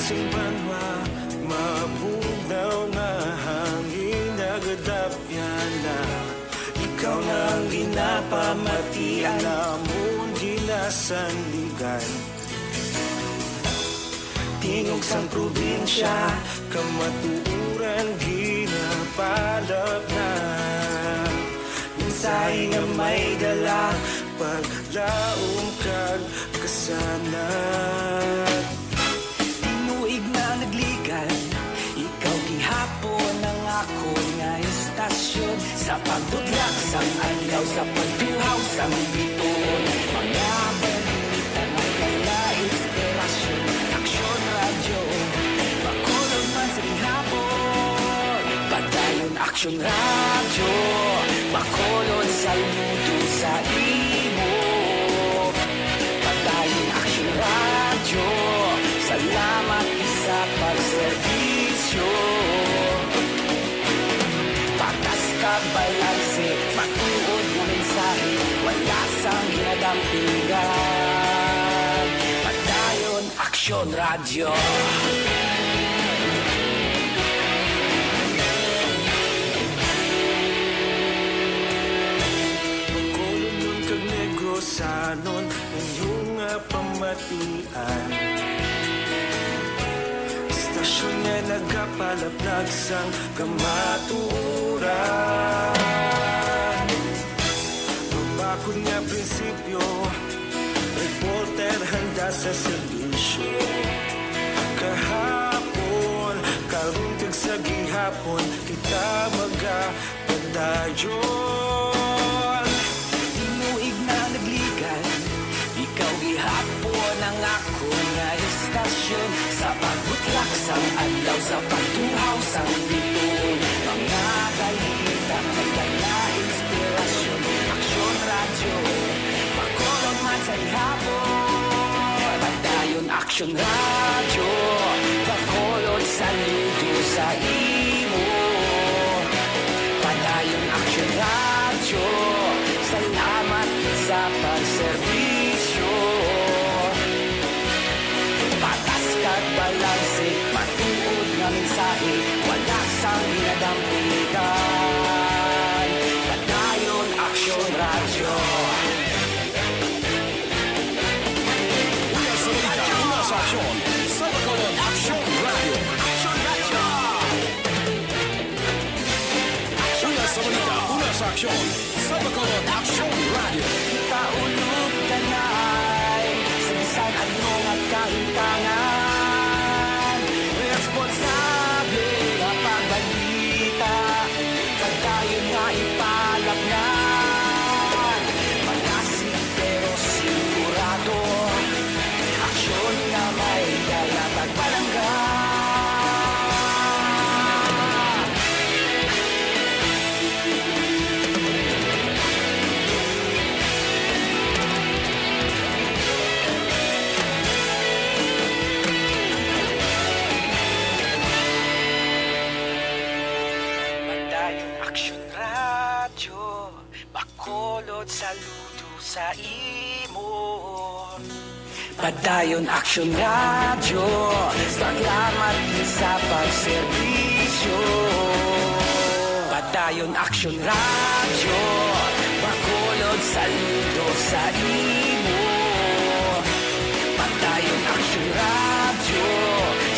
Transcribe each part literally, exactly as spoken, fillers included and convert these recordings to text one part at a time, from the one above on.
Sing banwa, mabugnaw nga hangin nagadapyana. Ikaw na ang ginapamatian namon ginasandigan. Tingog sang probinsya, kamatuoran ginapalapna. Mensahe nga may dala, paglaom kag kasanag. Tinuig na nagligan, ikaw gihapon ang akon nga istasyon. Sa pagbutlak sang adlaw, sa pagtuhaw sang bituon, mga balita nga dala inspirasyon. Aksyon Radyo, Bacolod man sa gihapon. Padayon Aksyon Radyo, Bacolod, saludo sa imo. Padayon Aksyon Radyo, salamat sa pagserbisyo. Patas kag balanse, matuod nga mensahe, wala sang ginadampigan. Padayon Aksyon Radyo. Bacolodnon kag Negrosanon, inyo nga pamatian. Istasyon nga nagapalaplag sang kamatuoran. Mabakod nga prinsipyo, reporter handa sa serbisyo. Kahapon, karon kag sa gihapon, kita magapadayon. Tinuig na nagligan, ikaw gihapon ang akon nga istasyon. Sa pagbutlak sang adlaw, sa pagtuhaw sang bituon, mga balita may dala inspirasyon. Aksyon Radyo, Bacolod man sa gihapon. Padayon Aksyon Radyo, Bacolod, saludo sa imo. Padayon Aksyon Radyo, salamat sa pagserbisyo. Patas kag balanse, matuod nga mensahe, wala sang ginadampigan. Padayon Aksyon Radyo. Una sa balita, una sa aksyon, sa Bacolod, Aksyon Radyo. Aksyon Radyo. Una sa balita, una sa aksyon, sa Bacolod, Aksyon Radyo. Taulog kanay sa bisan ano nga kahintangan. Responsable nga pagbalita, padayon nga ipalapnan. Malasig pero sigurado, aksyon nga may dala kag palangga. Padayon Aksyon Radyo, Bacolod, saludo sa imo. Padayon Aksyon Radyo, salamat sa pagserbisyo. Padayon Aksyon Radyo, Bacolod, saludo sa imo. Padayon Aksyon Radyo,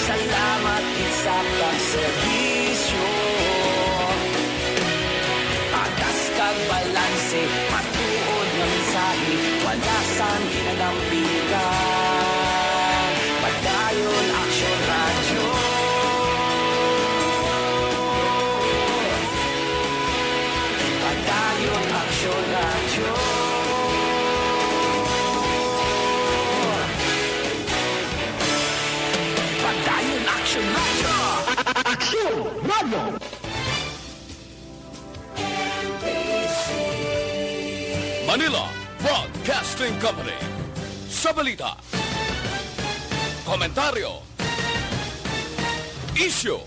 salamat gid sa pagserbisyo. Patas kag balanse, matuod nga mensahe, wala sang ginadampigan. Padayon Aksyon Radyo. Padayon Aksyon Radyo. Padayon Aksyon Radyo. Aksyon Radyo. Manila Broadcasting Company. Sa balita, komentaryo, isyu,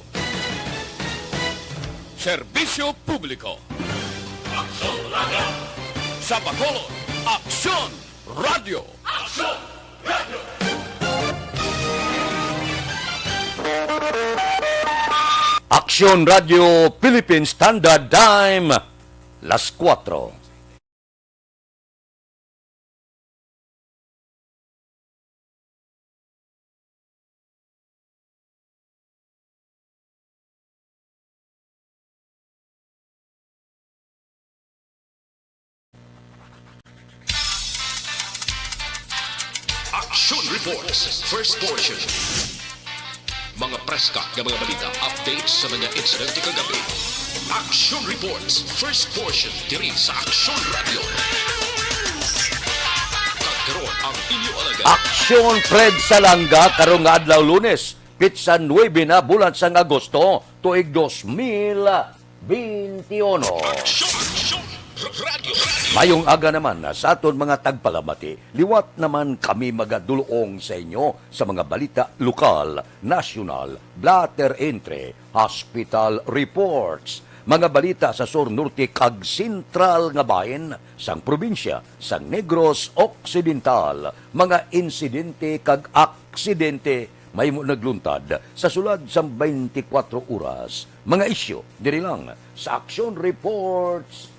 serbisyo publiko. Aksyon Radyo. Sa Bacolod, Aksyon Radyo. Aksyon Radyo. Aksyon Radio Philippine Standard Time, las kuwatro. Action Reports, first portion. Mga preska nga mga balita, updates sa mga insidente kagabi. Action Reports, first portion, diri sa Action Radio. Kag karon ang inyo alagad. Aksyon Fred Salanga, karong nga adlaw, Lunes, pitsa nuebe na, bulan sang Agosto, tuig dos mil. Beintiuno. Aksyon! Aksyon! Radyo! Mayong aga naman sa aton mga tagpalamati. Liwat naman kami magadulong sa inyo sa mga balita lokal, nasyonal, blotter entry, hospital reports, mga balita sa sur, norte, kag sentral nga bahin sang probinsya sang Negros Occidental, mga insidente kag aksidente mahimo nagluntad sa sulod sang twenty-four oras. Mga isyu diri lang sa Action Reports,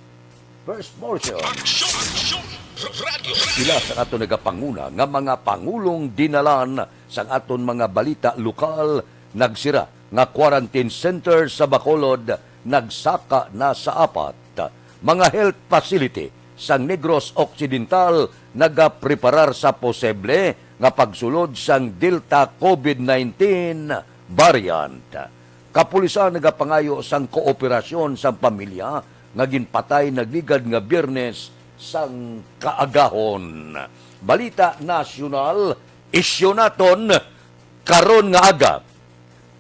first portion. Action! Action! Radyo! Pila sa aton nagapanguna nga mga pangulong dinalan sang aton mga balita lokal, nagsira nga quarantine center sa Bacolod, nagsaka na sa apat. Mga health facility sang Negros Occidental nagapreparar sa posible nga pagsulod sang Delta COVID nineteen variant. Kapulisan nagapangayo sang kooperasyon sang pamilya nga ginpatay nagligad nga Biyernes sang kaagahon. Balita nasyonal, isyu naton karon nga aga.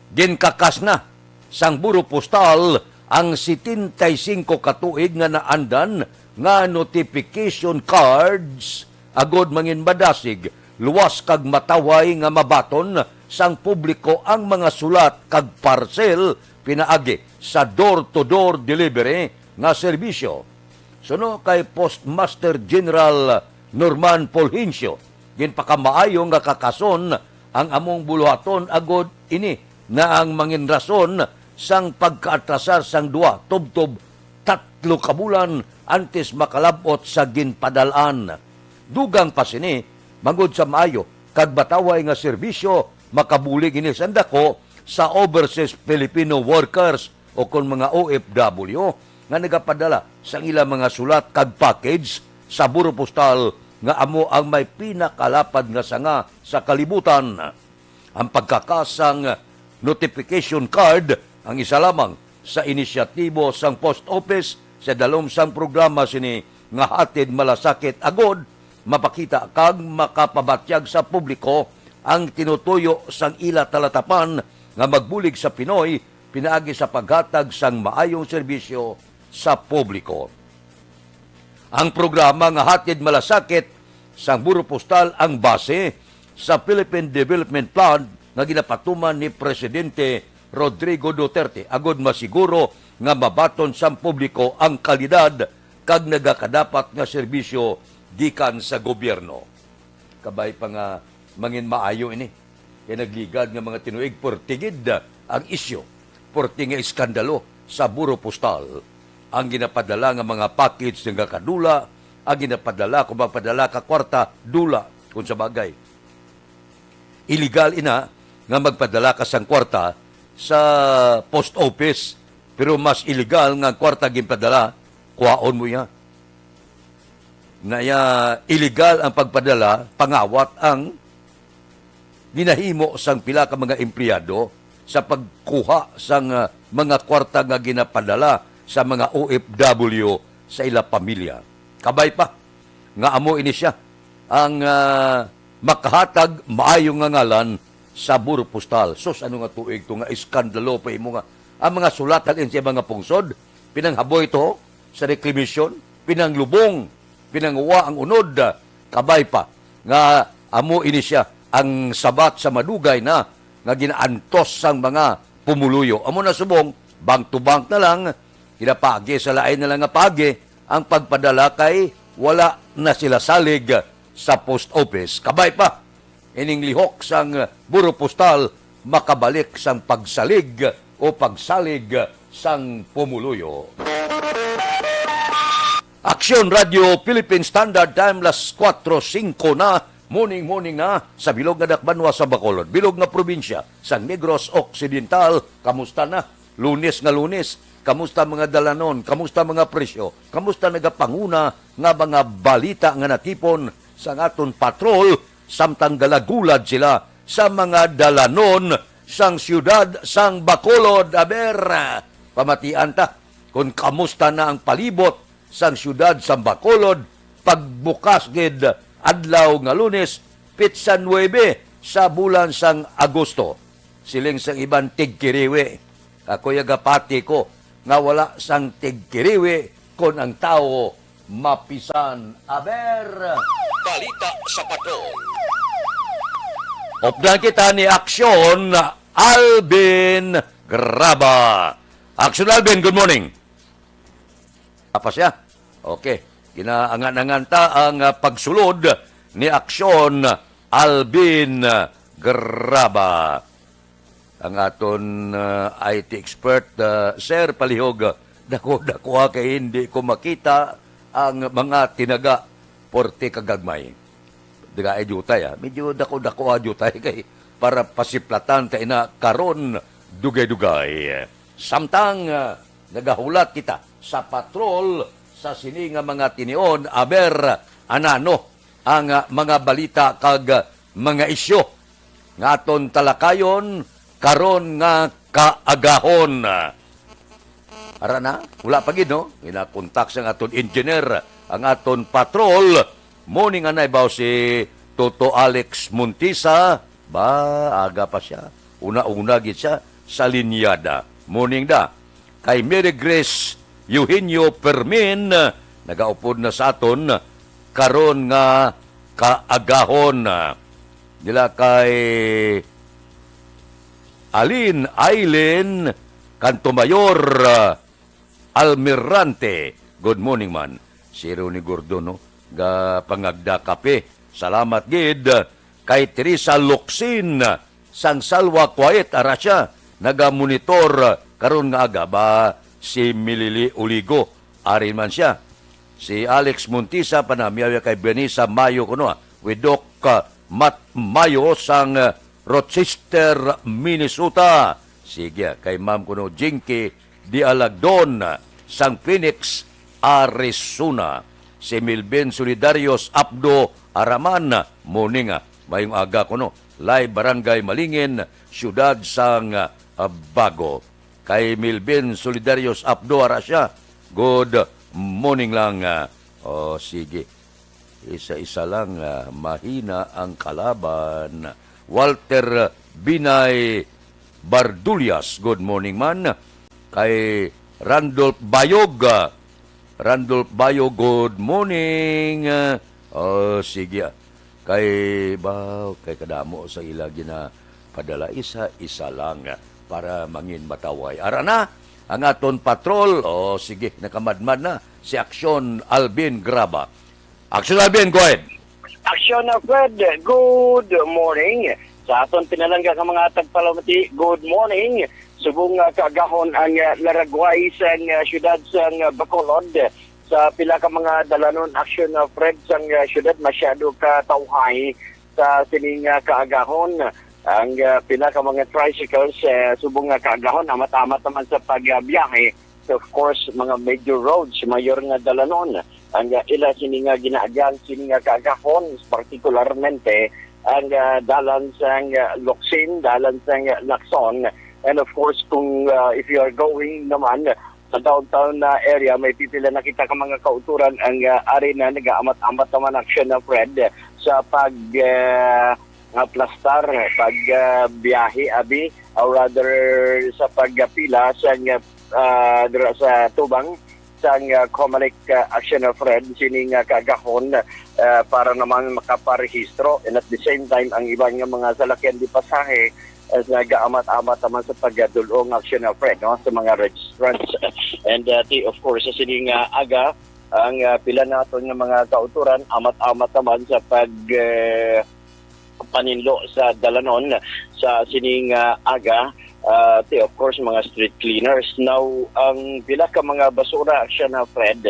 Ginkakas na sang Buro Postal ang setenta y cinco ka tuig nga naandan nga notification cards agod mangin madasig, luwas kag matawhay nga mabaton sang publiko ang mga sulat kag parcel pinaagi sa door-to-door delivery nga serbisyo. Suno kay Postmaster General Norman Fulgencio, ginpakamaayo nga kakason ang among buluhaton agod ini na ang mangin rason sang pagkaatrasar sang duha tubtob tatlo ka bulan antes makalab-ot sa ginpadal-an. Dugang pa sini, bangod sa maayo kag matawhay nga serbisyo, makabulig ini sang dako sa overseas Filipino workers o kon mga O F W nga nagapadala sang ila mga sulat kag package sa Buro Postal nga amo ang may pinakalapad nga sanga sa kalibutan. Ang pagkakas sang notification card ang isa lamang sa inisyatibo sang Post Office sa dalom sang programa sini nga Hatid Malasakit, agod mapakita kag makapabatyag sa publiko ang tinutuyo sang ila talatapan nga magbulig sa Pinoy pinaagi sa paghatag sang maayong serbisyo sa publiko. Ang programa nga Hatid Malasakit sang Buro Postal ang base sa Philippine Development Plan nga ginapatuman ni Presidente Rodrigo Duterte agod masiguro nga mabaton sang publiko ang kalidad kag nagakadapat nga serbisyo gikan sa gobyerno. Kabay pa nga mangin maayo ini. Kay nagligad nga mga tinuig, purti gid ang isyu, purti nga iskandalo sa Buro Postal. Ang ginapadala nga mga package nagakadula, ang ginapadala kung magpadala ka kwarta, dula. Kung sa bagay, illegal ina nga magpadala ka sang kwarta sa post office, pero mas illegal nga ang kwarta ginpadala, kuhaon mo iya. Na iya illegal ang pagpadala, pangawat ang ginahimo sang pila ka mga empleyado sa pagkuha sang, ah, mga kwarta nga ginapadala sa mga O F W sa ila pamilya. Kabay pa nga amo ini sia ang, ah, makahatag maayo nga ngalan sa Buro Postal. Sus, ano nga tuig to nga iskandalo pa imo nga ang mga sulat halin sa mga pungsod, pinanghaboy to sa reclamation, pinanglubong, pinanguwa ang unod, kabay pa nga amo ini sia ang sabat sa madugay na nga ginaantos sang mga pumuluyo. Amo na subong, bank to bank na lang, ginapaagi sa lain na lang nga paagi ang pagpadala kay wala na sila salig sa post office. Kabay pa, ining lihok sang Buro Postal makabalik sang pagsalig o pagsalig sang pumuluyo. Aksyon Radio Philippine Standard Time, las kuwatro singko na. Morning, morning na sa bilog nga dakbanwa sa Bacolod, bilog nga probinsya sang Negros Occidental. Kamusta na? Lunes nga Lunes. Kamusta mga dalanon? Kamusta mga presyo? Kamusta nagapanguna nga mga balita nga natipon sang aton patrol, samtang galagulad sila sa mga dalanon sang siyudad sang Bacolod? Aber, pamatian ta kon kamusta na ang palibot sang siyudad sang Bacolod pagbukas gid adlaw nga Lunes, pitsa nuebe sa bulan sang Agosto. Siling sang iban, tigkiriwi. Ako yagapati ko nga wala sang tigkiriwi kon ang tawo mapisan. Aber, balita sa patrol. Updan kita ni Aksyon Alvin Graba. Aksyon Alvin, good morning. Apa siya? Okay. Ginaangan-angan ta ang, ah, pagsulod ni Aksyon Alvin, ah, Graba. Ang aton, ah, I T expert, ah, Sir Palihog, ah, dako-dako, ah, kay hindi ko makita ang mga tinaga, porte kagagmay. Diga ay jutay, ah. Medyo dako-dako, ah, jutay kay para pasiplatan ta ina karon dugay-dugay. Samtang, ah, nagahulat kita sa patrol sa sini nga mga tinion, aber, anano ang, ah, mga balita kag, ah, mga isyu nga aton talakayon karon nga kaagahon. Ara na, wala pa gid, no? Ginakontak sang aton engineer ang aton patrol. Morning, anay baw si Toto Alex Montisa. Ba, aga pa siya. Una-una gid siya sa linyada. Morning da. Kay Mary Grace Eugenio Permin, nagaupod na sa aton karon nga kaagahon. Nila kay Alin Aileen Cantomayor, ah, Almirante. Good morning man. Si Ronnie Gordon, no? Ga pangagda kape. Salamat gid kay Teresa Locsin sang Salwa Kuwait, ara siya nagamonitor karon nga aga. Ba, si Milili Uligo, ari man siya. Si Alex Montisa, panamyaw kay Benisa Mayo kuno, ah, with Doc, ah, Matt Mayo sang, ah, Rochester, Minnesota. Sige, ah, kay Ma'am kuno Jinky Dialagdon, ah, sang Phoenix, Arizona. Si Milvin Solidarios Abdo Araman, morning, ah, mayong aga kuno. Live Barangay Malingin, siyudad sang, ah, Bago. Kay Milvin Solidarios Abdo, ara siya. Good morning lang, ah. Oh, sige. Isa-isa lang, ah, mahina ang kalaban. Walter Binay Bardulias, good morning man. Kay Randolph Bayog, ah, Randolph Bayog, good morning. Ah, oh, sige, ah. Kay ba, kay kadamo sa ila ginapadala, isa-isa lang, ah, para mangin mataway. Ara na ang aton patrol. Oh, sige, nakamadmad na si Aksyon Alvin Graba. Aksyon Alvin, go ahead. Aksyon, uh, Fred, good morning. Sa aton pinalangga nga mga tagpalamati, good morning. Subong nga kaagahon ang, uh, laragway sang, uh, siyudad sang, uh, Bacolod. Sa pila ka mga dalanon, Aksyon, uh, Fred, sang, uh, siyudad masyado ka tawhay sa sining, uh, kaagahon. Ang, uh, pila ka mga tricycles, uh, subong nga kaagahon, amat-amat naman sa pagbiyahe. So, of course, mga major roads, mayor nga dalanon, ang, uh, ila sini nga ginaagian sini nga kaagahon, partikularmente ang, uh, dalan sang, uh, Locsin, dalan sang, uh, Lacson. And of course, kung, uh, if you are going naman sa downtown na area, may pipila na kita ka mga kauturan ang, uh, ari na nagaamat-amat naman, Aksyon, uh, Fred, sa pag, uh, nga plastar, pag, uh, biyahe, abi, or rather sa pagpila sa, uh, dira sa tubang sang, uh, Comelec, uh, Aksyon, uh, Fred, sining, uh, kaagahon, uh, para naman makaparehistro, and at the same time ang iban nga mga salakyan di pasahe, uh, nagaamat-amat naman sa pagdul-ong, Aksyon, uh, Fred, no, sa mga registrants. And, uh, ti-, of course, sa sining, uh, aga, ang, uh, pila naton nga mga kauturan amat-amat naman sa pag, uh, paninlo sa dalanon sa sining, ah, aga. Ah, ti, of course, mga street cleaners. Now, ang pila ka mga basura, Action, ah, Fred,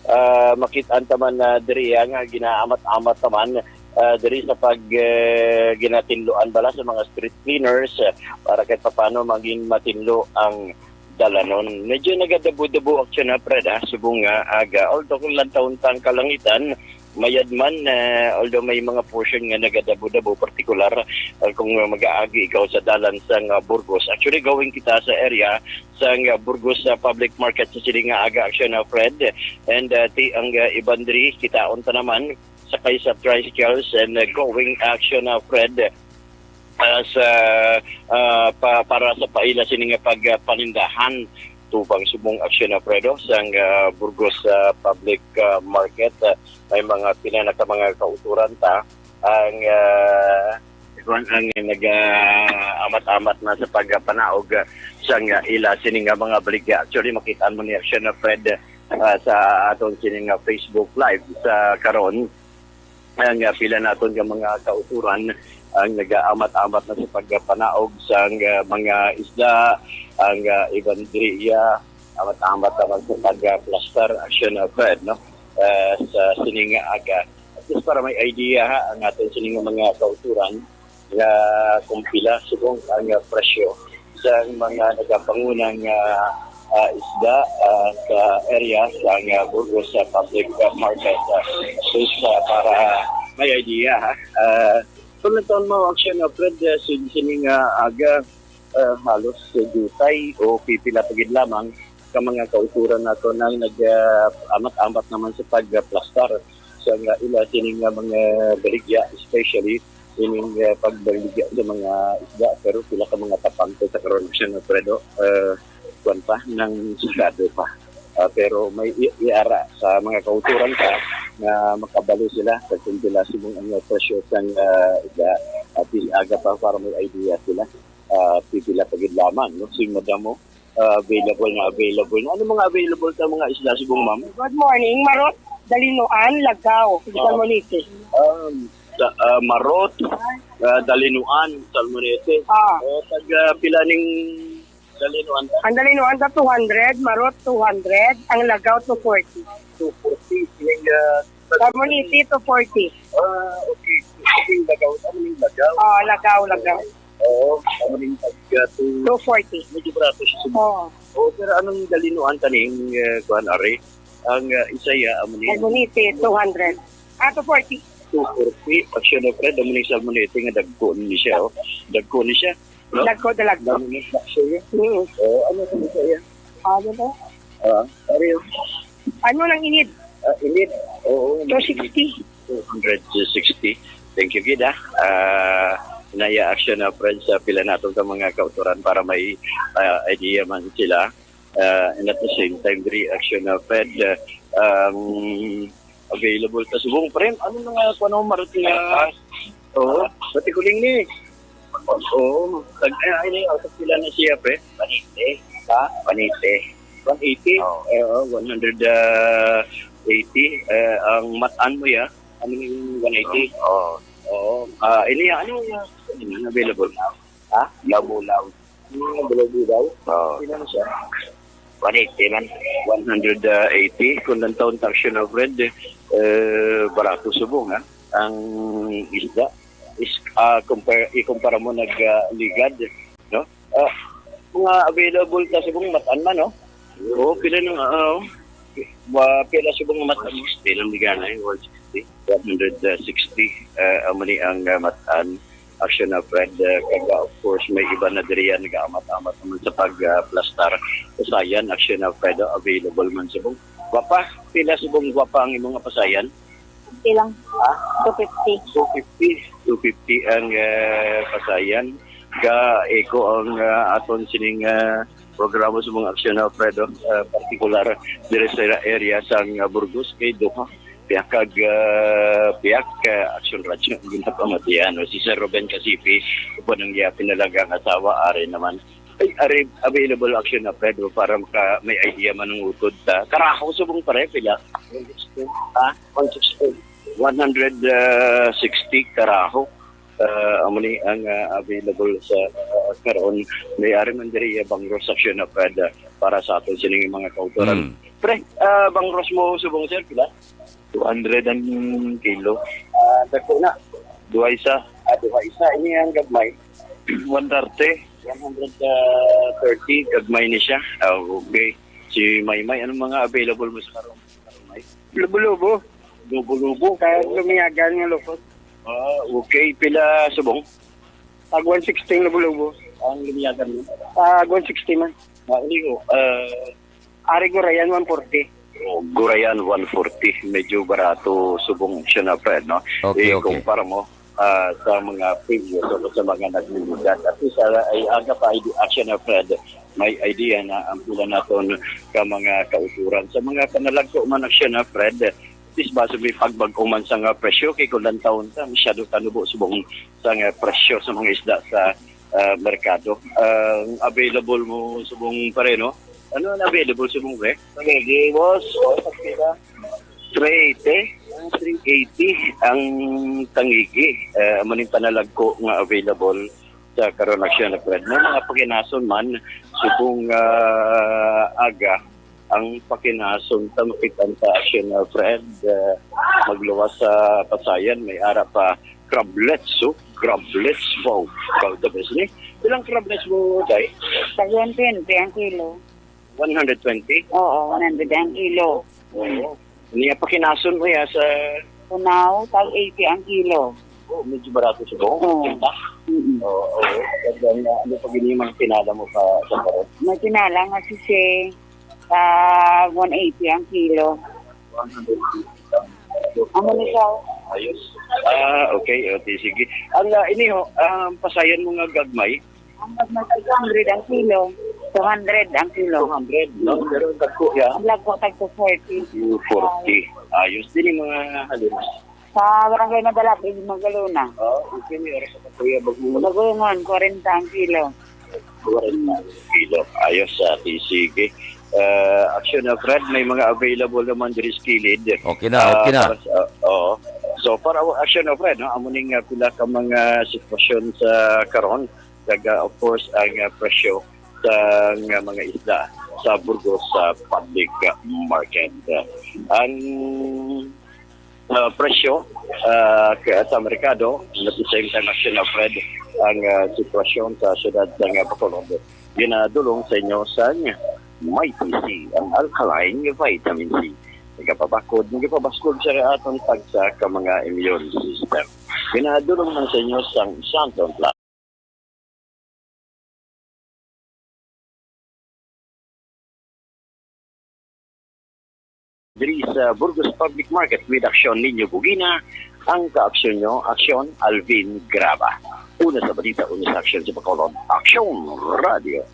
ah, makit-an ta man na diri, ah, nga ginaamat-amat naman, ah, diri sa pag, eh, ginatinluan bala sa mga street cleaners, ah, para kahit papano maging matinlo ang dalanon. Medyo nagadabo-dabo, Action, ah, Fred, ah, subong nga aga. Although kung lantawon ta ang kalangitan, mayad man, eh, although may mga portion nga nagadabo-dabo, partikular, ah, kung mag-aagi ikaw sa dalan sang, ah, Burgos. Actually, going kita sa area sang, ah, Burgos, ah, Public Market sa sini nga aga, Action, ah, Fred. And, ah, ti, ang, ah, iban diri, kitaon ta naman, sakay sa tricycles and, ah, going, Action, ah, Fred, ah, sa, ah, pa, para sa paila sini nga pagpanindahan tubang subong, Action, ah, Fred, sang, ah, Burgos, ah, Public, ah, Market. Ah, may mga pinanaka mga kauturan ta ang, ah, kuwan, ang nag-amat-amat na sa pagpanaog, ah, sang, ah, ila sini nga mga baligya. Actually, makita mo ni, Action, ah, Fred, ah, sa aton sini nga Facebook Live sa karon. Ang, ah, pila naton nga mga kauturan ang nag-aamat-amat na sa pagpanaog sang, ah, mga isda, ang, ah, iban diri iya, amat-amat naman sa pagplastar, Action, ah, Fred, no? Ah, sa sini nga aga. At least para may idea, ha, ang aton sini nga mga kauturan nga kung pila subong ang, ah, presyo sa mga nagapangunang, ah, ah, isda, ah, sa area sa, ah, Burgos, ah, Public, ah, Market. Ah, at least, ah, para may idea, ha. Ah, kung nagtaon mo, Action, ah, Fred, ah, sin-, sini nga aga, ah, halos, ah, jutay o pipila pa gid lamang ka mga kauturan nato nang nag, ah, amat-amat naman sa pagplastar sa nga ila sining nga mga baligya, especially ining, ah, pagbaligya sa mga isda, pero pila ka mga tapang sa karon siya nga, Fredo, ah, kuwan pa, nang sigado pa. Ah, pero may i-, iara sa mga kauturan ka nga makabalo sila sa kung pila subong ang presyo sang, ah, isda, at aga pa para may idea sila. Ah, pipila pa gid lamang, no? Si Madam, oh, ah, available na available na. Ano mga available sa mga isda subong, ma'am? Good morning, marot, dalinuan, lagaw, salmonete. Um, sa, ah, marot, ah, dalinuan, salmonete. Ah. O, tag, ah, pila ning dalinuan? Ang dalinuan sa two hundred, marot two hundred, ang lagaw two forty. Two forty, yung, ah, salmonete two forty. Ah, okay. Yung lagaw, ano yung lagaw? Ah, lagaw, lagaw. Oo, ano yung tag, ah, two, two forty. Medyo barato siya sa Oo. Oo, pero anong dalinuan kaning, eh, kuan, are? Ang, ah, isaya, amo ni Salmonete, two hundred. Ah, two forty. Two forty. Actually, Fred, amo ni salmonete nga dagko ni siya, oh. Dagko ni siya, no? Dagko, dalagko. Damo ni siya, yun. Mm. Oh, ano sa isaya? Ano to? Ah, are, oh. Ano nang inid? Ah, inid. Oo, two sixty. Two hundred sixty. Thank you, gid, ah. Ah, naya, Action, ah, Fred, sa pila naton ka mga kauturan para may, ah, idea man sila. Ah, and at the same time, diri, Action, ah, Fred, ah, um, available ta subong, pre. Ano na nga, kung ano, marot nga, oo, pati kuling ni. Oo, tag, ay, ay, ay, sa pila na siya, pre? One eighty. Ha? One eighty. One eighty? Oo. Eh, oh, one hundred eighty. Eh, ang matan mo, ya? Ano yung one eighty? Oo. Oo. Ah, ini, ano yung, ano yung available? Ha? Bulaw-bulaw. Yung bulaw-bulaw? Oo. Pila na siya? One eighty man. One hundred eighty. Kung ang taon tax yun, ah, Fred, eh, barato subong, ha? Ang isda is, ah, compare, ikumpara mo nag, ah, ligad, no? Ah, mga available ta subong matan man, no? Oo, pila nang, ah, oh. Wa-, pila subong matan? One sixty lang, di gana, eh, one sixty. One hundred sixty, ah, amo ni ang, ah, matan. Action, ah, Fred, ah, kag, ah, of course, may iba na diri yan, nag-aamat-amat naman sa pag, ah, plastar. Pasayan, Action, ah, Fred, ah, available man subong. Gwapa, pila subong gwapa ang imong pasayan? Fifty lang. Ha? Two fifty. Two fifty. Two fifty ang, eh, pasayan. Ga-echo ang, ah, aton sining, ah, programa sa mga Action, Alfredo, ah, partikular diri sa area sang, ah, Burgos kay duha. Pihak kag, ah, pihak, ah, Action Radio ang ginapamatian. Si Sir Ruben Casipi, uban ang iya pinalagang asawa, ari naman. Ay, ari, available, Action, Alfredo, para maka-, may idea man ang utod ta. Karaho subong, pare, pila? Ha? One sixty. One hundred sixty karaho. Ah, amo ni ang, ah, available sa, ah, karon. May ari man diri, ah, bangros sa Action of Red, ah, para sa aton sining mga kautoran. Mm. Pre, ah, bangros mo subong, sir, pila? Two hundred ang kilo. Ah, dako na. Duha isa. Ah, duha isa. Ini ang gagmay. One thirty. One hundred thirty, gagmay ni siya. Ah, okay. Si Maymay, anong mga available mo sa karon? Lubo-lubo. Lubo-lubo. Kag lumiyagan nga lukot. Ah, okay. Pila subong? Tag one sixty ang lubo-lubo. Ang lumiyagan mo? Tag one sixty man. Ah, uli ko. Ah, Ari gurayan, one forty. Oh, gurayan, one forty. Medyo barato subong siya na, Fred, no? Okay, okay. Ikumpara mo, ah, sa mga previous o sa mga nagliligat. At least, ah, ay aga pa, ay Action of Red, may idea na ang pila naton ka mga kauturan. Sa mga panalagko man, Action of Red, at least ba, sumi pagbag-o man sa nga presyo, kay kung lantawon ta, masyado tanubo subong sa nga presyo sa mga isda sa, ah, merkado. Ang available mo subong pare, no? Ano ang available subong, pre? Tangigi, boss. O, pagkita. Three eighty. Ah, three eighty ang tangigi. Eh, amo ning panalagko nga available sa karon, Action of Red. May mga pakinason man, subong, ah, aga, ang pakinason ta makit-an sa Action of Red, ah, magluwas sa Pasayan, may ara pa crablets, oh, crablets, wow, wow, the best ni. Ilang crablets mo, day? Tag one twenty ang kilo. One hundred twenty? Oo, one hundred ang kilo. Oo. Niya pakinason mo ya sa Tunaw, tag eighty ang kilo. Oh, medyo barato siya. Oo. Diba? Mm-mm. Oo, oo. Kaya, ano pa gini yung mga pinala mo sa, sa karon? May pinala nga sisig, tag one eighty ang kilo. One hundred fifty. Amo ni siya. Ayos. Ah, okay. Okay, sige. Ang, ah, ini ho, ang Pasayan mo nga gagmay? Ang pag may two hundred ang kilo. Two hundred ang kilo. Two hundred, no? Pero ang dagko, ya? Ang lagko, tag two forty. Two forty. Ayos din yung mga halin. Sa Barangay Madalapig, Magalona. Oh, okay, may oras sa Patuya, Bagungon. Bagungon, forty ang kilo. Forty ang kilo. Ayos, ah, sige. Ah, Action of Red, may mga available naman diri sa kilid. Okay na, ah, okay na. Para sa, oo. So, para Action of Red, no? Amo ning, ah, pila ka mga sitwasyon sa karon. Kag, ah, of course, ang, ah, presyo sa, ah, mga isda sa Burgos sa public, ah, market. Ang, ah, presyo, ah, ka-, sa merkado, at the same time, Action of Red, ang, ah, sitwasyon sa siyudad sa, ah, Bacolod. Ginadulong sa inyo sa Mighty C, ang alkaline vitamin C. Nagapabakod, nagapabaskog sa aton tagsa ka mga immune system. Ginadulong man sa inyo sang Santon Plus. Diri sa Burgos Public Market with Action Ninyo Bugina, ang kaaksyon nyo, Action Alvin Graba. Una sa balita, una sa aksyon sa Bacolod, Action Radio.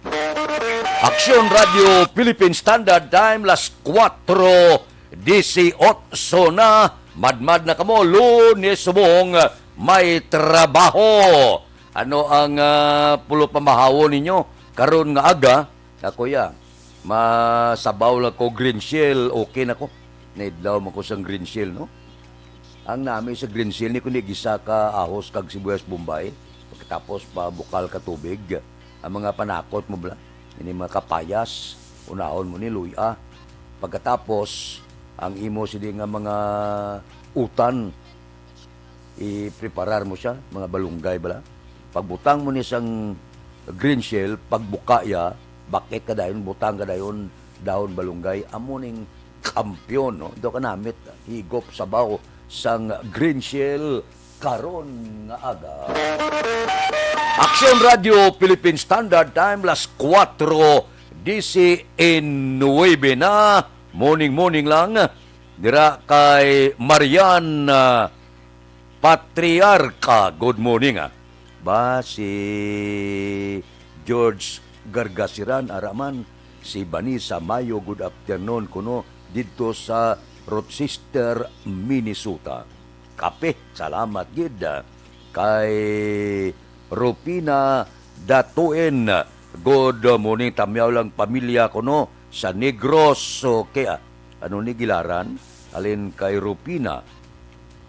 Action Radio Philippine Standard Time, las kuwatro disiotso na. Madmad na kamo, Lunes subong may trabaho. Ano ang, ah, pulo pamahawon ninyo karon nga aga? Ako ya, masabaw lang ko green shell, okay na ko. Naidlaw man ko sang green shell, no? Ang nami sa green shell ni kundi gisa ka ahos kag sibuyas Bombay. Pagkatapos pa bukal ka tubig, ang mga panakot mo bala. Ini mga kapayas, unahon mo ni luya. Pagkatapos, ang imo sini nga mga utan, i-preparar mo siya, mga balunggay bala. Pagbutang mo ni sang green shell, pagbuka ya, bakit ka dayon, butang ka dayon, dahon balunggay, amo ning kampiyon, no? Do ka namit, higop sabaw sang green shell karon nga aga. Action Radio Philippine Standard Time, las kuwatro disinuebe na. Morning, morning lang. Dira kay Marian, ah, Patriarca, good morning, ah. Ba, si George Gargasiran, ara man, si Vanessa Mayo, good afternoon kuno didto sa Rochester, Minnesota. Kape, salamat gid, ah. Kay Rufina Datuen, good morning, tamyaw lang pamilya kuno sa Negros. Okay, ah. Ano ni gilaran? Alin kay Rufina?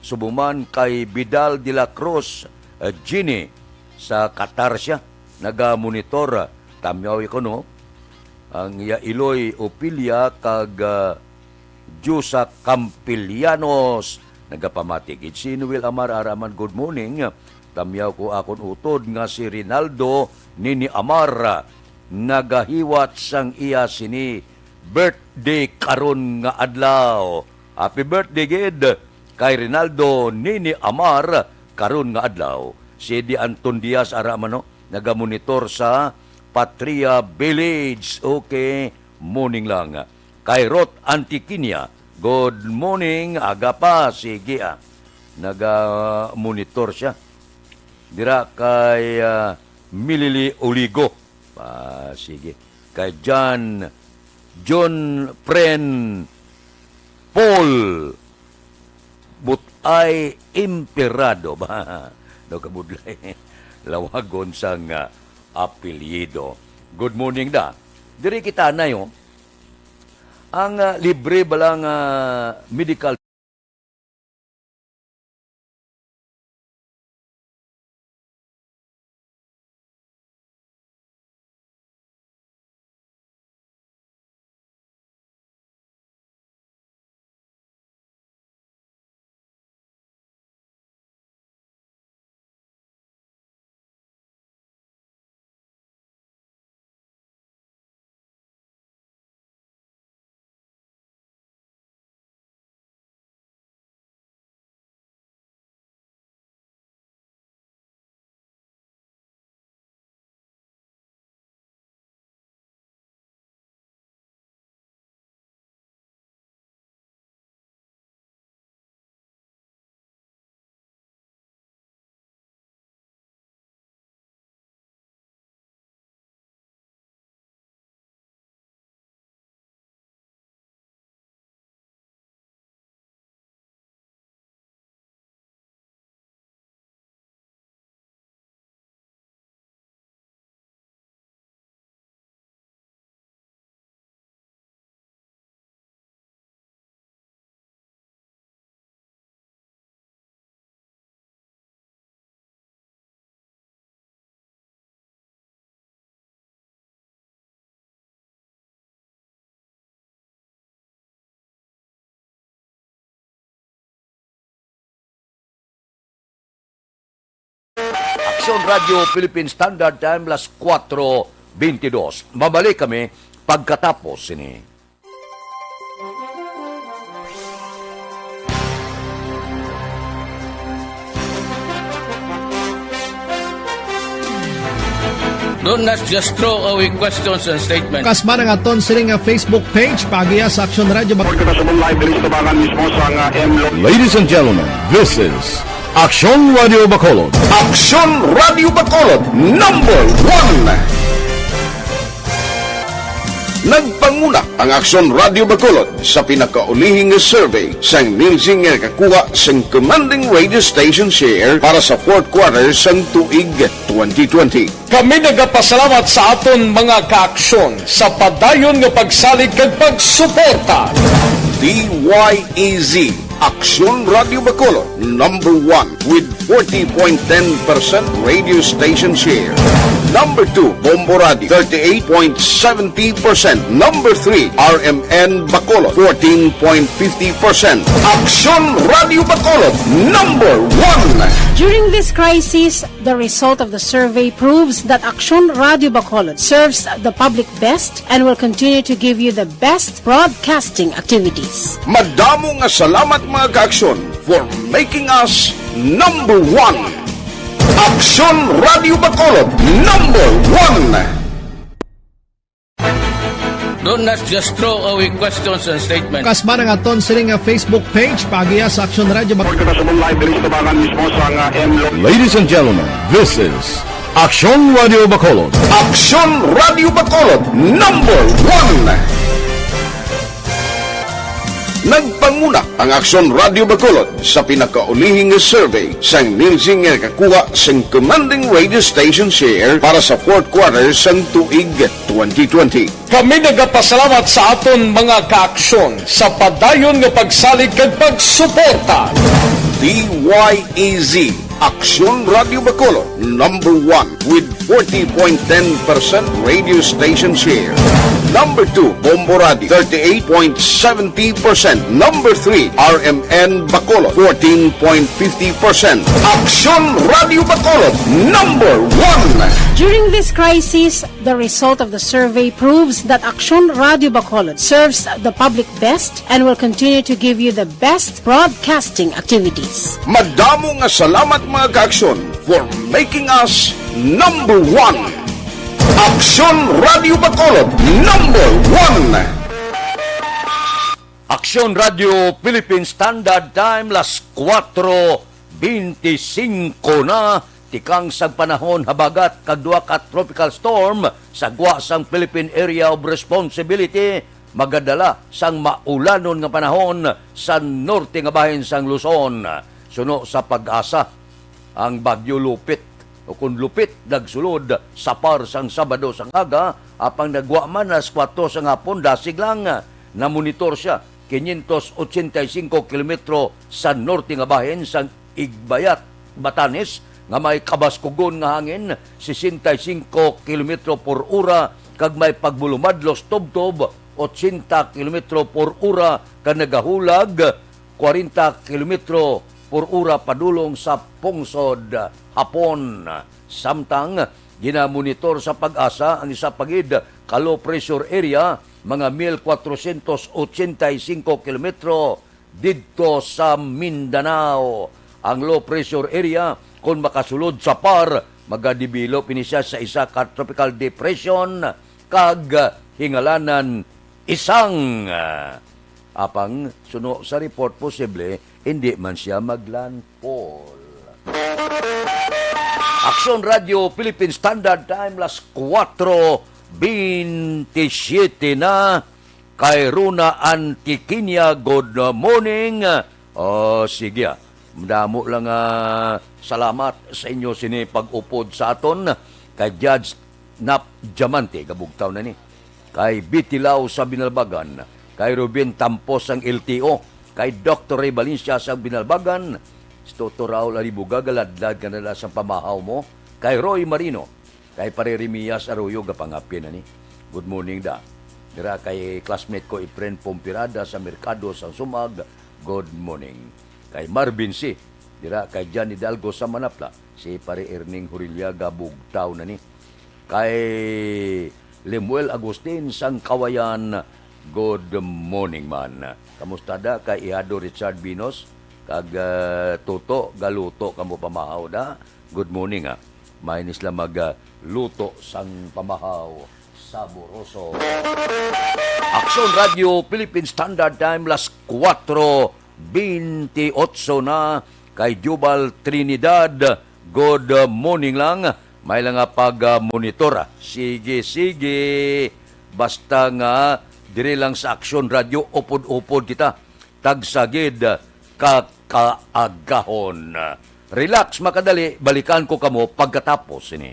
Subuman kay Vidal de la Cruz, uh, Jeannie sa Qatar siya. Nagamonitor, uh, tamyaw ko, no? Ang iya Iloy Opilia kag, uh, Diyosa Campilianos nagapamati gid. Si Noel Amar Araman, good morning. Tamyaw ko akon utod nga si Rinaldo Nini Amar, nagahiwat sang iya sini birthday karon nga adlaw. Happy birthday gid kay Rinaldo Nini Amar karon nga adlaw. Si Di Anton Diaz Araman, no, nagamonitor sa Patria Village. Okay, morning lang. Kay Ruth Antiquinia, good morning, aga pa, sige, ah. Naga-monitor siya. Dira kay, ah, Milili Oligo. Ah, sige. Kay John, John Pren Paul Butay Imperado ba? Daw kabudlay. Lawagon sang, ah, apelyido. Good morning da. Diri kita na, oh. Ang, ah, libre bala nga medical Aksyon Radio Philippine Standard Time, las kuwatro bentidus. Mabalik kami pagkatapos sini. Don't, let's just throw away questions and statements. Kasma nga ton sini nga Facebook page, paagiha sa Aksyon Radio Bac- Report kita sa Mumbai, Bilis Tabangan mismo sa nga M Lo- Ladies and gentlemen, this is Aksyon Radio Bacolod. Aksyon Radio Bacolod, number one. Nagpanguna ang Aksyon Radio Bacolod sa pinakaulihi nga survey sang Nielsen nga nakakuha sang commanding radio station share para sa fourth quarter sang tuig twenty twenty. Kami nagapasalamat sa aton mga kaaksyon sa padayon nga pagsalig kag pagsuporta. D Y E Z, Aksyon Radio Bacolod, number one with forty point ten percent radio station share. Number two, Bombo Radio, thirty-eight point seventy percent. Number three, R M N Bacolod, fourteen point fifty percent. Aksyon Radio Bacolod, number one. During this crisis, the result of the survey proves that Aksyon Radio Bacolod serves the public best and will continue to give you the best broadcasting activities. Madamo nga salamat, mga kaaksyon, for making us number one. Aksyon Radio Bacolod, number one. Don't, let's just throw away questions and statements. Kasma nga ton sini nga Facebook page, paagiha sa Aksyon Radio Bac- Report kita sa Mumbai, Bilis Tabangan mismo sa nga M Lo- Ladies and gentlemen, this is Aksyon Radio Bacolod. Aksyon Radio Bacolod, number one. Nagpanguna ang Aksyon Radio Bacolod sa pinakaulihi nga survey sang Nielsen nga nakakuha sang commanding radio station share para sa fourth quarter sang tuig twenty twenty. Kami nagapasalamat sa aton mga kaaksyon sa padayon nga pagsalig kag pagsuporta. D Y E Z, Aksyon Radio Bacolod, number one with forty point ten percent radio station share. Number two, Bombo Radio, thirty-eight point seventy percent. Number three, R M N Bacolod, fourteen point fifty percent. Aksyon Radio Bacolod, number one. During this crisis, the result of the survey proves that Aksyon Radio Bacolod serves the public best and will continue to give you the best broadcasting activities. Madamo nga salamat, mga ka-Aksyon, for making us number one. Aksyon Radio Bacolod, number one. Aksyon Radio Philippine Standard Time, las kuwatro beintisinko na. Tikang sang panahon, habagat kag duha ka tropical storm sa gwa sang Philippine Area of Responsibility magadala sang maulanon nga panahon sa norte nga bahin sang Luzon. Suno sa PAGASA, ang Bagyo Lupit, o kon Lupit, nagsulod sa PAR sang Sabado sang aga, apang nagwa man alas kuwatro sang hapon, dasig lang. Namonitor sia quinientos ochenta y cinco kilometro sa norte nga bahin sang Igbayat, Batanes, nga may kabaskugon nga hangin, sesenta y cinco kilometro por ora, kag may pagbulumadlos tubtob, ochenta kilometro por ora, kag nagahulag, kwarenta kilometro por ora padulong sa pungsod Hapon. Samtang ginamonitor sa PAGASA ang isa pa gid ka low pressure area, mga mil kwatrocientos ochenta y cinco kilometro didto sa Mindanao. Ang low pressure area, kung makasulod sa PAR, magadevelop ini sia sa isa ka tropical depression kag hingalanan Isang. Apang suno sa report, posible hindi man sia maglandfall. Aksyon Radio Philippine Standard Time, las kuwatro beintisyete na. Kay Rona Antiquinia, good morning. Oh, sige, ah. Madamo lang, ah, salamat sa inyo sini pag-upod sa aton. Kay Judge Nap Diamante, kabugtaw na ni. Kay Betty Lau sa Binalbagan, kay Ruben Tampos sang L T O, kay Doktor Ray Valencia sa Binalbagan, si Toto Raul Alibuga, galadlad ka na da sang pamahaw mo, kay Roy Marino, kay Pare Remias Arroyo, gapangapi na ni. Good morning da. Dira kay classmate ko, Efren Pompirada sa Merkado sang Sumag, good morning. Kay Marvin C. Dira kay John Hidalgo sa Manapla, si Pare Erning Huriliaga, bugtaw na ni. Kay Lemuel Agustin sang Kawayan, good morning man. Kamusta da kay Ihado Richard Binos? Kag, ah, Toto, galuto kamo pamahaw da? Good morning, ah. May ni sila mag, ah, luto sang pamahaw saboroso. Aksyon Radio Philippine Standard Time, las kuwatro beintiotso na. Kay Jubal Trinidad, good morning lang. May lang nga pag-monitor, ah. Sige, sige. Basta nga, diri lang sa Aksyon Radio, upod-upod kita. Tagsa gid ka kaagahon. Relax, makadali, balikan ko kamo pagkatapos sini.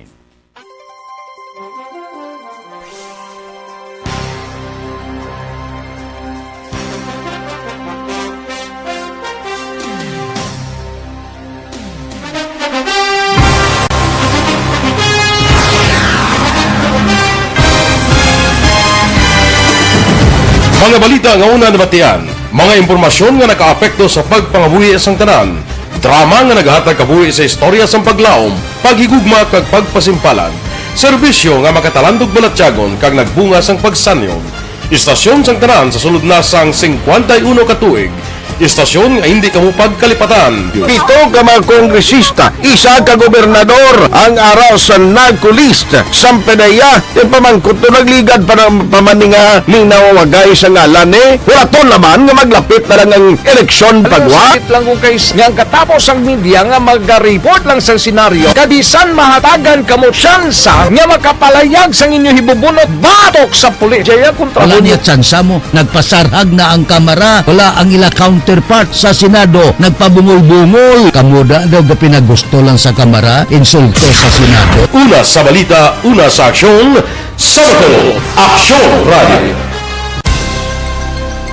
Mga balita nga una nabatian, mga impormasyon nga nakaapekto sa pagpangabuhi sang tanan, drama nga nagahatag kabuhi sa istorya sang paglaom, paghigugma kag pagpasimpalan, serbisyo nga makatalandog balatyagon kag nagbunga sang pagsanyon. Istasyon sang tanan sa sulod na sang singkwenta y uno ka tuig. Istasyon nga hindi kamo pagkalipatan. Pito ka mga kongresista, isa ka gobernador ang ara sa NAGCO list. Sang PDEA, yung pamangkot to nagligad pa ng pamaninga, linaw wagay sa ngalan ni. Wala to naman nga maglapit na lang ang eleksyon pagwa. Sakit lang kung kay nga ang katapos ang media nga maga-report lang sa senaryo. Kabisan mahatagan kamo tsansa nga makapalayag sang inyo hibubunot batok sa pulis. Jaya kontra Wala mo. Niya tsansa mo. Nagpasarhag na ang Kamara. Wala ang ila counterpart sa Senado. Nagpabungol-bungol. Kamo da daw gapinagusto lang sa Kamara. Insulto sa Senado. Una sa balita, una sa aksyon, sa Bacolod, Aksyon Radio.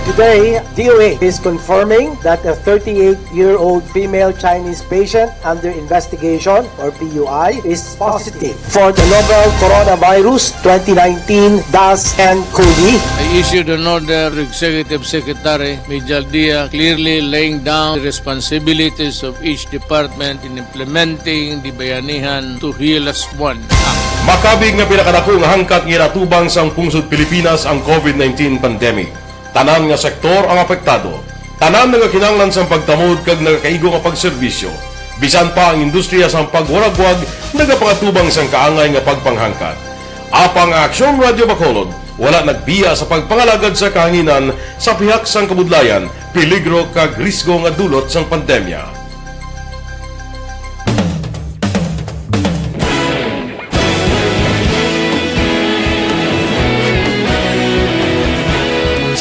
Today, D O H is confirming that a thirty-eight-year-old female Chinese patient under investigation, or P U I, is positive for the novel coronavirus twenty nineteen dash N COVID. I issued an order to Executive Secretary Mijal Dia, clearly laying down the responsibilities of each department in implementing the Bayanihan to Heal Us One Act. Makabig nga pinakadako nga hangkat nga ginatubang sang pungsod Pilipinas ang COVID nineteen pandemic. Tanan nga sektor ang apektado. Tanan nagakinahanglan sang pagtamod kag nagakaigo nga pagserbisyo. Bisan pa ang industriya sang pagwaragwag nagapangatubang sang kaangay nga pagpanghangkat. Apang ang Aksyon Radyo Bacolod wala nagbiya sa pagpangalagad sa kahanginan sa pihak sang kabudlayan, peligro kag risgo nga dulot sang pandemya.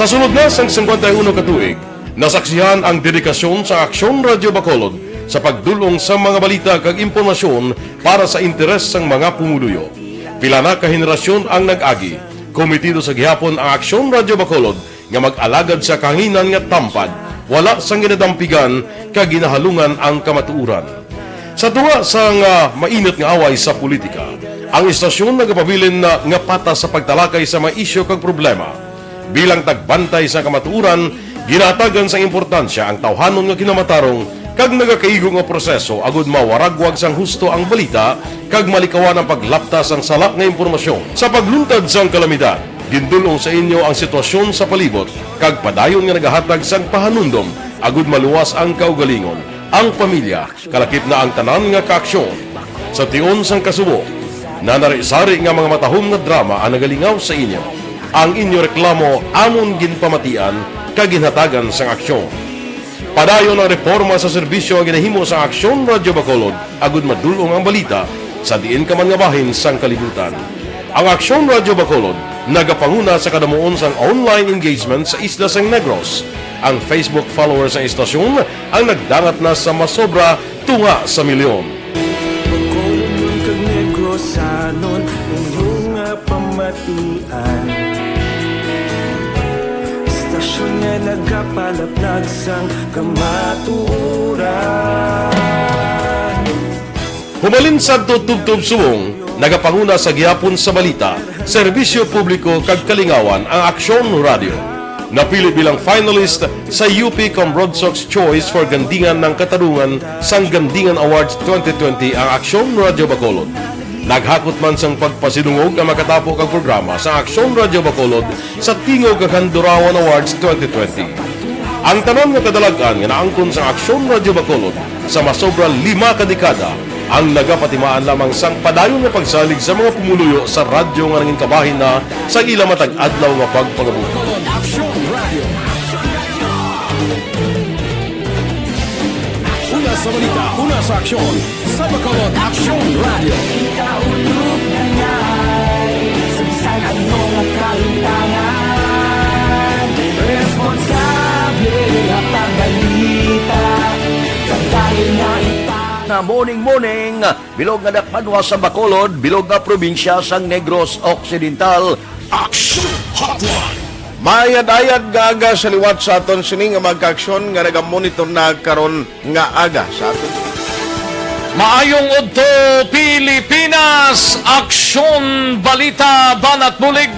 Sa sulod na sang singkwenta y uno ka tuig, nasaksihan ang dedikasyon sa Aksyon Radyo Bacolod sa pagdul-ong sa mga balita kag impormasyon para sa interes sang mga pumuluyo. Pila na ka henerasyon ang nag-agi. Komitido sa gihapon ang Aksyon Radyo Bacolod nga mag-alagad sa kahanginan nga tampad, wala sang ginadampigan kag ginahalungan ang kamatuoran. Sa tunga sang, ah, mainit nga away sa politika, ang istasyon nagapabilin na nga patas sa pagtalakay sa mga isyu kag problema. Bilang tagbantay sa kamatuoran, ginahatagan sang importansya ang tawhanon nga kinamatarong kag nagakaigo nga proseso agud mawaragwag sang husto ang balita kag malikawan ang paglapta sang sala nga impormasyon. Sa pagluntad sang kalamidad, gindul-ong sa inyo ang sitwasyon sa palibot kag padayon nga nagahatag sang pahanumdom agud maluwas ang kaugalingon, ang pamilya, kalakip na ang tanan nga kaaksyon. Sa tion sang kasubo, nanari-sari nga mga matahom nga drama ang nagalingaw sa inyo. Ang inyo reklamo amon ginpamatian kag ginhatagan sang aksyon. Padayon ang reporma sa serbisyo nga ginahimo sang Aksyon Radyo Bacolod agud madul-ong ang balita sa diin ka man nga bahin sang kalibutan. Ang Aksyon Radyo Bacolod nagapanguna sa kadamuon sang online engagement sa isla sang Negros. Ang Facebook followers sang istasyon ang nagdangat na sa masobra tunga sa milyon. Bacolodnon kag Negrosanon, inyo nga pamatian. Istasyon nga nagapalaplag sang kamatuoran. Humalin sadto tubtob subong, nagapanguna sa gihapon sa balita, serbisyo publiko kag kalingawan ang Aksyon Radyo. Napili bilang finalist sa U P Cambronsox Choice for Gandingan ng Katarungan sang Gandingan Awards twenty twenty ang Aksyon Radyo Bacolod. Naghakot man sang pagpasidungog ang makatapo kag programa sa Aksyon Radyo Bacolod sa Tingog kag Handurawan Awards twenty twenty. Ang tanan nga kadalag-an nga naangkon sang Aksyon Radyo Bacolod sa masobra lima ka dekada ang nagapatimaan lamang sang padayon nga pagsalig sa mga pumuluyo sa radyo nga nangin kabahin na sa ila matag adlaw nga pagpangabuhi. Aksyon Radyo. Una sa balita, una sa aksyon, sa Bacolod Aksyon Radyo. Kita ulog na ngay, sa bisan ano nga kalimtangan, responsable nga pagbalita, kag dali na ipa- Na morning, morning, bilog nga dakpanwa sa Bacolod, bilog nga probinsya sang Negros Occidental. Aksyon Hotline. Maayad-ayad nga aga sa liwat sa aton sini nga mga kaaksyon nga nagamonitor na karon nga aga sa aton. Maayong udto, Pilipinas! Aksyon, balita, banat bulig.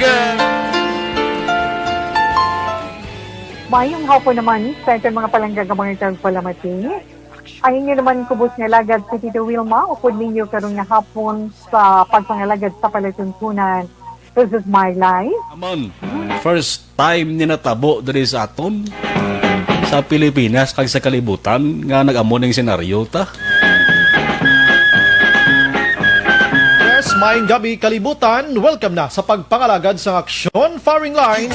Mayong hapon naman sa aton mga palangga nga mga tagpalamati. Ang inyo naman kubos nga alagad si Tito Wilma, upod ninyo karon nga hapon sa pagpangalagad sa palatuntunan. This is my life. Amon, first time ni natabo diri sa aton, sa Pilipinas kag sa kalibutan nga nag-amo ning senaryo ta. Yes, maayong gabi, kalibutan. Welcome na sa pagpangalagad sang aksyon, Firing Line.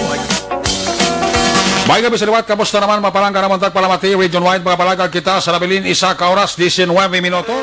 Maayong gabi sa liwat, kamusta naman, mga palangga namon tagpalamati, region-wide, mga palangga kita sa nabilin, isa ka oras, diecinuebe minuto.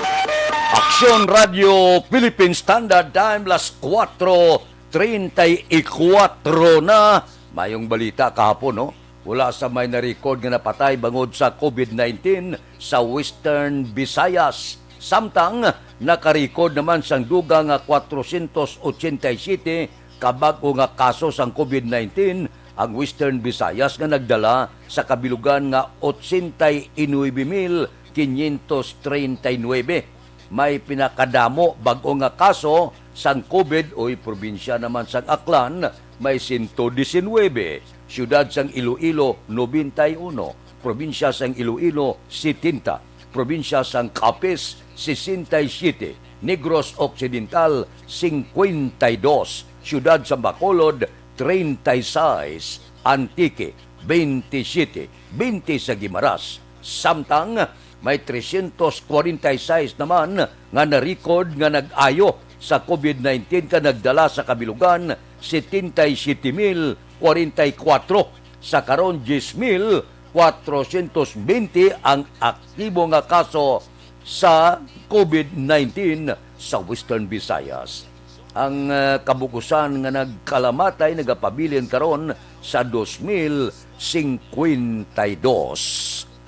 Aksyon Radio Philippine Standard Time, las kuwatro treinta y kuwatro na. Mayong balita kahapon, no? Wala sa may na-record nga napatay bangod sa COVID nineteen sa Western Visayas. Samtang, naka-record naman sang dugang nga kwatrocientos ochenta y siete ka bag-o nga kaso sang COVID nineteen ang Western Visayas nga nagdala sa kabilugan nga ochenta y nuebe mil quinientos treinta y nuebe. May pinakadamo bag-o nga kaso sang COVID, oy, probinsya naman sang Aklan, may sento disinwebe, siyudad sang Iloilo, nobenta y uno, probinsya sang Iloilo, setenta, probinsya sang Capiz, sesenta y siete, Negros Occidental, cincuenta y dos, siyudad sang Bacolod, treinta y seis, Antique, veintisiete, veinte sa Guimaras. Samtang may trescientos cuarenta y seis naman nga na-record nga nag-ayo sa COVID nineteen kag nagdala sa kabilugan, setenta y siete mil cuarenta y cuatro. Sa karon, diyes mil cuatrocientos veinte ang aktibo nga kaso sa COVID nineteen sa Western Visayas. Ang, ah, kabug-usan nga nagkalamatay nagapabilin karon sa dos mil cincuenta y dos.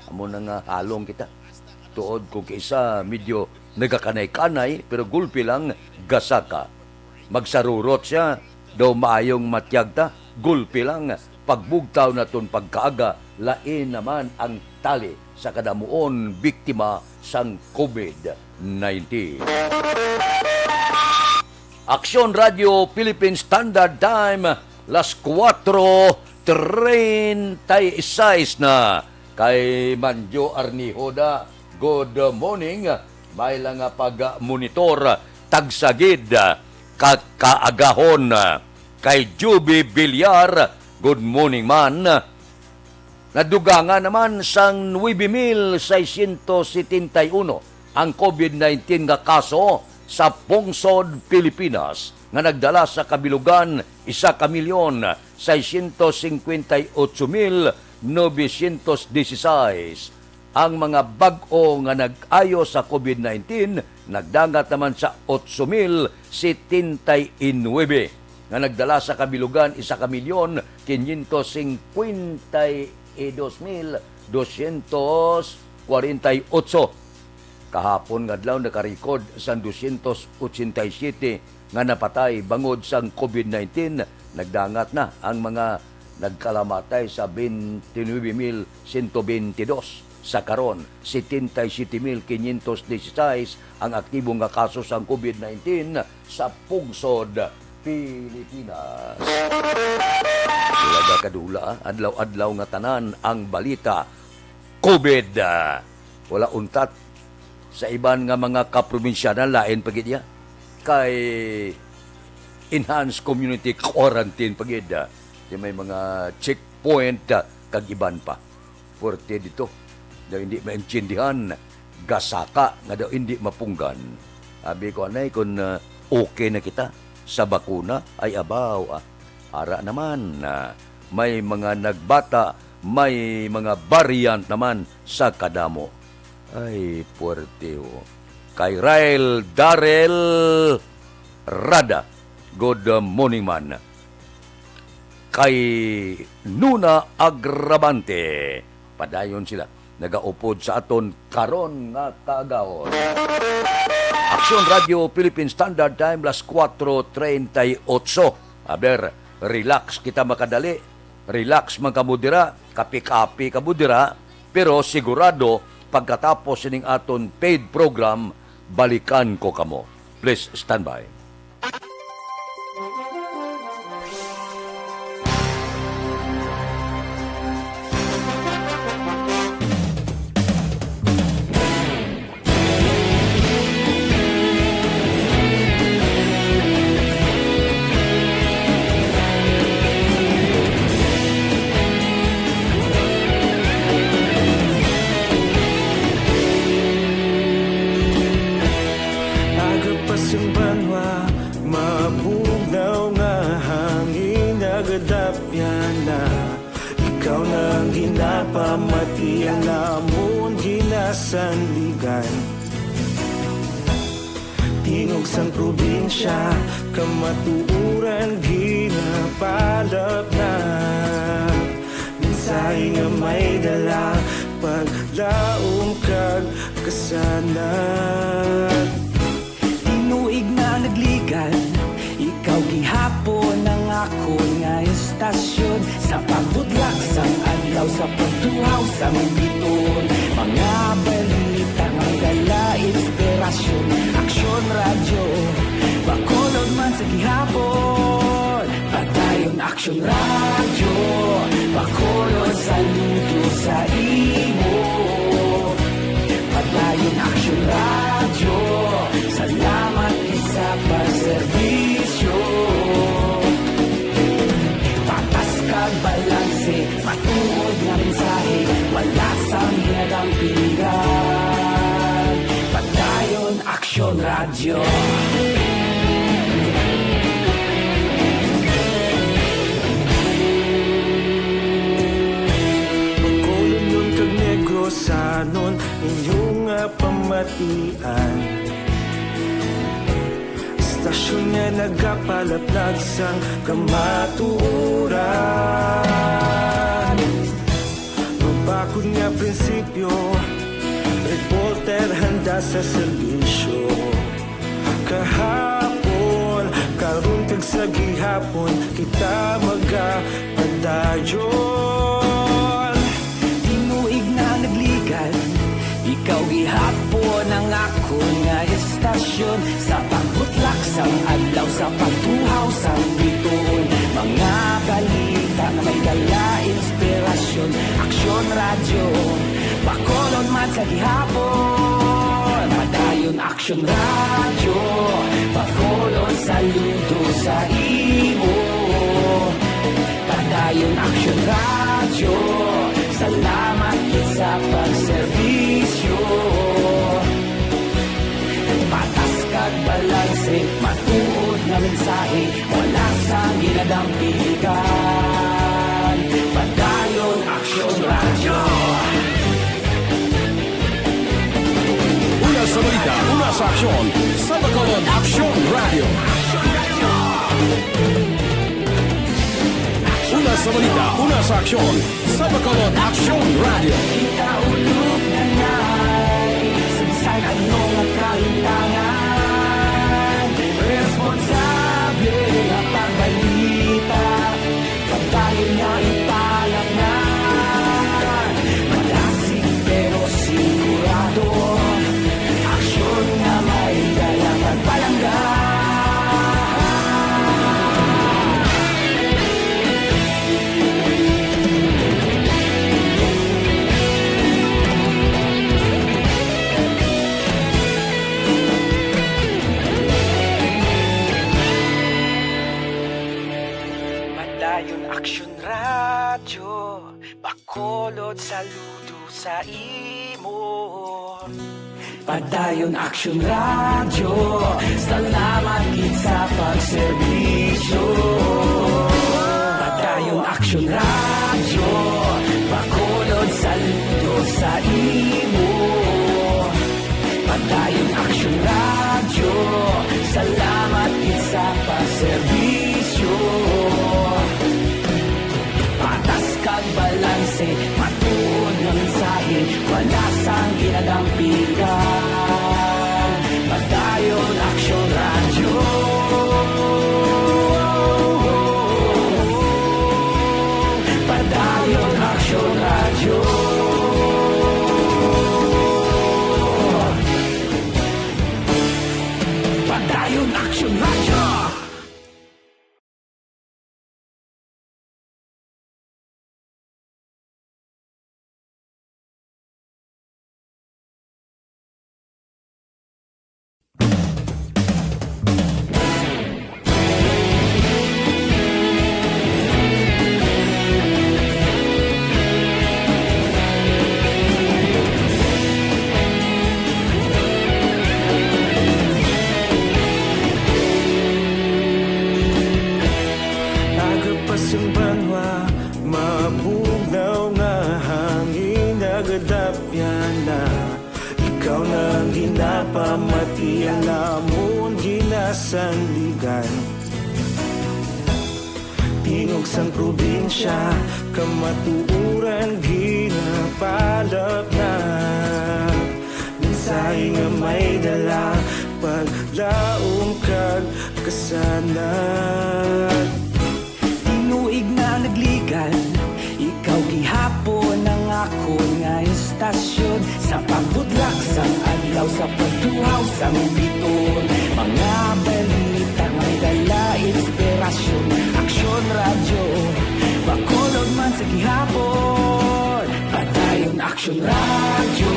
Amo na nga halong kita. Tuod kung kaisa medyo nagakanay-kanay, pero gulpi lang gasaka. Magsarurot sia, daw maayong matiyag ta, gulpi lang. Pagbugtaw naton pagkaaga, lain naman ang tali sa kadamuon biktima sang COVID nineteen. Aksyon Radio Philippine Standard Time, las kuwatro treinta y seis na. Kay Manjo Arnihoda, good morning. May lang nga pag-monitor, tagsagid, ka-, kaagahon. Kay Juby Villar, good morning man. Nadugangan naman sang nuebe mil seiscientos setenta y uno ang COVID nineteen nga kaso sa pungsod Pilipinas, nga nagdala sa kabilugan isa ka milyon seiscientos cincuenta y ocho mil novecientos dieciséis. Ang mga bag-o nga nag-ayo sa COVID nineteen nagdangat naman sa otso mil setenta y nuebe, nga nagdala sa kabilugan isa ka milyon quinientos cincuenta y dos mil doscientos cuarenta y ocho. Kahapon nga adlaw, nakarecord sang doscientos ochenta y siete nga napatay bangod sang COVID nineteen. Nagdangat na ang mga nagkalamatay sa twenty-nine mil sento twenty-dos. Sa karon, setenta y siete mil quinientos dieciséis ang aktibo nga kaso sang COVID nineteen sa pungsod Pilipinas. Wala ka kadula, ah. Adlaw-adlaw nga tanan ang balita COVID. Ah, wala untat. Sa iban nga mga kaprobinsyanan, lain pa gid iya. Kay enhanced community quarantine pa gid, ah. Di may mga checkpoint, ah, kag iban pa. Puwerte dito. Daw hindi maintindihan. Gasaka nga daw hindi mapunggan. Abi ko, anay, kung, ah, okay na kita sa bakuna, ay abaw, ah. Ara naman, ah, may mga nagbata, may mga variant naman sa kadamo. Ay, puwerte, oh. Kay Rael Darel Rada, good morning man. Kay Nuna Agravante, padayon sila nagaupod sa aton karon nga kaagahon. Aksyon Radio Philippine Standard Time, las kuwatro treinta y ocho. Aber, relax kita makadali. Relax man kamo dira, kapi-kapi kamo dira, pero sigurado, pagkatapos sining aton paid program, balikan ko kamo. Please stand by. Aga pa sang banwa, mabugnaw nga hangin nagadapyan na. Ikaw na ang ginapamati, ang amon ginasandigan. Tingog sang probinsya, kamatuoran ginapalapnag. Mensahe nga may dala, paglaom kag kasanag. Tinuig na nagligad, ikaw gihapon ang akon nga istasyon, sa pagbudlak sang adlaw, sa pagtuhaw sang bituon, mga balita nga may dala inspirasyon. Aksyon Radyo, Bacolod man sa gihapon. Padayon Aksyon Radyo, Bacolod saludo sa imo. Padayon Aksyon Radyo, salamat gid sa pagserbisyo. Patas kag balanse, matuod nga mensahe, wala sang ginadampigan. Padayon Aksyon Radyo. Bacolodnon kag Negrosanon, inyo nga pamatian. Istasyon nga nagapalaplag sang kamatuoran. Mabakod nga prinsipyo, reporter handa sa serbisyo. Kahapon, karon kag sa gihapon, kita magapadayon. Tinuig na nagligan, ikaw gihapon ang akon nga istasyon. Sa pagbutlak sang adlaw, sa pagtuhaw sang bituon, mga balita nga may dala inspirasyon. Aksyon Radyo, Bacolod man sa gihapon. Padayon Aksyon Radyo, Bacolod saludo sa imo. Padayon Aksyon Radyo, salamat gid sa pagserbisyo. Patas kag balanse, matuod nga mensahe, wala sang ginadampigan. Padayon Aksyon Radyo. Una sa balita, una sa aksyon, sa Bacolod Aksyon Radyo. Una sa balita, una sa aksyon, sa Bacolod Aksyon Radyo. Kita ulog na nai, sa bisan ano nga kahintangan, responsable nga pagbalita. Padayon nga ipalamnan, madasig pero sigurado. Aksyon nga may dala pagpalangga. Padayon Aksyon Radyo, Bacolod saludo sa imo. Padayon Aksyon Radyo, salamat gid sa pagserbisyo. Padayon Aksyon Radyo, Bacolod saludo sa imo. Padayon Aksyon Radyo, salamat gid sa pagserbisyo. Patas kag balanse, matuod nga mensahe, wala sang ginadampigan. Padayon Aksyon Radyo. Padayon Aksyon Radyo. Padayon Aksyon Radyo. Aga pa sang banwa, mabugnaw nga hangin, nagadapyan na. Ikaw na ang ginapamati, ang amon ginasandigan. Tingog sang probinsya, kamatuoran ginapalapnag. Mensahe nga may dala, paglaom kag kasanag. Tasyon sa pagbudlak sang adlaw, sa pagtuhaw sang biton, mga balita may dala inspirasyon. Aksyon Radyo, Bacolod man sa gihapon. Padayon Aksyon Radyo,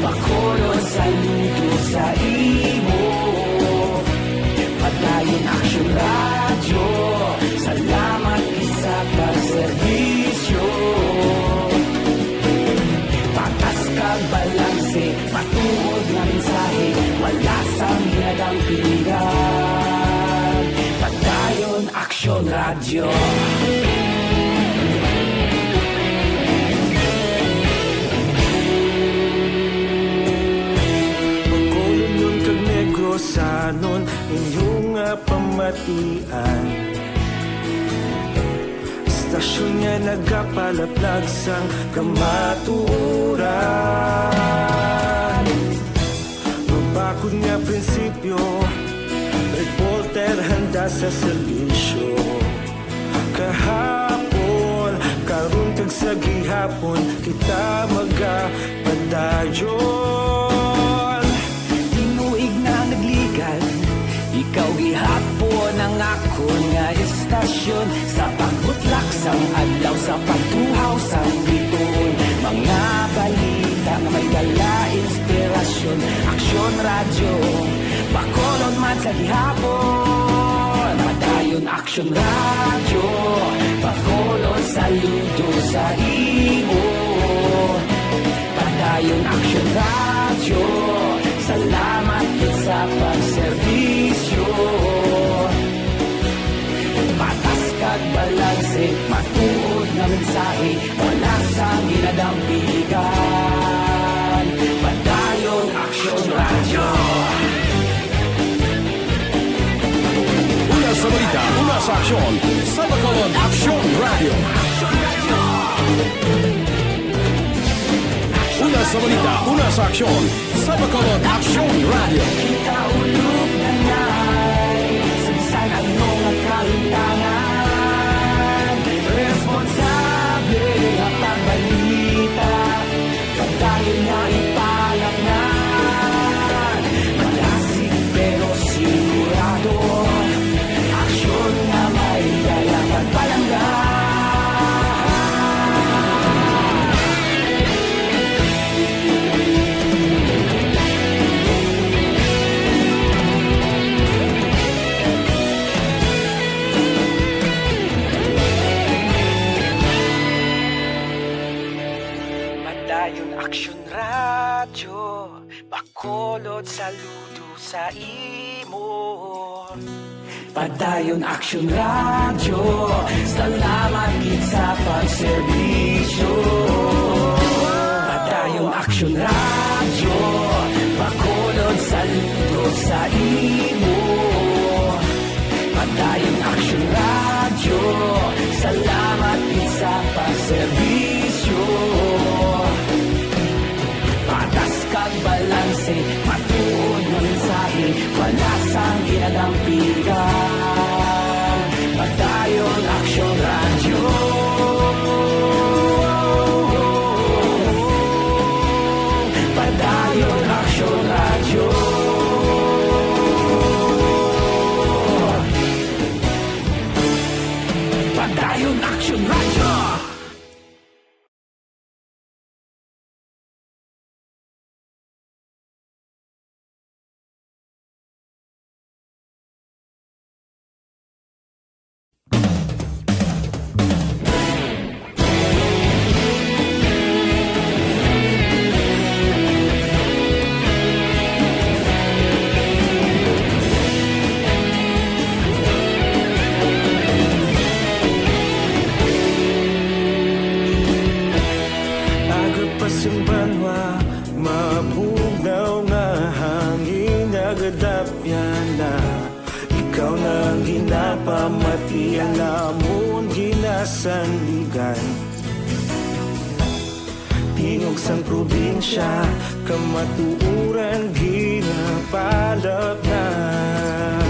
Bacolod saludo sa imo. Padayon Aksyon Radyo, salamat gid sa pagserbisyo. Patas kag balanse, matuod nga mensahe, wala sang ginadampigan. Padayon Aksyon Radyo. Bacolodnon kag Negrosanon, inyo nga pamatian. Istasyon nga nagapalaplag sang kamatuoran. Mabakod nga prinsipyo, reporter handa sa serbisyo. Kahapon, karon kag sa gihapon, kita magapadayon. Tinuig na nagligal, ikaw gihapon ang akon nga istasyon. Sa pagbutlak sang adlaw, sa pagtuhaw sang biton, mga balita nga may dala inspirasyon. Aksyon Radyo, Bacolod man sa gihapon. Padayon Aksyon Radyo, Bacolod saludo sa imo. Padayon Aksyon Radyo, salamat gid sa pagserbisyo. Patas kag balanse, matuod nga mensahe, wala sang ginadampigan. Padayon Aksyon Radyo. Una sa balita, una sa aksyon, sa Bacolod Aksyon Radyo. Una sa balita, una sa aksyon, sa Bacolod Aksyon Radyo. Kita ulog na nay, sa bisan ano nga kahimtangan, responsable nga pagbalita. Padayon nga ipalatnan, malasig pero sigurado. Aksyon nga may dala pagpalangga. Padayon Aksyon Radyo, Bacolod saludo sa imo. Padayon Aksyon Radyo, salamat gid sa pagserbisyo. Padayon Aksyon Radyo, Bacolod saludo sa imo. Padayon Aksyon Radyo, salamat gid sa pagserbisyo. Patas kag balanse, matuod nga mensahe, wala sang ginadampigan. Padayon Aksyon Radyo. Padayon Aksyon Radyo. Padayon Aksyon Radyo. Aga pa sang banwa, mabugnaw nga hangin nagadapyan na. Ikaw na ang ginapamati, ang amon ginasandigan. Tingog sang probinsya, kamatuoran ginapalapnag.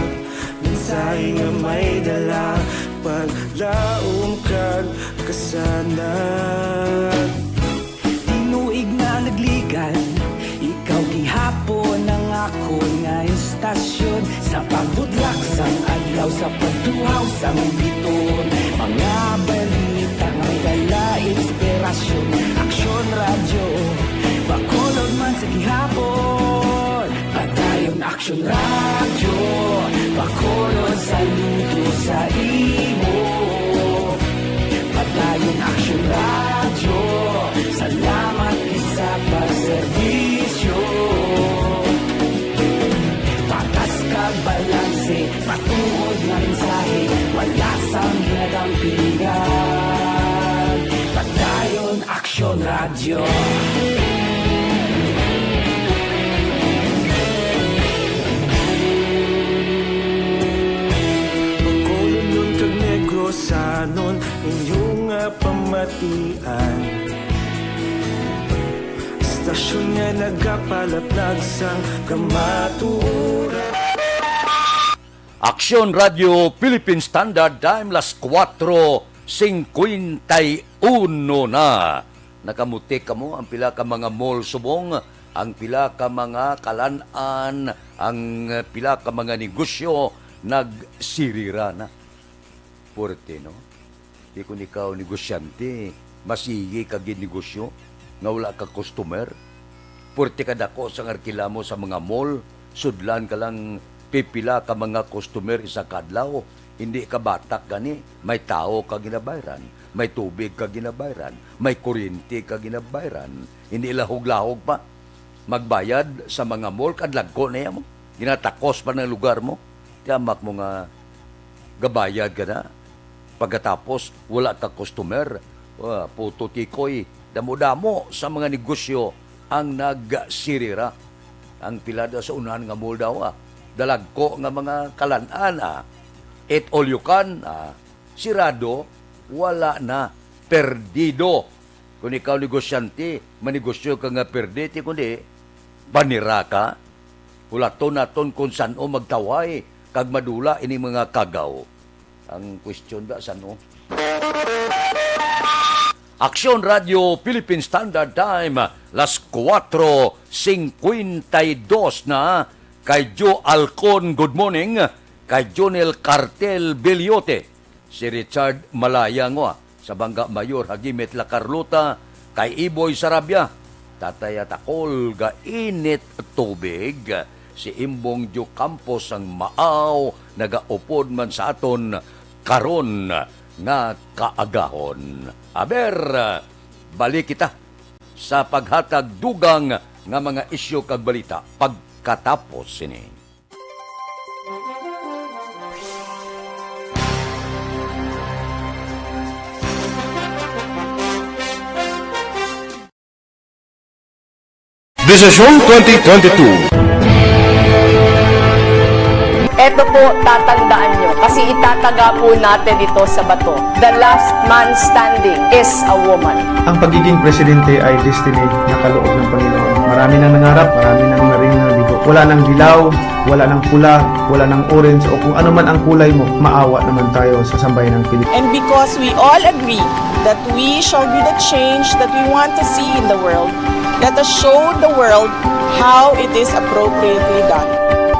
Mensahe nga may dala, paglaom kag kasanag. Tinuig nga Sa pagtuhaw sang biton, mga balita nga may dala inspirasyon. Aksyon Radyo, Bacolod man sa gihapon. Padayon Aksyon Radyo, Bacolod saludo sa imo. Padayon Aksyon Radyo, salamat gid sa pagserbisyo. Patas kag balanse, matuod nga mensahe, wala sang ginadampingan. Padayon Aksyon Radyo. Bacolodnon kag Negrosanon, inyo nga pamatian. Stasyon nga nagapalaplag sang kamatuoran. Aksyon Radyo Philippine Standard Time, las kuwatro singkwenta y uno na. Nakamutik kamo ang pila ka mga mall subong, ang pila ka mga kalan-an, ang pila ka mga negosyo nagsirira na. Puerte, no? Di kon ikaw negosyante, masigi ka gid negosyo nga wala ka customer. Puerte ka dako sang reklamo sa mga mall, sudlan ka lang pipila ka mga customer isa ka adlaw. Hindi ka batak gani, may tawo ka ginabayran, may tubig ka ginabayran, may kuryente ka ginabayran. Hindi lahog-lahog pa. Magbayad sa mga mall, kadlagko na mo. Ginatakos pa ng lugar mo. Tiamak mo nga gabayad ka na. Pagkatapos, wala ka customer. Ah, puto tikoy, damo-damo sa mga negosyo ang nagsirira. Ang pila daw sa unahan nga mall daw, ah, dalagko nga mga kalan-an, ah, eat all you can, ah, sirado, wala na, perdido. Kung ikaw negosyante, manegosyo ka nga perde, ti kundi banira ka. Hulaton naton kung san-o magtawhay kag madula ini mga kagaw. Ang question da, san-o? Aksyon Radyo Philippine Standard Time, las kuwatro singkwenta y dos na. Kay Joe Alcon, good morning. Kay Jonel Cartel Beliote, si Richard Malaya ngwa, sa Bangga Mayor Hagimit La Carlota, kay Iboy Sarabia, Tatay Atakol ga init tubig, si Imbong Joe Campos ang maaw nagaupod man sa aton karon nga kaagahon. Aber, balik kita sa paghatag dugang nga mga isyu kag balita pagkatapos sini. Desisyon twenty twenty-two. Eto po, tatandaan nyo, kasi itataga po natin ito sa bato. The last man standing is a woman. Ang pagiging presidente ay destiny na kaloob ng Panginoon. Marami nang nangarap, marami nang naring nabigo. Wala nang dilaw, wala nang pula, wala nang orange, o kung ano man ang kulay mo, maawa naman tayo sa sambayanang Pilipino. And because we all agree that we shall be the change that we want to see in the world, let us show the world how it is appropriately done.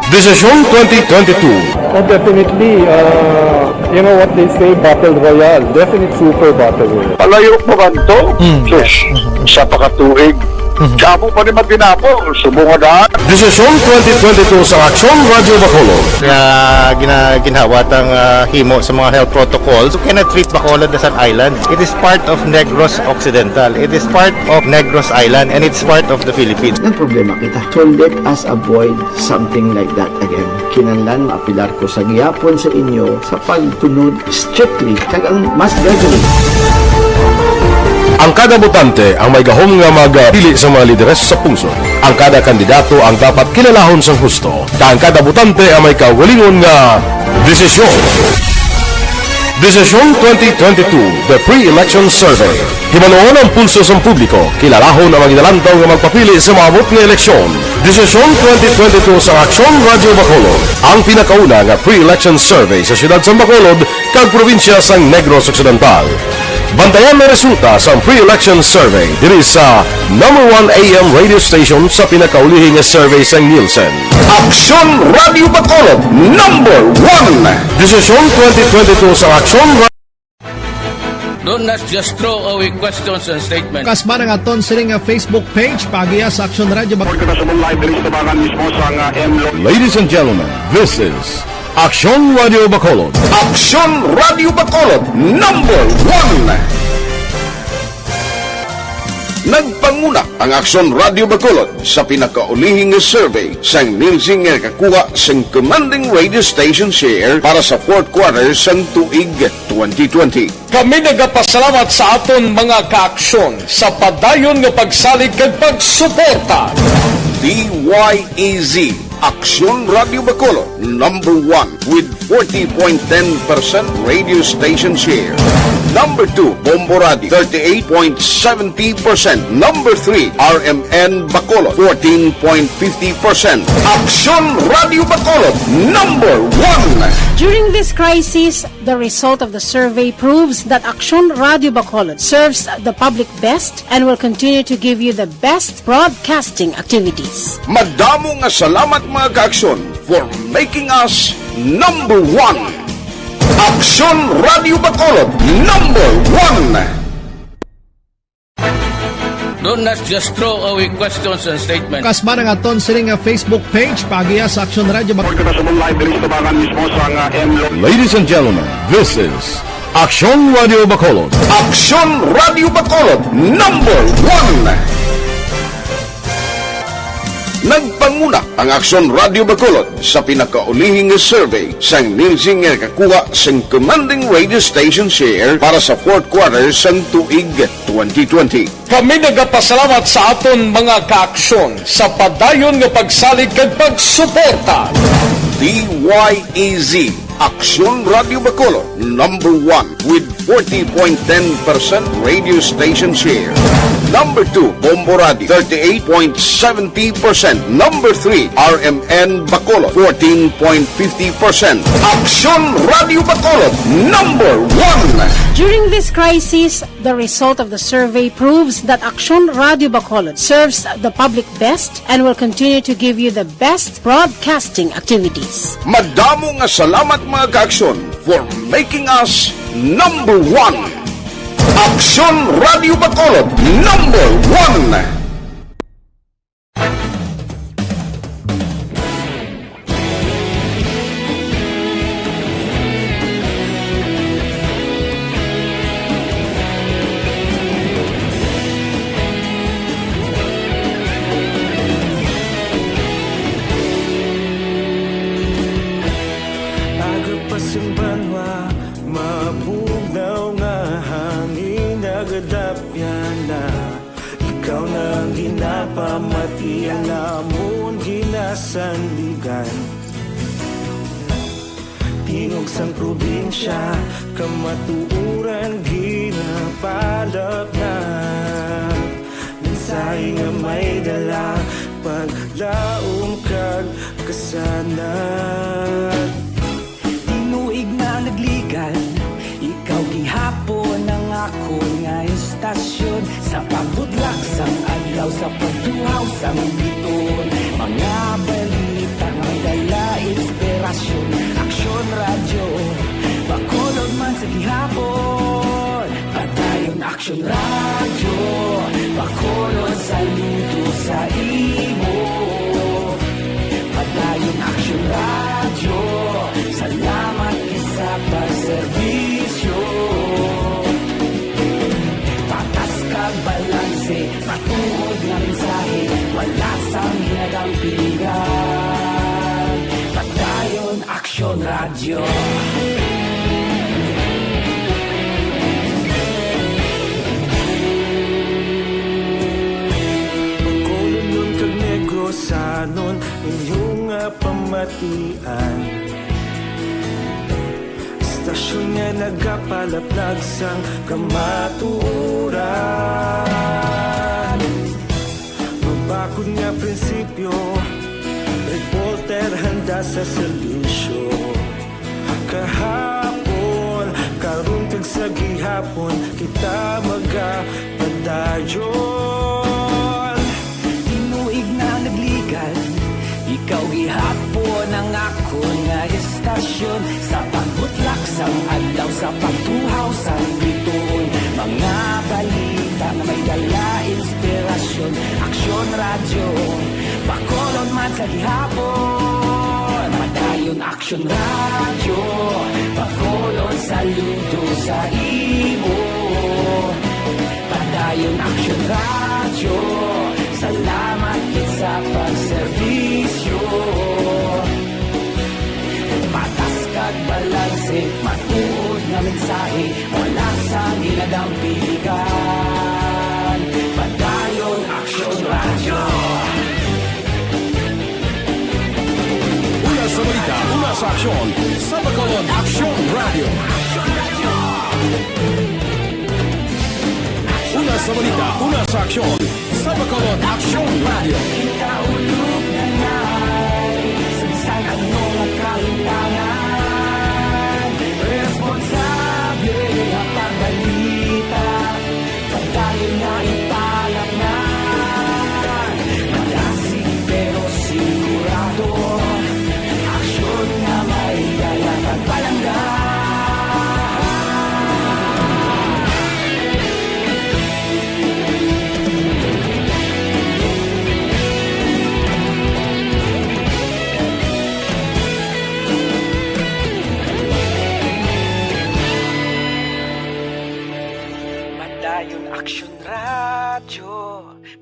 Desisyon twenty twenty-two. Oh, definitely, uh, you know what they say, battle royale. Definite super battle royale. Palayo pa man to? Mm. Sus, sa pakatuig. Mhm. Damo pa ni matinapo, subong nga daan. Desisyon twenty twenty-two sa Aksyon Radyo Bacolod. Nga gina-, ginhawat ang, ah, himo sa mga health protocols. You cannot treat Bacolod as an island. It is part of Negros Occidental. It is part of Negros Island, and it's part of the Philippines. Nagproblema kita. So let us avoid something like that again. Kinahanglan maapelar ko sa gihapon sa inyo sa pagtunod strictly kag ang mas gradually. Ang kada botante ang may gahom nga magpili sa mga lideres sa pungsod. Ang kada kandidato ang dapat kilalahon sang husto, kag ang kada botante ang may kaugalingon nga desisyon. Desisyon twenty twenty-two, The Pre-Election Survey. Himanuon ang pulso sang publiko, kilalahon ang mga ginalantaw nga magpapili sa maabot nga eleksyon. Desisyon twenty twenty-two sa Aksyon Radyo Bacolod, ang pinakauna nga pre-election survey sa siyudad sang Bacolod kag probinsya sang Negros Occidental. Bantayan ang resulta sa pre-election survey diri sa number one A M radio station sa pinakaulihi nga survey sang Nielsen. Aksyon Radio Bacolod, number one. Desisyon twenty twenty-two sa Aksyon Ra- Don't not just throw away questions and statements. Kasman ang aton sini nga Facebook page, paagiha sa Aksyon Radio Bacolod. Kita sa live diri sa tabangan mismo sa nga M Lo. Ladies and gentlemen, this is Aksyon Radio Bacolod. Aksyon Radio Bacolod, number one. Nagpanguna ang Aksyon Radio Bacolod sa pinakaulihi nga survey sang Nielsen nga nakakuha sang commanding radio station share para sa fourth quarter sang tuig twenty twenty. Kami nagapasalamat sa aton mga kaaksyon sa padayon nga pagsalig kag pagsuporta. D Y E Z, Aksyon Radio Bacolod, number one with forty point ten percent radio station share. Number two, Bombo Radio, thirty-eight point seventy percent. Number three, R M N Bacolod, fourteen point fifty percent. Aksyon Radio Bacolod, number one. During this crisis, the result of the survey proves that Aksyon Radio Bacolod serves the public best and will continue to give you the best broadcasting activities. Madamo nga salamat, mga kaaksyon, for making us number one. Aksyon Radio Bacolod, number one. Don't not just throw away questions and statements. Kasman ang aton sini nga Facebook page, paagiha sa Aksyon Radio Bacolod. Kita sa live diri sa tabangan mismo sa nga M Lo. Ladies and gentlemen, this is Aksyon Radio Bacolod. Aksyon Radio Bacolod, number one. Nagpanguna ang Aksyon Radio Bacolod sa pinakaulihi nga survey sang Nielsen nga nakakuha sang commanding radio station share para sa fourth quarter sang tuig twenty twenty. Kami nagapasalamat sa aton mga kaaksyon sa padayon nga pagsalig kag pagsuporta. D Y E Z, Aksyon Radio Bacolod, number one with forty point ten percent radio station share. Number two, Bombo Radio, thirty-eight point seventy percent. Number three, R M N Bacolod, fourteen point fifty percent. Aksyon Radio Bacolod, number one. During this crisis, the result of the survey proves that Aksyon Radio Bacolod serves the public best and will continue to give you the best broadcasting activities. Madamo nga salamat, mga kaaksyon, for making us number one. Aksyon Radio Bacolod, number one. Aga pa sing banwa, mabugnaw nga hangin, nagadapyan na. Ikaw na ang ginapamati, ang amon ginasandigan. Tingog sang probinsya, kamatuoran ginapalapnag. Mensahe nga may dala, paglaom kag kasanag. Tinuig na nagligan, ikaw gihapon ang akon nga istasyon. Sa pagbutlak sang adlaw, sa pagtuhaw sang biton, mga balita nga may dala inspirasyon. Aksyon Radyo Bacolod man sa gihapon. Padayon Aksyon Radyo Bacolod, saludo sa imo. Padayon Aksyon Radyo, salamat gid sa pagserbisyo. Patas kag balanse, matuod nga mensahe, wala sang ginadampingan. Padayon Aksyon Radyo. Bacolodnon kag Negrosanon, inyo nga pamatian. Istasyon nga nagapalaplag sang kamatuoran. Mabakod nga prinsipyo, reporter handa sa serbisyo. Kahapon, karon, kag Sa gihapon kita magapadayon. Tinuig na nagligad, ikaw gihapon ang akon nga estasyon. Sa pagbutlak sang adlaw, sa pagtuhaw sang bituon, mga balita nga may dala inspirasyon. Aksyon Radyo, Bacolod man sa gihapon. Padayon Aksyon Radyo, Bacolod, saludo sa imo. Padayon Aksyon Radyo, salamat gid sa pagserbisyo. Patas kag balanse, matuod nga mensahe, wala sang ginadampigan. Padayon Aksyon Radyo. Una sa balita, una sa aksyon, sa Bacolod Aksyon Radyo. Una sa balita, una sa aksyon, sa Bacolod Aksyon Radyo. Kita ulog na na'y sa bisan ano nga kahimtangan. Responsable nga pagbalita, padayon nga ipalapnan. Madasig pero sigurado, aksyon nga may dala kag palangga. Padayon Aksyon Radyo,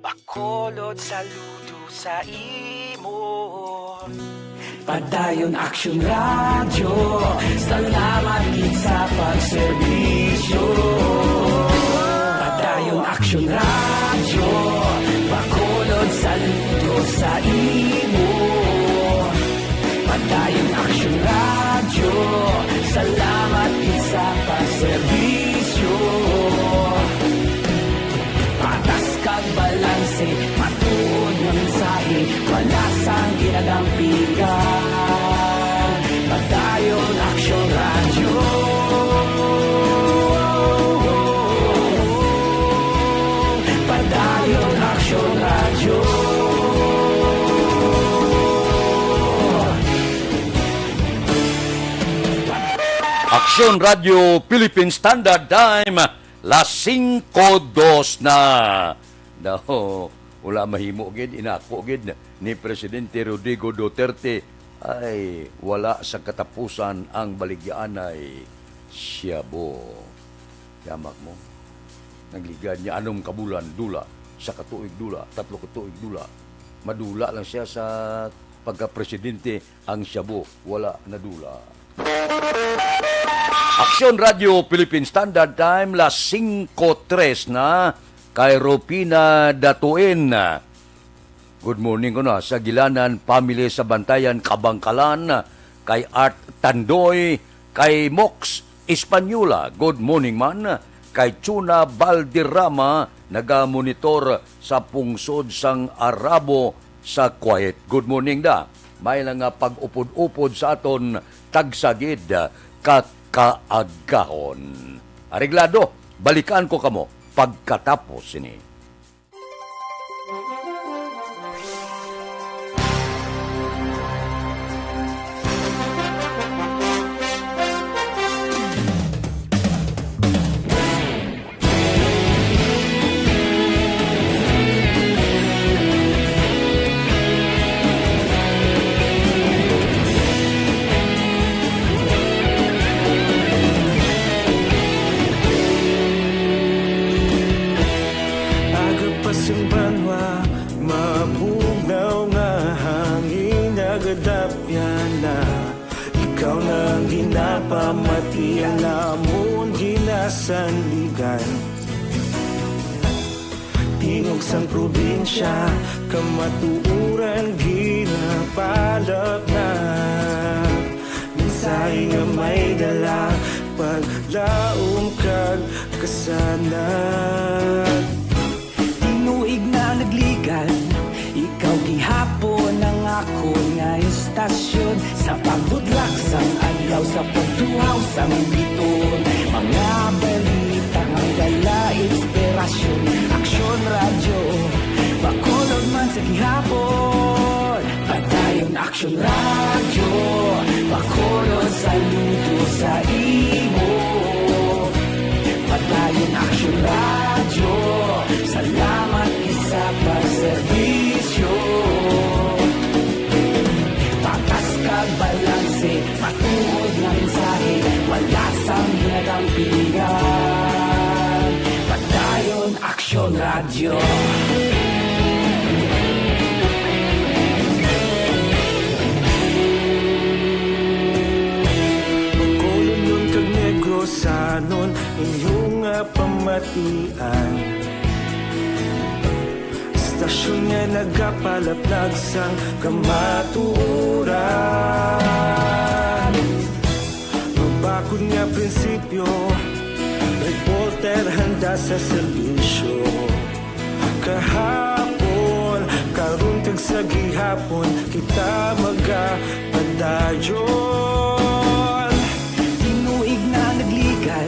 Bacolod, saludo sa imo. Padayon Aksyon Radyo, salamat gid sa pagserbisyo. Padayon Aksyon Radyo, Bacolod, saludo sa imo. Padayon Aksyon Radyo, salamat gid sa pagserbisyo. Patas kag balanse, matuod nga mensahe, wala sang ginadampigan. Padayon Aksyon Radyo. Padayon Aksyon Radyo. Aksyon Radyo Philippine Standard Time, las singko dos na. Daw, wala mahimo gid, inako gid ni Presidente Rodrigo Duterte, ay wala sa katapusan ang baligyaanay shabu. Yamak mo. Nagligad niya anom ka bulan, dula, sa katuig dula, tatlo ka tuig dula. Madula lang siya sa pagka-presidente, ang shabu, wala nadula. Aksyon Radyo Philippine Standard Time, las singko tres na, kay Rufina Datuin. Good morning ko na sa Gilanan family sa Bantayan, Kabangkalan, kay Art Tandoy, kay Mox Española. Good morning man, kay Chuna Valderrama, nagamonitor sa pungsod sang Arabo sa Kuwait. Good morning da. May lang nga pag-upod-upod sa aton tagsagid ka kaagahon. Areglado, balikan ko kamo pagkatapos sini. Agapas ang banwa, mabugnaw nga hangin, nagadapyan na. Ikaw na ang ginapamati, ang amon ginasandigan. Tingog sang probinsya, kamatuoran ginapalap na. Mensahe nga may dala, paglaom kag kasanag. Tinuig na nagligad, ikaw gihapon ang akon nga estasyon. Sa pagbutlak sang adlaw, sa pagtuhaw sang bituon, Mga balita nga may dala inspirasyon. Aksyon Radyo, Bacolod man sa gihapon. Padayon Aksyon Radyo, Bacolod saludo sa imo. Padayon Aksyon Radyo, salamat gid sa pagserbisyo. Patas kag balanse, matuod nga mensahe, wala sang ginadampingan. Padayon Aksyon Radyo. Bacolodnon kag Negrosanon, inyo nga pamatian. Istasyon nga nagapalaplag sang kamatuoran. Mabakod nga prinsipyo, reporter handa sa serbisyo. Kahapon, karon kag sa gihapon, kita magapadayon. Tinuig na nagligad,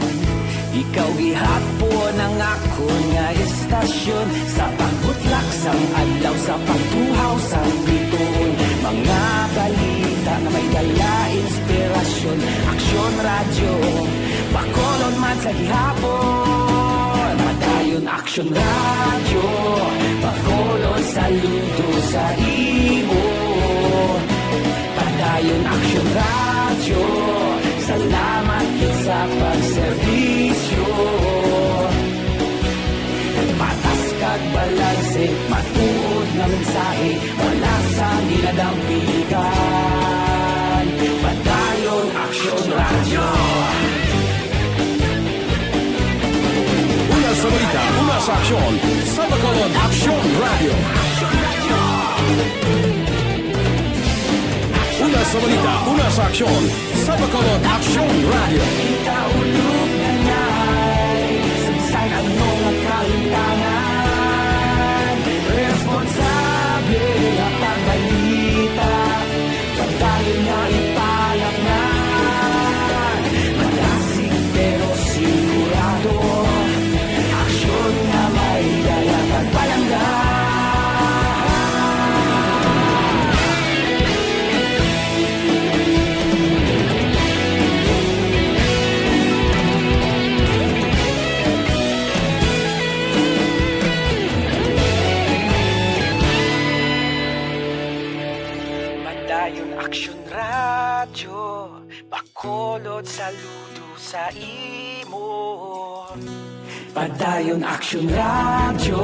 ikaw gihapon ang akon nga istasyon. Sa pagbutlak sang adlaw, sa pagtuhaw sang bituon, mga balita nga may dala inspirasyon. Aksyon Radyo, Bacolod man sa gihapon. Padayon Aksyon Radyo, Bacolod saludo sa imo. Padayon Aksyon Radyo, salamat gid sa pagserbisyo. Patas kag balanse, matuod nga mensahe, wala sang ginadampigan. Padayon Aksyon Radyo. Una sa balita, una sa aksyon, sa Bacolod Aksyon Radyo. Una sa balita, una sa aksyon, sa Bacolod Aksyon Radyo. Kita ulog na nai, saysay ang mga kalintangan. Responsable nga pagbalita, padayon nga ipalapnan. Madasig pero sigurado, aksyon nga may dala kag palangga. Padayon Aksyon Radyo, Bacolod saludo sa imo. Padayon Aksyon Radyo,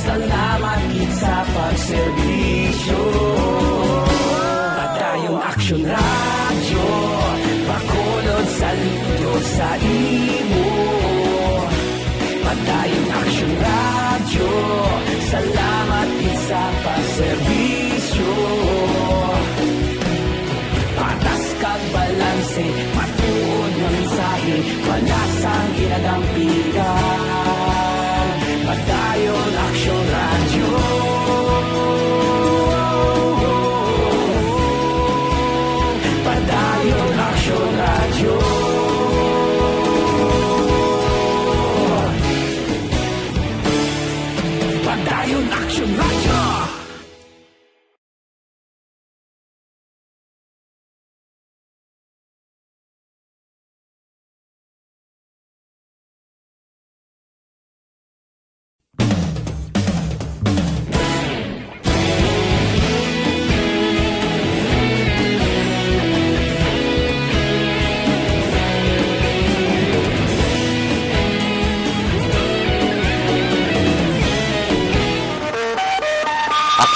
salamat gid sa pagserbisyo. Padayon Aksyon Radyo, Bacolod saludo sa imo. Padayon Aksyon Radyo, salamat gid sa pagserbisyo. Patas kag balanse, matuod nga mensahe, wala sang ginadampigan. Padayon Aksyon Radyo. Padayon Aksyon Radyo. Padayon Aksyon Radyo.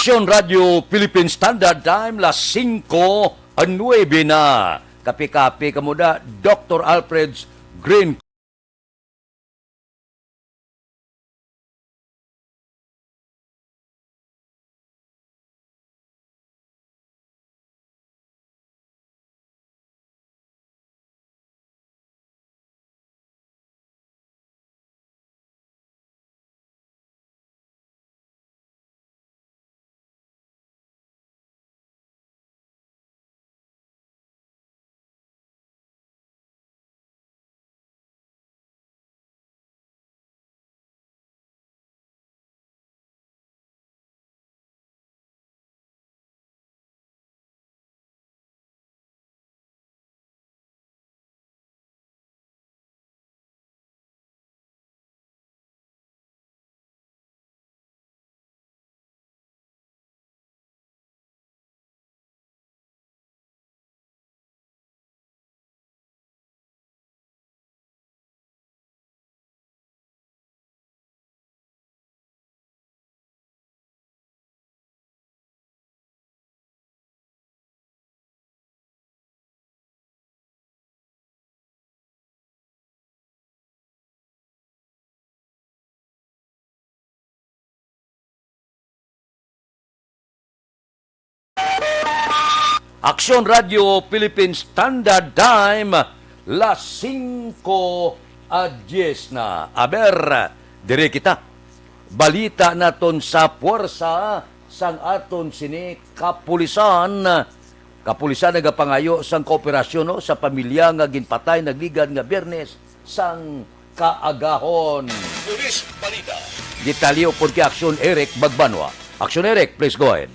Aksyon Radio Philippine Standard Time, las singko nuebe na. Kape-kape kamo da, Doktor Alfred's Green Aksyon Radio Philippine Standard Time, las singko a dyes na. Aber, diri kita. Balita naton sa puwersa sang aton sini kapulisan. Kapulisan nagapangayo sang kooperasyon, no, sa pamilya nga ginpatay nagligad nga Biyernes sang kaagahon. Police Balita. Detalye upod kay Aksyon Eric Magbanwa. Aksyon Eric, please go ahead.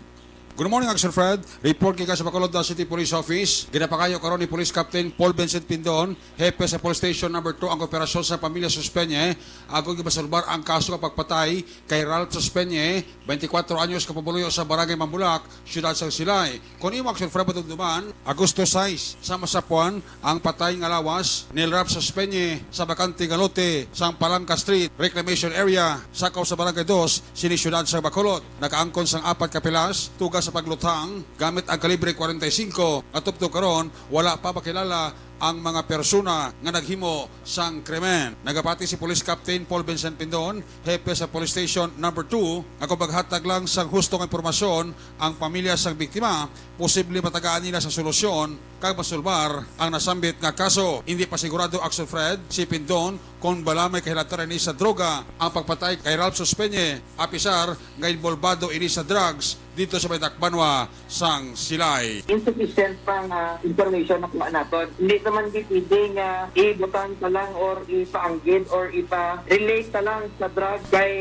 Good morning, Action Fred. Report gikan sa Bacolod City Police Office. Ginapangayo karon ni Police Captain Paul Vincent Pindon, hepe sa Police Station Number Two, ang operasyon sa pamilya Suspeñe, agod gibasulbar ang kaso nga pagpatay kay Ralph Suspeñe, twenty-four anyos, kapumuluyo sa Barangay Mambulak, Siyudad sang Silay. Kon imo, Action Fred, madumduman, Agosto sais, sa Masapuan, ang patay nga lawas ni Ralph Suspeñe sa bakante nga lote sang Palangka Street Reclamation Area, sakaw sa Barangay Dos, sini siyudad sa Bacolod. Nakaangkon sang apat ka pilas tuga sa pagluthang gamit ang kalibre forty-five. Nga tubtob karon, wala pa makilala ang mga persona nga naghimo sang krimen. Nagapati si Police Captain Paul Vincent Pindon, hepe sa Police Station Number Two, nga kung maghatag lang sang husto nga impormasyon ang pamilya sang biktima, posible matagaan nila sa solusyon kag masulbar ang nasambit nga kaso. Hindi pa sigurado, Action Fred, si Pindon kon bala may kahilanteran ini sa droga ang pagpatay kay Ralph Suspeñe, apisar nga inbolbado ini sa drugs dito sa may dakbanwa sang Silay. Insufficient pa nga information nakuha naton. Hindi naman di pwede nga ibutang ta lang or ipaanggid or ipa-relate ta lang sa drug kay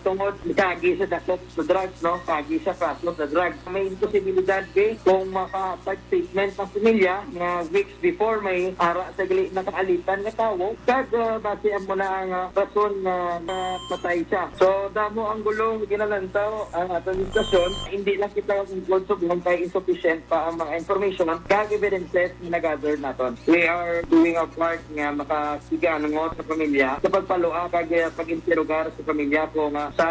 tungod kagi sa dakop sa drugs, no? Kagi sa kaso sa drug. May imposibilidad, eh, kung makahatag statement ang pamilya nga weeks before may ara sa gali nakaalitan nga tawo, kag, ah, base amo na ang, ah, rason nga napatay siya. So, damo ang gulong ginalantaw ang aton istasyon. Hindi lang kita ang subong kay insufficient pa ang mga information kag evidences nga na-gather naton. We are doing our part nga makakigangot sa pamilya sa pagpalua kag, ah, pag-interogar sa pamilya kung, ah, sa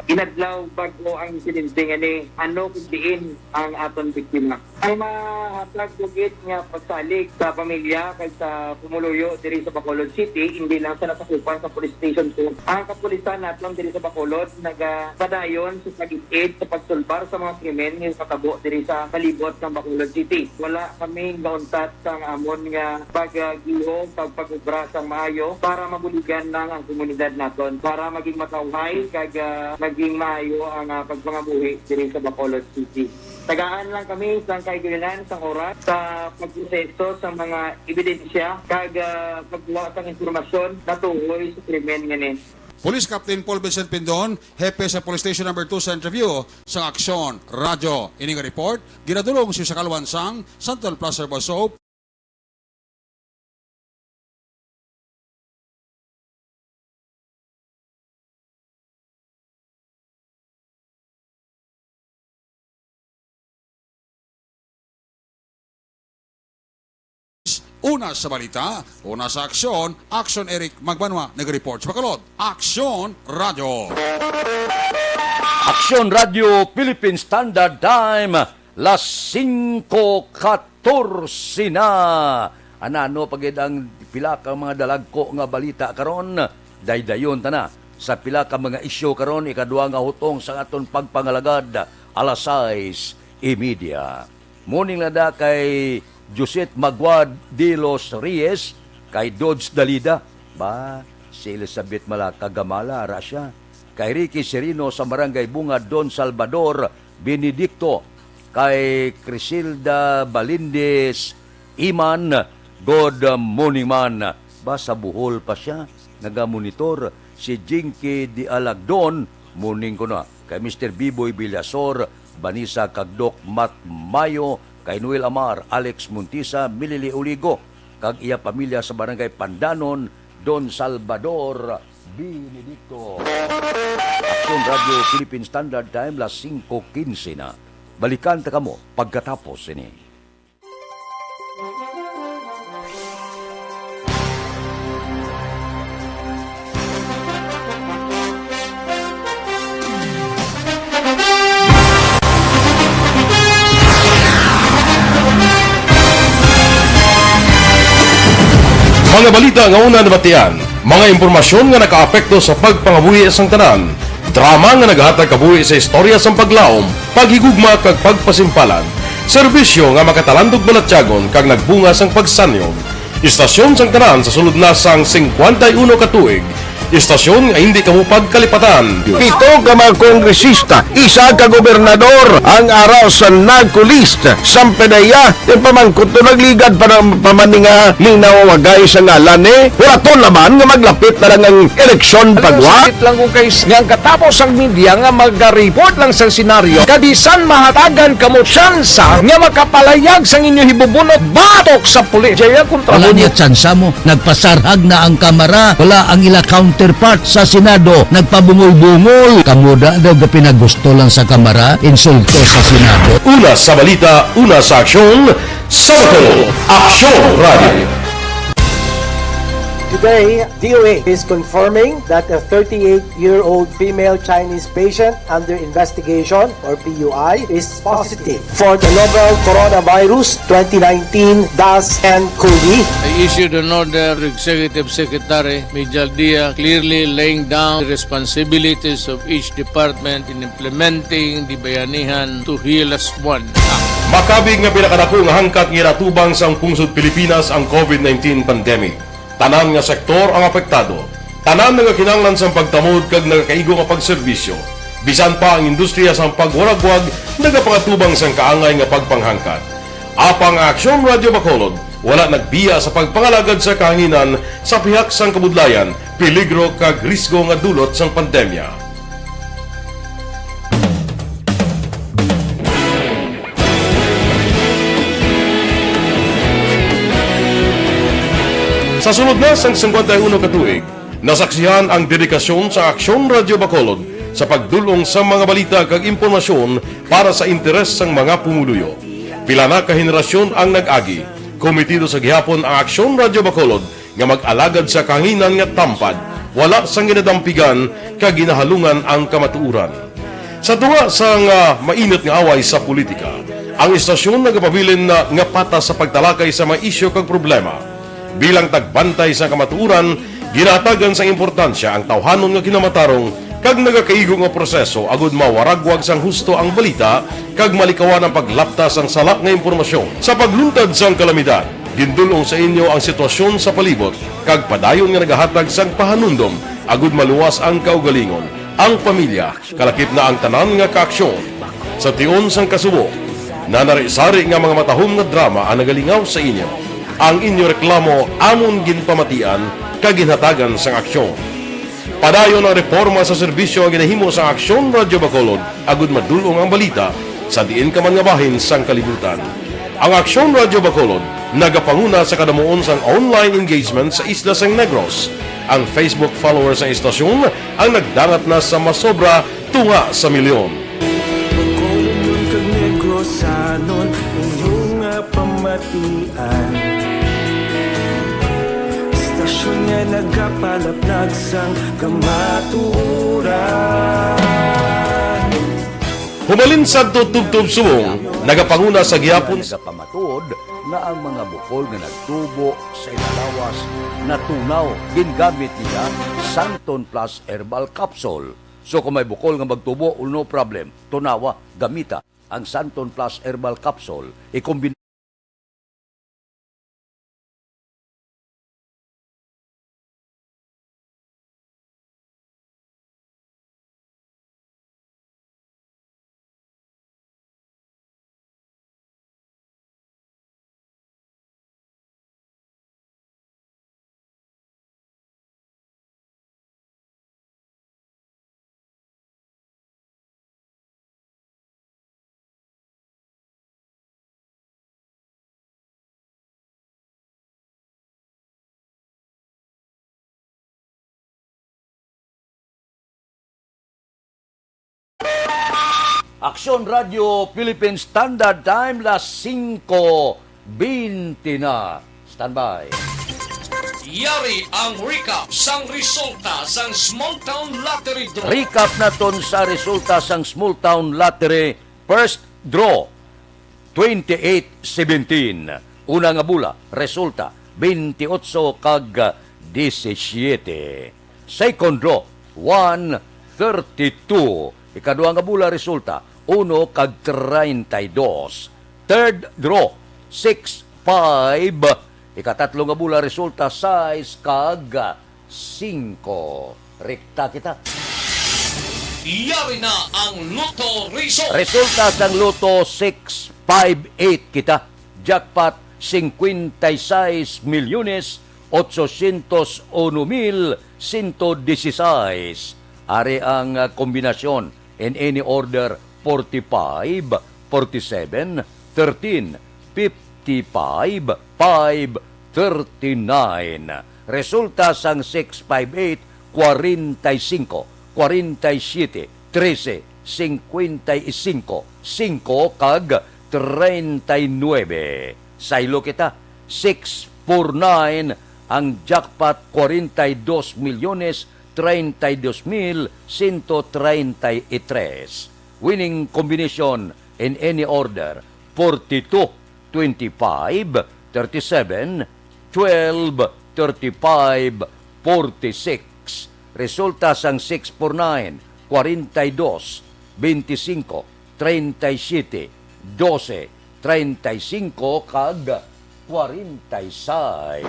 inadlaw bag-o ang insidente nga ni ano kung diin ang aton biktima. Ang mahatag ko gid nga pagsalig sa pamilya kag sa pumuluyo diri sa Bacolod City, hindi lang sa nasakupan sa Police Station Two. Ang kapulisan naton diri sa Bacolod nagapadayon sa pag-id sa pagsulbar sa mga krimen nga patabo diri sa palibot ng Bacolod City. Wala kami gauntat sang amon nga paggiho kag pag-obra sang maayo para mabuligan lang ang komunidad naton, para maging matawhay kag, ah, maging maayo ang, ah, pagpangabuhi diri sa Bacolod City. Tagaan lang kami sang kahigayunan sang oras sa pagproseso sa mga ebidensya kag, ah, pagkuha sang impormasyon natuhoy sa krimen nga ni. Police Captain Paul Vincent Pindon, hepe sa Police Station Number Two sa interview sa Aksyon Radyo. Ini nga report ginadulong sa Kalwan sang Santo Nicolas Servoso. Una sa balita, una sa aksyon, Aksyon Eric Magbanwa nag-report sa Bacolod. Aksyon Radyo. Aksyon Radyo Philippine Standard Time, las singko katorse na. Anano pa gid ang pila ka mga dalagko nga balita karon? Daydayon ta na sa pila ka mga isyu karon, ikadua nga hutong sa aton pagpangalagad, alas sais y media. Morning lang da kay Josette Magwad de los Reyes, kay Dodge Dalida. Ba, si Elizabeth Malaka Gamala, ara siya. Kay Ricky Serino sa Barangay Bungad, Don Salvador Benedicto. Kay Crisilda Balindis Iman, good morning man. Ba, sa Bohol pa siya nagamonitor. Si Jinky Dialagdon, morning ko na. Kay Mister Biboy Villasor, Vanessa kag Doc Matt Mayo, kay Noel Amar, Alex Montisa, Milili Oligo, kag iya pamilya sa Barangay Pandanon, Don Salvador Benedicto. Aksyon Radyo Philippine Standard Time, las singko quince na. Balikan ta kamo pagkatapos sini. Mga balita nga una nabatian, mga impormasyon nga nakaapekto sa pagpangabuhi sang tanan, drama nga nagahatag kabuhi sa istorya sang paglaom, paghigugma kag pagpasimpalan. Serbisyo nga makatalandog balatyagon kag nagbunga sang pagsanyog. Istasyon sang tanan sa sulod na sang singkwenta y uno ka tuig. Istasyon nga hindi kamo pagkalipatan. Pito ka mga kongresista, isa ka gobernador ang ara sa NAGCO list. Sampanaya, ipamangkot to nagligad pa ng pamaninga linawagay sa ngalan ni Huraton naman nga maglapit na lang ang eleksyon pagwa. Sakit lang ko kay s-, nga ang katapos ang media nga mag-report lang sa senaryo, kabisan mahatagan kamo tsansa nga makapalayag sang inyo hibubunot batok sa pulis. Jaya kontra Wala mo. Niya tsansa mo. Nagpasarhag na ang Kamara. Wala ang ila counterpart sa Senado. Nagpabungol-bungol. Kamo da daw ga pinagusto lang sa Kamara, insulto sa Senado. Una sa balita, una sa aksyon, sa Bacolod, Aksyon Radio. Today, D O A is confirming that a thirty-eight-year-old female Chinese patient under investigation, or P U I, is positive for the novel Coronavirus twenty nineteen dash N COVID. I issued an order to Executive Secretary Mijal Dia, clearly laying down the responsibilities of each department in implementing the Bayanihan to Heal As One Act. Makabig nga pinakadako nga hangkat nga ginatubang sang pungsod Pilipinas ang COVID nineteen pandemic. Tanan nga sektor ang apektado. Tanan nagakinahanglan sang pagtamod kag nagakaigo nga pagserbisyo. Bisan pa ang industriya sang pagwaragwag nagapangatubang sang kaangay nga pagpanghangkat. Apang ang Aksyon Radyo Bacolod wala nagbiya sa pagpangalagad sa kahanginan sa pihak sang kabudlayan, peligro kag risgo nga dulot sang pandemya. Sa sulod na sang singkwenta y uno ka tuig, nasaksihan ang dedikasyon sa Aksyon Radyo Bacolod sa pagdul-ong sa mga balita kag impormasyon para sa interes sang mga pumuluyo. Pila na ka henerasyon ang nag-agi. Komitido sa gihapon ang Aksyon Radyo Bacolod nga mag-alagad sa kahanginan nga tampad, wala sang ginadampigan kag ginahalungan ang kamatuoran. Sa tunga sang, ah, mainit nga away sa politika, ang istasyon nagapabilin na nga patas sa pagtalakay sa mga isyu kag problema. Bilang tagbantay sa kamatuoran, ginahatagan sang importansya ang tawhanon nga kinamatarong kag nagakaigo nga proseso agud mawaragwag sang husto ang balita kag malikawan ang paglapta sang sala nga impormasyon. Sa pagluntad sang kalamidad, gindul-ong sa inyo ang sitwasyon sa palibot kag padayon nga nagahatag sang pahanumdom agud maluwas ang kaugalingon, ang pamilya, kalakip na ang tanan nga kaaksyon. Sa tion sang kasubo, nanari-sari nga mga matahom nga drama ang nagalingaw sa inyo. Ang inyo reklamo amon ginpamatian kag ginhatagan sang aksyon. Padayon ang reporma sa serbisyo nga ginahimo sang Aksyon Radyo Bacolod agud madul-ong ang balita sa diin ka man nga bahin sang kalibutan. Ang Aksyon Radyo Bacolod nagapanguna sa kadamuon sang online engagement sa isla sang Negros. Ang Facebook followers sang istasyon ang nagdangat na sa masobra tunga sa milyon. Bacolodnon kag Negrosanon, inyo nga pamatian. Istasyon nga nagapalaplag sang kamatuoran. Humalin sadto tubtob subong, nagapanguna sa gihapon. Nagapamatuod nga ang mga bukol nga nagtubo sa ila lawas natunaw, gingamit nila Santon Plus Herbal Capsule. So, kung may bukol nga magtubo, no problem. Tunawa, gamita ang Santon Plus Herbal Capsule. Ikombin- Aksyon Radio Philippines Standard Time, las singko bente na. Standby. Yari ang recap sang resulta sang Small Town Lottery Draw. Recap naton sa resulta sang Small Town Lottery First Draw twenty-eight seventeen. Una nga bola, resulta, twenty-eight kag disisiete. Second draw, one thirty-two. Ikaduha nga bola, resulta, uno kag treinta y dos. Third draw, six five. Ikatatlo nga bola, resulta, sais kag singko. Rekta kita. Yari na ang Lotto Result. Resulta sang Lotto, six five eight kita. Jackpot, cincuenta y seis millones ochocientos uno mil ciento dieciséis. Ari ang, ah, kombinasyon in any order: forty-five, forty-seven, thirteen, fifty-five, five, thirty-nine. Resulta sang six five eight, kwarenta y singko, kwarenta y siyete, trese, singkwenta y singko, singko, kag treinta y nuebe. Saylo kita, six four nine, ang jackpot, kwarenta y dos milyones treinta y dos mil ciento treinta y tres. Winning combination in any order: forty-two, twenty-five, thirty-seven, twelve, thirty-five, forty-six. Resulta sang six four nine, kwarenta y dos, bente singko, treinta y siyete, dose, treinta y singko, kag kwarenta y sais.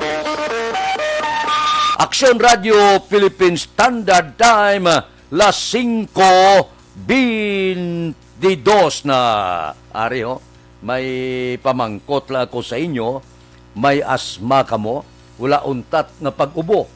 Aksyon Radyo Philippine Standard Time, las singko bente dos na. Ari, ho, may pamangkot lang ako sa inyo. May asma kamo? Wala untat nga pag-ubo?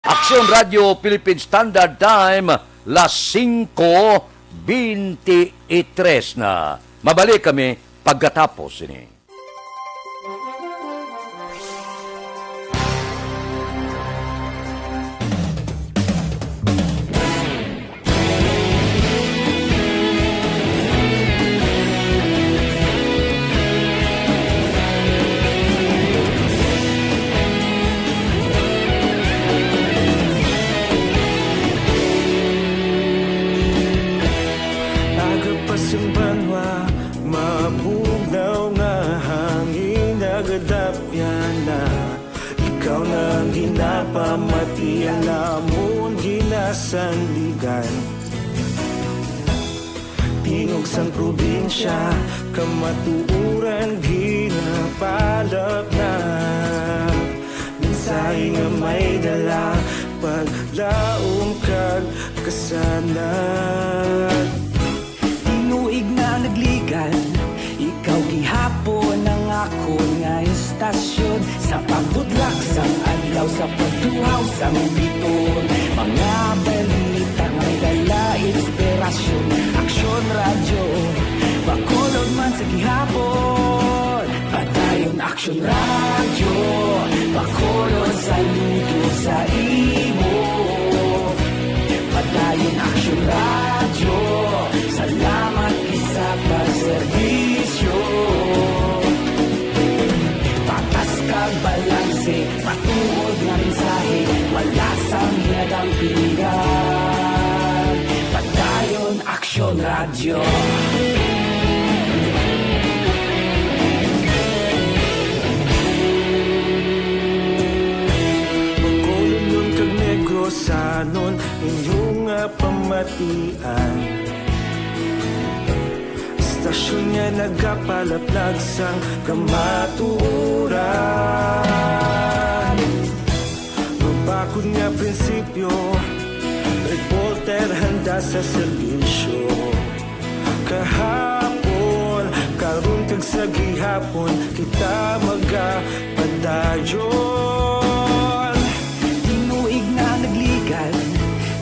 Aksyon Radyo Philippine Standard Time, las singko bente y tres na. Mabalik kami pagkatapos sini. Aga pa sing banwa, mabugnaw nga hangin, nagadapyan na. Ikaw na ang ginapamati, ang amon ginasandigan. Tingog sang probinsya, kamatuoran ginapalapnap. Mensahe nga may dala, paglaom kag kasanag. Tinuig na nagligan, ikaw gihapon ang akon nga istasyon. Sa pagbudlak sang adlaw, sa pagtuhaw sang biton, mga balita nga may dala inspirasyon. Aksyon Radyo, Bacolod man sa gihapon. Padayon Aksyon Radyo, Bacolod, saludo sa imo. Padayon Aksyon Radyo, salamat gid sa pagserbisyo. Patas kag balanse, matuod nga mensahe, wala sang ginadampingan. Padayon Aksyon Radyo. Bacolodnon kag Negrosanon, inyo nga pamatian. Istasyon nga nagapalaplag sang kamatuoran. Akon nga prinsipyo, reporter handa sa serbisyo. Kahapon, karon kag sa gihapon, kita magapadayon. Tinuig na nagligan,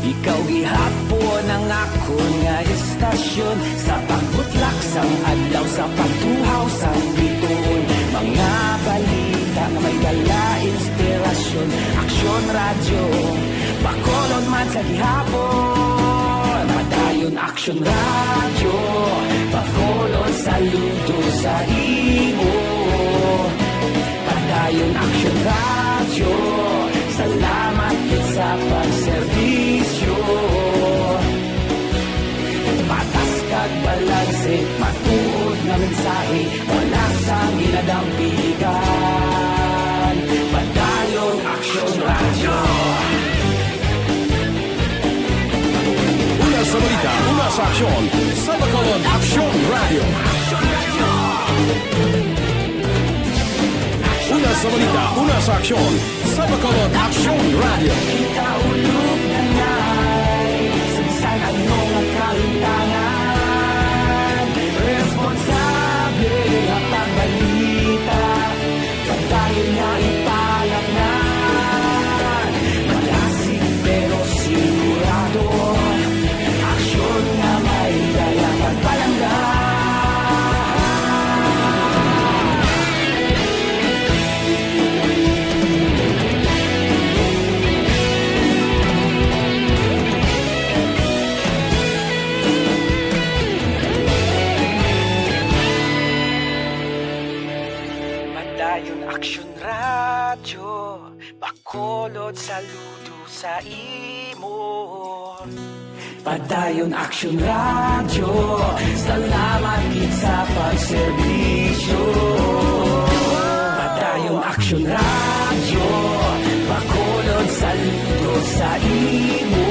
ikaw gihapon ang akon nga istasyon. Sa pagbutlak sang adlaw, sa pagtuhaw sang bituon, mga balita nga may dala inspirasyon. Aksyon Radyo, Bacolod man sa gihapon. Padayon Aksyon Radyo, Bacolod, saludo sa imo. Padayon Aksyon Radyo, salamat gid sa pagserbisyo. Patas kag balanse, matuod nga mensahe, wala sang ginadampigan. Padayon Aksyon Radyo. Una sa balita, una sa aksyon, sa Bacolod Aksyon Radyo. Una sa balita, una sa aksyon, sa Bacolod Aksyon Radyo. Kita ulog na nai, sa bisan ano nga kalimtangan, responsable nga pagbalita. Padayon nga ipalatnan, malasig pero sigurado. Aksyon nga may dala pagpalangga. Padayon Aksyon Radyo, Bacolod, saludo sa imo. Padayon Aksyon Radyo, salamat gid sa pagserbisyo. Padayon Aksyon Radyo, Bacolod, saludo sa imo.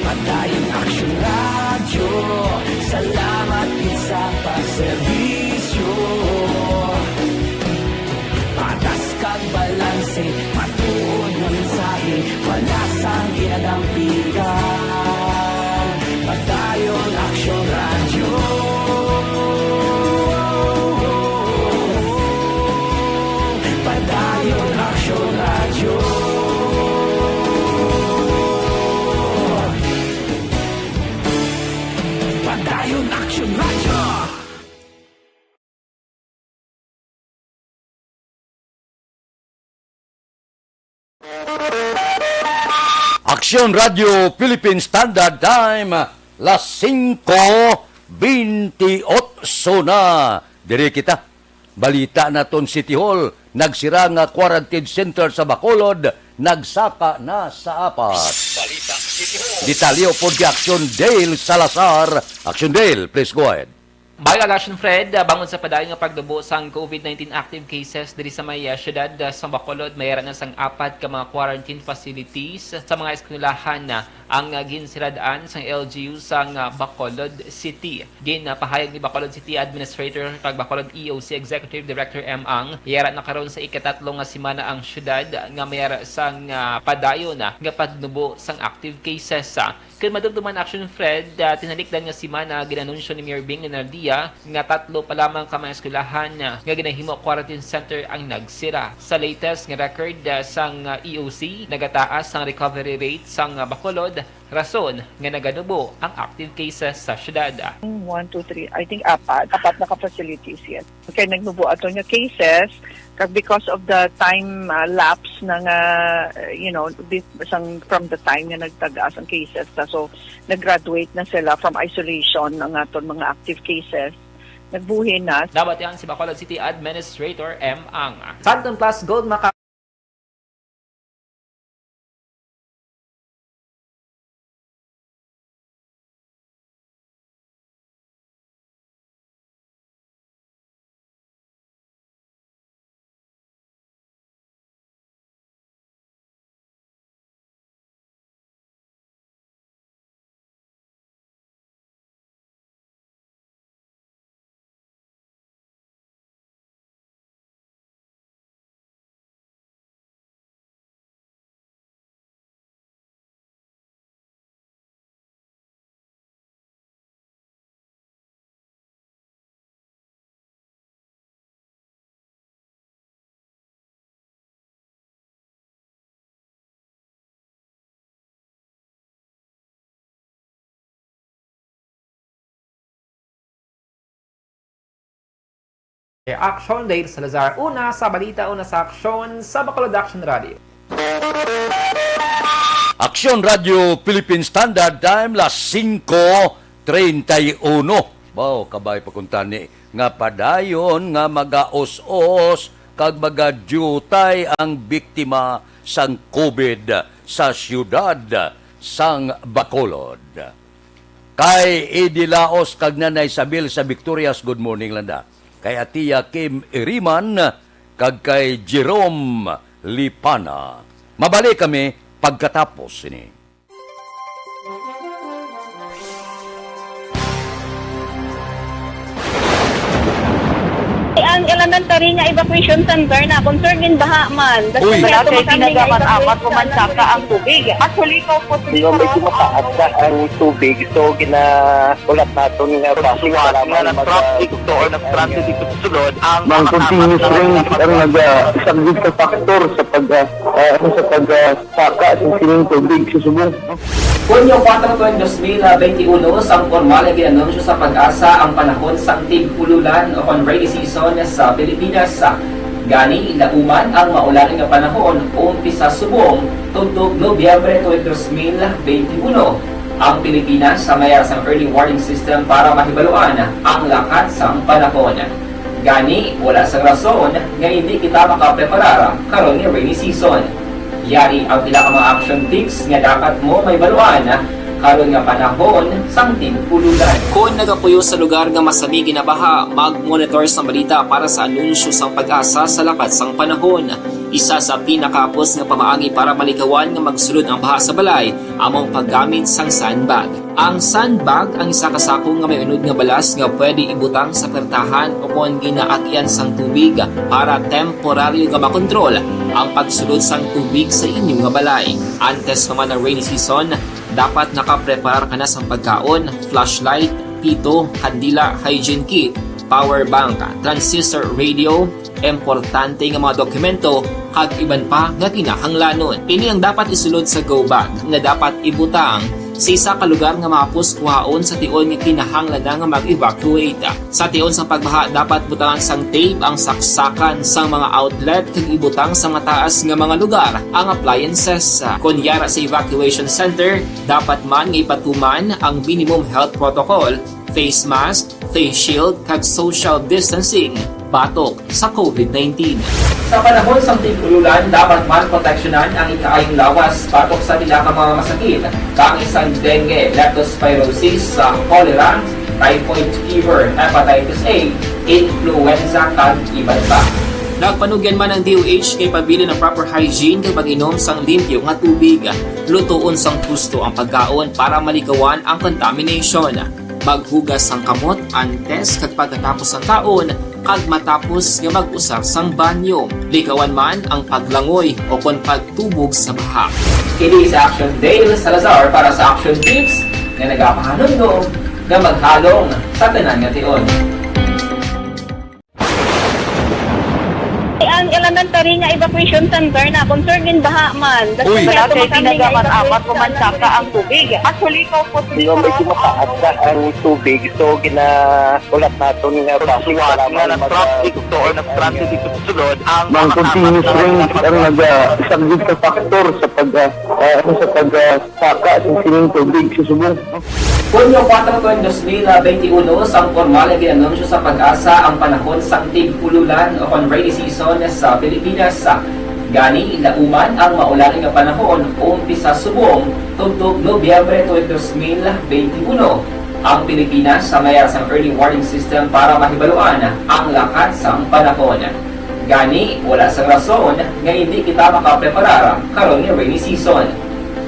Padayon Aksyon Radyo, salamat gid sa pagserbisyo. Patas kag balanse, matuod nga mensahe, wala sang ginadampigan. Padayon Aksyon Radyo. Padayon Aksyon Radyo. Padayon Aksyon Radyo. Aksyon Radyo Philippine Standard Time, las singko bintiocho na. Diri kita. Balita naton, City Hall nagsira nga quarantine center sa Bacolod, nagsaka na sa apat. Balita City Hall. Detalye upod kay Aksyon Dale Salazar. Aksyon Dale, please go ahead. Bayo Action Fred, ah, bangod sa padayon nga pagnubo sang COVID nineteen active cases diri sa may, ah, siyudad, ah, sa Bacolod, may ara na sang apat ka mga quarantine facilities sa mga eskwelahan, ah, ang, ah, ginsirad-an sang L G U sang, ah, Bacolod City. Ginpahayag ni Bacolod City Administrator kag Bacolod E O C Executive Director M. Ang, yara na karon sa ikatatlo nga semana ang siyudad nga may ara sang, ah, padayon, ah, nga pagnubo sang active cases, ah. Kon madumduman, Action Fred, ah, tinalikdan nga semana ginanunsyo ni Mayor Bing Leonardia nga tatlo pa lamang ka mga eskwelahan, ah, nga ginahimo quarantine center ang nagsira. Sa latest nga record, ah, sang, ah, E O C, nagataas ang recovery rate sang, ah, Bacolod, rason nga naganubo ang active cases sa siyudad. One, two, three, I think apat. Apat na ka facilities, yes. Kay nagnubo ato nga cases, kag because of the time, ah, lapse na nga, uh, you know, bef-, sang, from the time nga nagtag-as ang cases ta, so nag-graduate na sila from isolation ang aton mga active cases. Nagbuhi na. Nabatian si Bacolod City Administrator M. Ang. Phantom Plus Gold maka- Action, Dale Salazar. Una sa balita, una sa aksyon sa Bacolod Action Radio. Aksyon Radio Philippine Standard Time, las singko treinta y uno. Wow, kabay pa kuntani nga padayon nga magaus-os kag magadiutay ang biktima sang COVID sa siyudad sang Bacolod. Kay Idi Laos kag Nanay Isabel sa Victorias, good morning, Landa. Kay Atiya Kim Iriman kag kay Jerome Lipana. Mabalik kami pagkatapos sini. Ang elementary nga evacuation center na concern gin baha man. Uy. Wala kay pinagaman apat o mansaka ang tubig. Actually, ko po Yung medyo mataas na ang tubig, so ginaulat naton nga basi para man mag- Ito or nag-transit dito sa sulod ang Mang continuous rain ang nagasaglit sa factor sa pag ah, ah, ano, sa pag ah, saka sa sining tubig sa subong. Hunyo kuwatro, dos mil benti uno, sang pormal nga gin-anunsyo sa PAGASA ang panahon sang tig-ululan o kon rainy season sa Pilipinas. Gani, lauman ang maulan nga panahon, umpisa subong tubtob Nobyembre tuig dos mil benti uno. Ang Pilipinas sa mayar sang early warning system para mahibaluan ang lakat sang panahon. Gani, wala sang rason nga indi kita makapreparar karon nga rainy season. Yari ang pila ka mga action tips nga dapat mo mahibaluan karon nga panahon sang tig-ululan. Kon nagapuyo sa lugar nga masami ginabaha, mag-monitor sang balita para sa anunsyo sang PAGASA sa lakat sang panahon. Isa sa pinakahapos nga pamaagi para malikawan nga magsulod ang baha sa balay amo ang paggamit sang sandbag. Ang sandbag ang isa ka sako nga may unod nga balas nga pwede ibutang sa pertahan o kon ginaagyan sang tubig para temporaryo nga makontrol ang pagsulod sang tubig sa inyo nga balay. Antes pa man ang rainy season, dapat nakapreparar ka na sang pagkaon, flashlight, pito, kandila, hygiene kit, power bank, transistor radio, importante nga mga dokumento, kag iban pa nga kinahanglanon. Ini ang dapat isulod sa go bag nga dapat ibutang sa isa ka lugar nga mahapos kuhaon sa tion nga kinahanglan na nga mag-evacuate. Sa tion sang pagbaha, dapat butangan sang tape ang saksakan sang mga outlet kag ibutang sa mataas nga mga lugar ang appliances. Kon yara sa evacuation center, dapat man nga ipatuman ang minimum health protocol, face mask, face shield, kag social distancing batok sa COVID nineteen. Sa panahon sang tig-ululan, dapat man proteksyonan ang ikaayong lawas batok sa pila ka mga masakit, kaangay sang dengue, leptospirosis, sa cholera, typhoid fever, hepatitis A, influenza, kag iban pa. Nagpanugyan man ang D O H nga ipabilin ang proper hygiene kag pag-inom sang limpyo nga tubig. Lutoon sang husto ang pagkaon para malikawan ang contamination. Maghugas sang kamot antes kag pagkatapos sang kaon kag matapos nga mag-usar sang banyo. Likawan man ang paglangoy o kon pagtubog sa baha. Kini si Action Dale Salazar para sa Action Tips nga nagapahanumdom nga maghalong sa tanan nga tion. Ang elementary nga evacuation center na concern gin baha man. Uy. Wala kay pinagaman amat o mansaka ang tubig. Actually, ko po Di ba medyo mataas na ang tubig, so ginaulat naton nga basi para man mag- Ito or nag-transit dito sa sulod ang Mang continuous rain ang nagasaglit sa factor sa pag ah, ah, ano, sa pag ah, saka sa sining tubig sa subong. Hunyo kuwatro, dos mil benti uno, sang pormal nga gin-anunsyo sa PAGASA ang panahon sang tig-ululan o kon rainy season sa Pilipinas. Gani, lauman ang maulan nga panahon, umpisa subong tubtob Nobyembre tuig dos mil benti uno. Ang Pilipinas sa mayar sang early warning system para mahibaluan ang lakat sang panahon. Gani, wala sang rason nga indi kita makapreparar karon nga rainy season.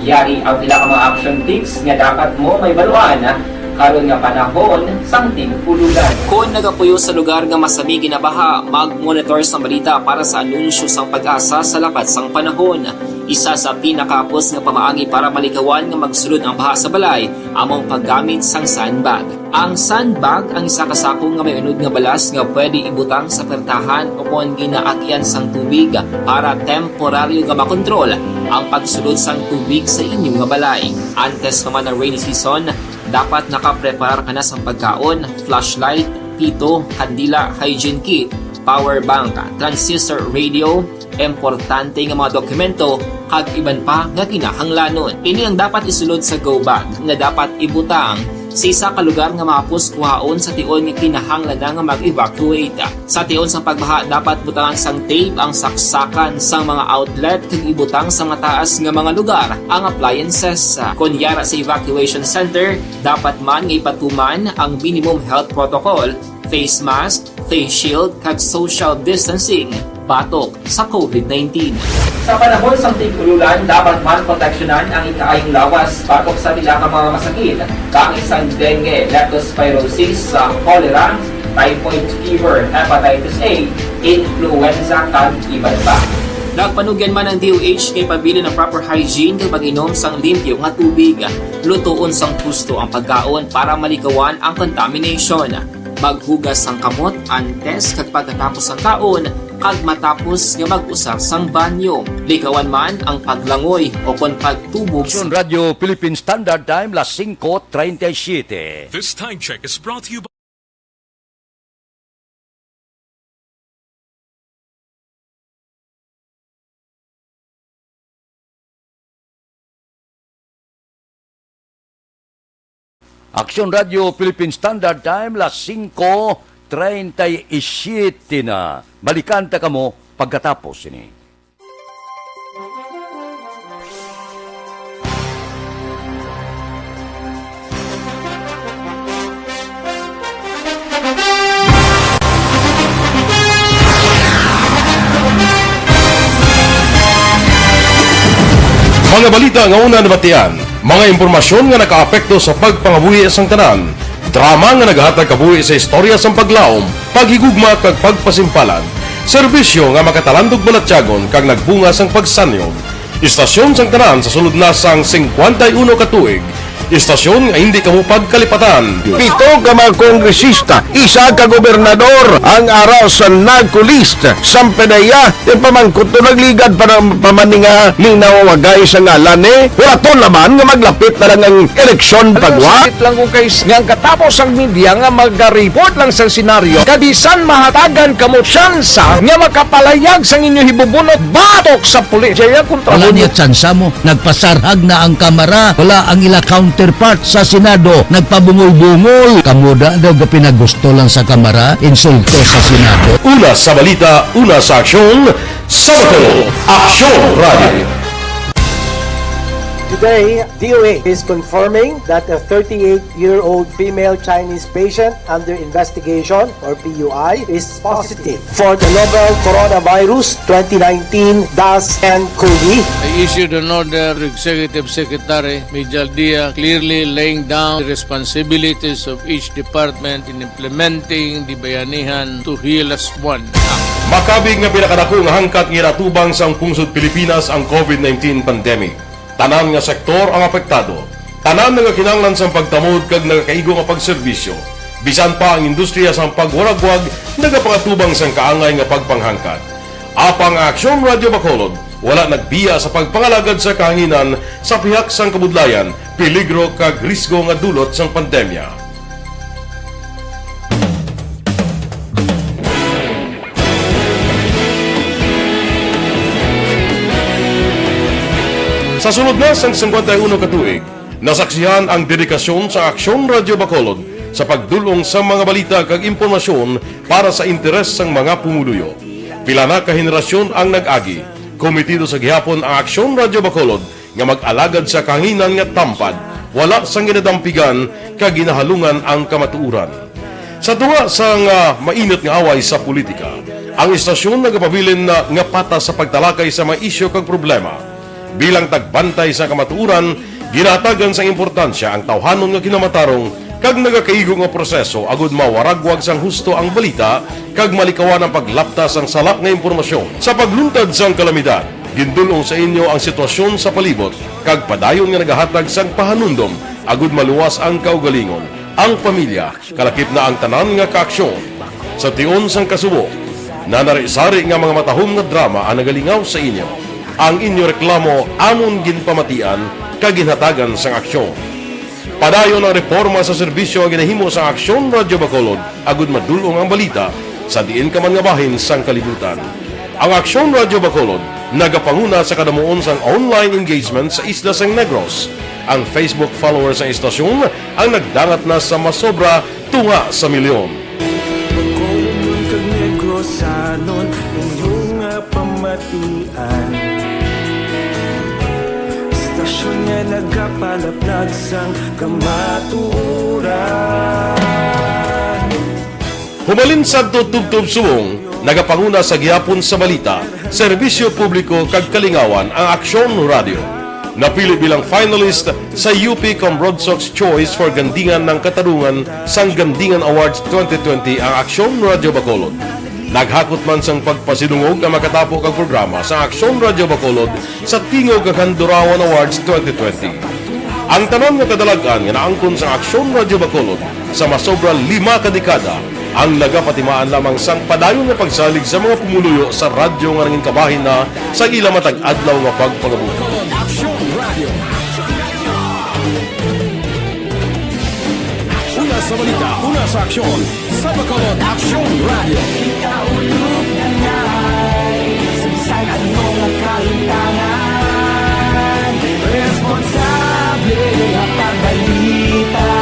Yari ang pila ka mga action tips nga dapat mo mahibaluan karon nga panahon sang tig-ululan. Kon nagapuyo sa lugar nga masami ginabaha, mag-monitor sang balita para sa anunsyo sang PAGASA sa lakat sang panahon. Isa sa pinakahapos nga pamaagi para malikawan nga magsulod ang baha sa balay amo ang paggamit sang sandbag. Ang sandbag ang isa ka sako nga may unod nga balas nga pwede ibutang sa pertahan o kon ginaagyan sang tubig para temporaryo nga makontrol ang pagsulod sang tubig sa inyo nga balay. Antes pa man ang rainy season, dapat nakapreparar ka na sang pagkaon, flashlight, pito, kandila, hygiene kit, power bank, transistor radio, importante nga mga dokumento, kag iban pa nga kinahanglanon. Ini ang dapat isulod sa go bag nga dapat ibutang sa isa ka lugar nga mahapos kuhaon sa tion nga kinahanglan na nga mag-evacuate. Sa tion sang pagbaha, dapat butangan sang tape ang saksakan sang mga outlet kag ibutang sa mataas nga mga lugar ang appliances. Kon yara sa evacuation center, dapat man nga ipatuman ang minimum health protocol, face mask, face shield, kag social distancing batok sa covid nineteen. Sa panahon sang tig-ululan, dapat man proteksyonan ang ikaayong lawas batok sa pila ka mga masakit, kaangay sang dengue, leptospirosis, sa cholera, typhoid fever, hepatitis A, influenza, kag iban pa. Nagpanugyan man ang D O H kay pabilin ang proper hygiene kag pag-inom sang limpyo nga tubig. Lutoon sang husto ang pagkaon para malikawan ang contamination. Maghugas sang kamot antes kag pagkatapos sang kaon, kag matapos nga mag-usar sang banyo. Likawan man ang paglangoy o kon pagtubog sa Aksyon Radyo Philippine Standard Time, las singko treinta y siete. This time check is brought to you by Aksyon Radyo Philippine Standard Time, las singko treinta y siete na. Balikan ta kamo pagkatapos sini. Mga balita nga una nabatian, mga impormasyon nga nakaapekto sa pagpangabuhi sang tanan, drama nga nagahatag kabuhi sa istorya sang paglaom, paghigugma kag pagpasimpalan, serbisyo nga makatalandog balatyagon kag nagbunga sang pagsanyog. Istasyon sang tanan sa sulod na sang singkwenta y uno ka tuig, istasyon nga indi kamo pagkalipatan. Pito ka mga kongresista, isa ka gobernador ang ara sa NAGCO list. Sampanaya, ti pamangkot to nagligad pa na, pa man ni nga ning nawawagay sa ngalan ni. Wala to laman nga maglapit na lang ang eleksyon pagwa. Sakit lang kung kay s-, nga ang katapos ang media nga maga-report lang sa senaryo. Kabisan mahatagan kamo tsansa nga makapalayag sang inyo hibubunot batok sa pulis. Jaya kontra Wala mo. Niya tsansa mo. Nagpasarhag na ang Kamara. Wala ang ila counterpart sa Senado. Nagpabungol-bungol. Kamo da daw ga pinagusto lang sa Kamara. Insulto sa Senado. Una sa balita, una sa aksyon, sa Bacolod, Aksyon Radio. Today, D O H is confirming that a thirty-eight-year-old female Chinese patient under investigation, or P U I, is positive for the novel coronavirus twenty nineteen dash N cov. I issued an order to Executive Secretary Mijal Dia, clearly laying down the responsibilities of each department in implementing the Bayanihan Tuhilas One Act. Makabig nga pinakadako nga hangkat nga ginatubang sang pungsod Pilipinas ang covid nineteen pandemic. Tanan nga sektor ang apektado. Tanan nagakinahanglan sang pagtamod kag nagakaigo nga pagserbisyo. Bisan pa ang industriya sang pagwaragwag nagapangatubang sang kaangay nga pagpanghangkat. Apang ang Aksyon Radio Bacolod wala nagbiya sa pagpangalagad sa kahanginan sa pihak sang kabudlayan, peligro kag risgo nga dulot sang pandemya. Sa sulod na sang singkwenta y uno ka tuig, nasaksihan ang dedikasyon sa Aksyon Radio Bacolod sa pagdul-ong sa mga balita kag impormasyon para sa interes sang mga pumuluyo. Pila na ka henerasyon ang nag-agi, kometido sa gihapon ang Aksyon Radio Bacolod nga mag-alagad sa kahanginan nga tampad, wala sang ginadampigan kag ginahalungan ang kamatuoran. Sa tunga sang, ah, mainit nga away sa politika, ang istasyon nagapabilin na nga patas sa pagtalakay sa mga isyu kag problema. Bilang tagbantay sa kamatuoran, ginahatagan sang importansya ang tawhanon nga kinamatarong kag nagakaigo nga proseso agud mawaragwag sang husto ang balita kag malikawan ang paglapta sang sala nga impormasyon. Sa pagluntad sang kalamidad, gindul-ong sa inyo ang sitwasyon sa palibot kag padayon nga nagahatag sang pahanumdom agud maluwas ang kaugalingon, ang pamilya, kalakip na ang tanan nga kaaksyon. Sa tion sang kasubo, nanari-sari nga mga matahom nga drama ang nagalingaw sa inyo. Ang inyo reklamo amon ginpamatian kag ginhatagan sang aksyon. Padayon ang reporma sa serbisyo nga ginahimo sang Aksyon Radyo Bacolod agud madul-ong ang balita sa diin ka man nga bahin sang kalibutan. Ang Aksyon Radyo Bacolod nagapanguna sa kadamuon sang online engagement sa isla sang Negros. Ang Facebook followers sang istasyon ang nagdangat na sa masobra tunga sa milyon. Bacolodnon kag Negrosanon, inyo nga pamatian. Istasyon nga nagapalaplag sang kamatuoran. Hubalin sadto tubtob subong, nagapanguna sa gihapon sa balita, serbisyo publiko kag kalingawan ang Aksyon Radyo. Napili bilang finalist sa U P Cambrodsoc's Choice for Gandingan ng Katarungan sang Gandingan Awards twenty twenty ang Aksyon Radyo Bacolod. Naghakot man sang pagpasidungog ang makatapo kag programa sa Aksyon Radyo Bacolod sa Tingog kag Handurawan Awards twenty twenty. Ang tanan nga kadalag-an nga naangkon sa Aksyon Radyo Bacolod sa masobra lima ka dekada ang nagapatimaan lamang sang padayon nga pagsalig sa mga pumuluyo sa radyo nga nangin kabahin na sa ila matag adlaw nga pagpangabuhi. Aksyon Radyo. Una sa balita, una sa aksyon, sa Bacolod Aksyon Radyo. Ikaulog na ngay, sa bisan ano nga kalimtangan, responsable nga pagbalita,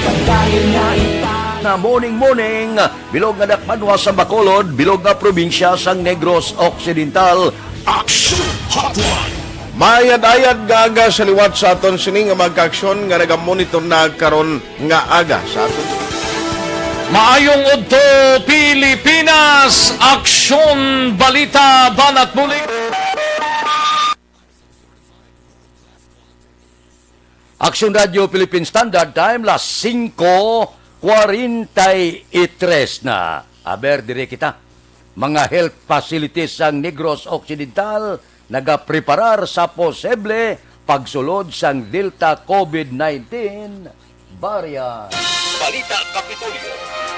pagdahil na ipa- Na morning, morning, bilog nga dakbanwa sa Bacolod, bilog nga probinsya sang Negros Occidental. Aksyon Hotline. Mayad-ayad nga aga sa liwat sa aton sini nga mga kaaksyon nga nagamonitor na karon nga aga sa aton. Maayong udto, Pilipinas! Aksyon, balita, banat bulig. Aksyon Radyo Philippine Standard Time, las singko kwarenta y tres na. Aber, diri kita. Mga health facilities sang Negros Occidental nagapreparar sa posible pagsulod sang Delta COVID nineteen variant. Balita Kapitolyo.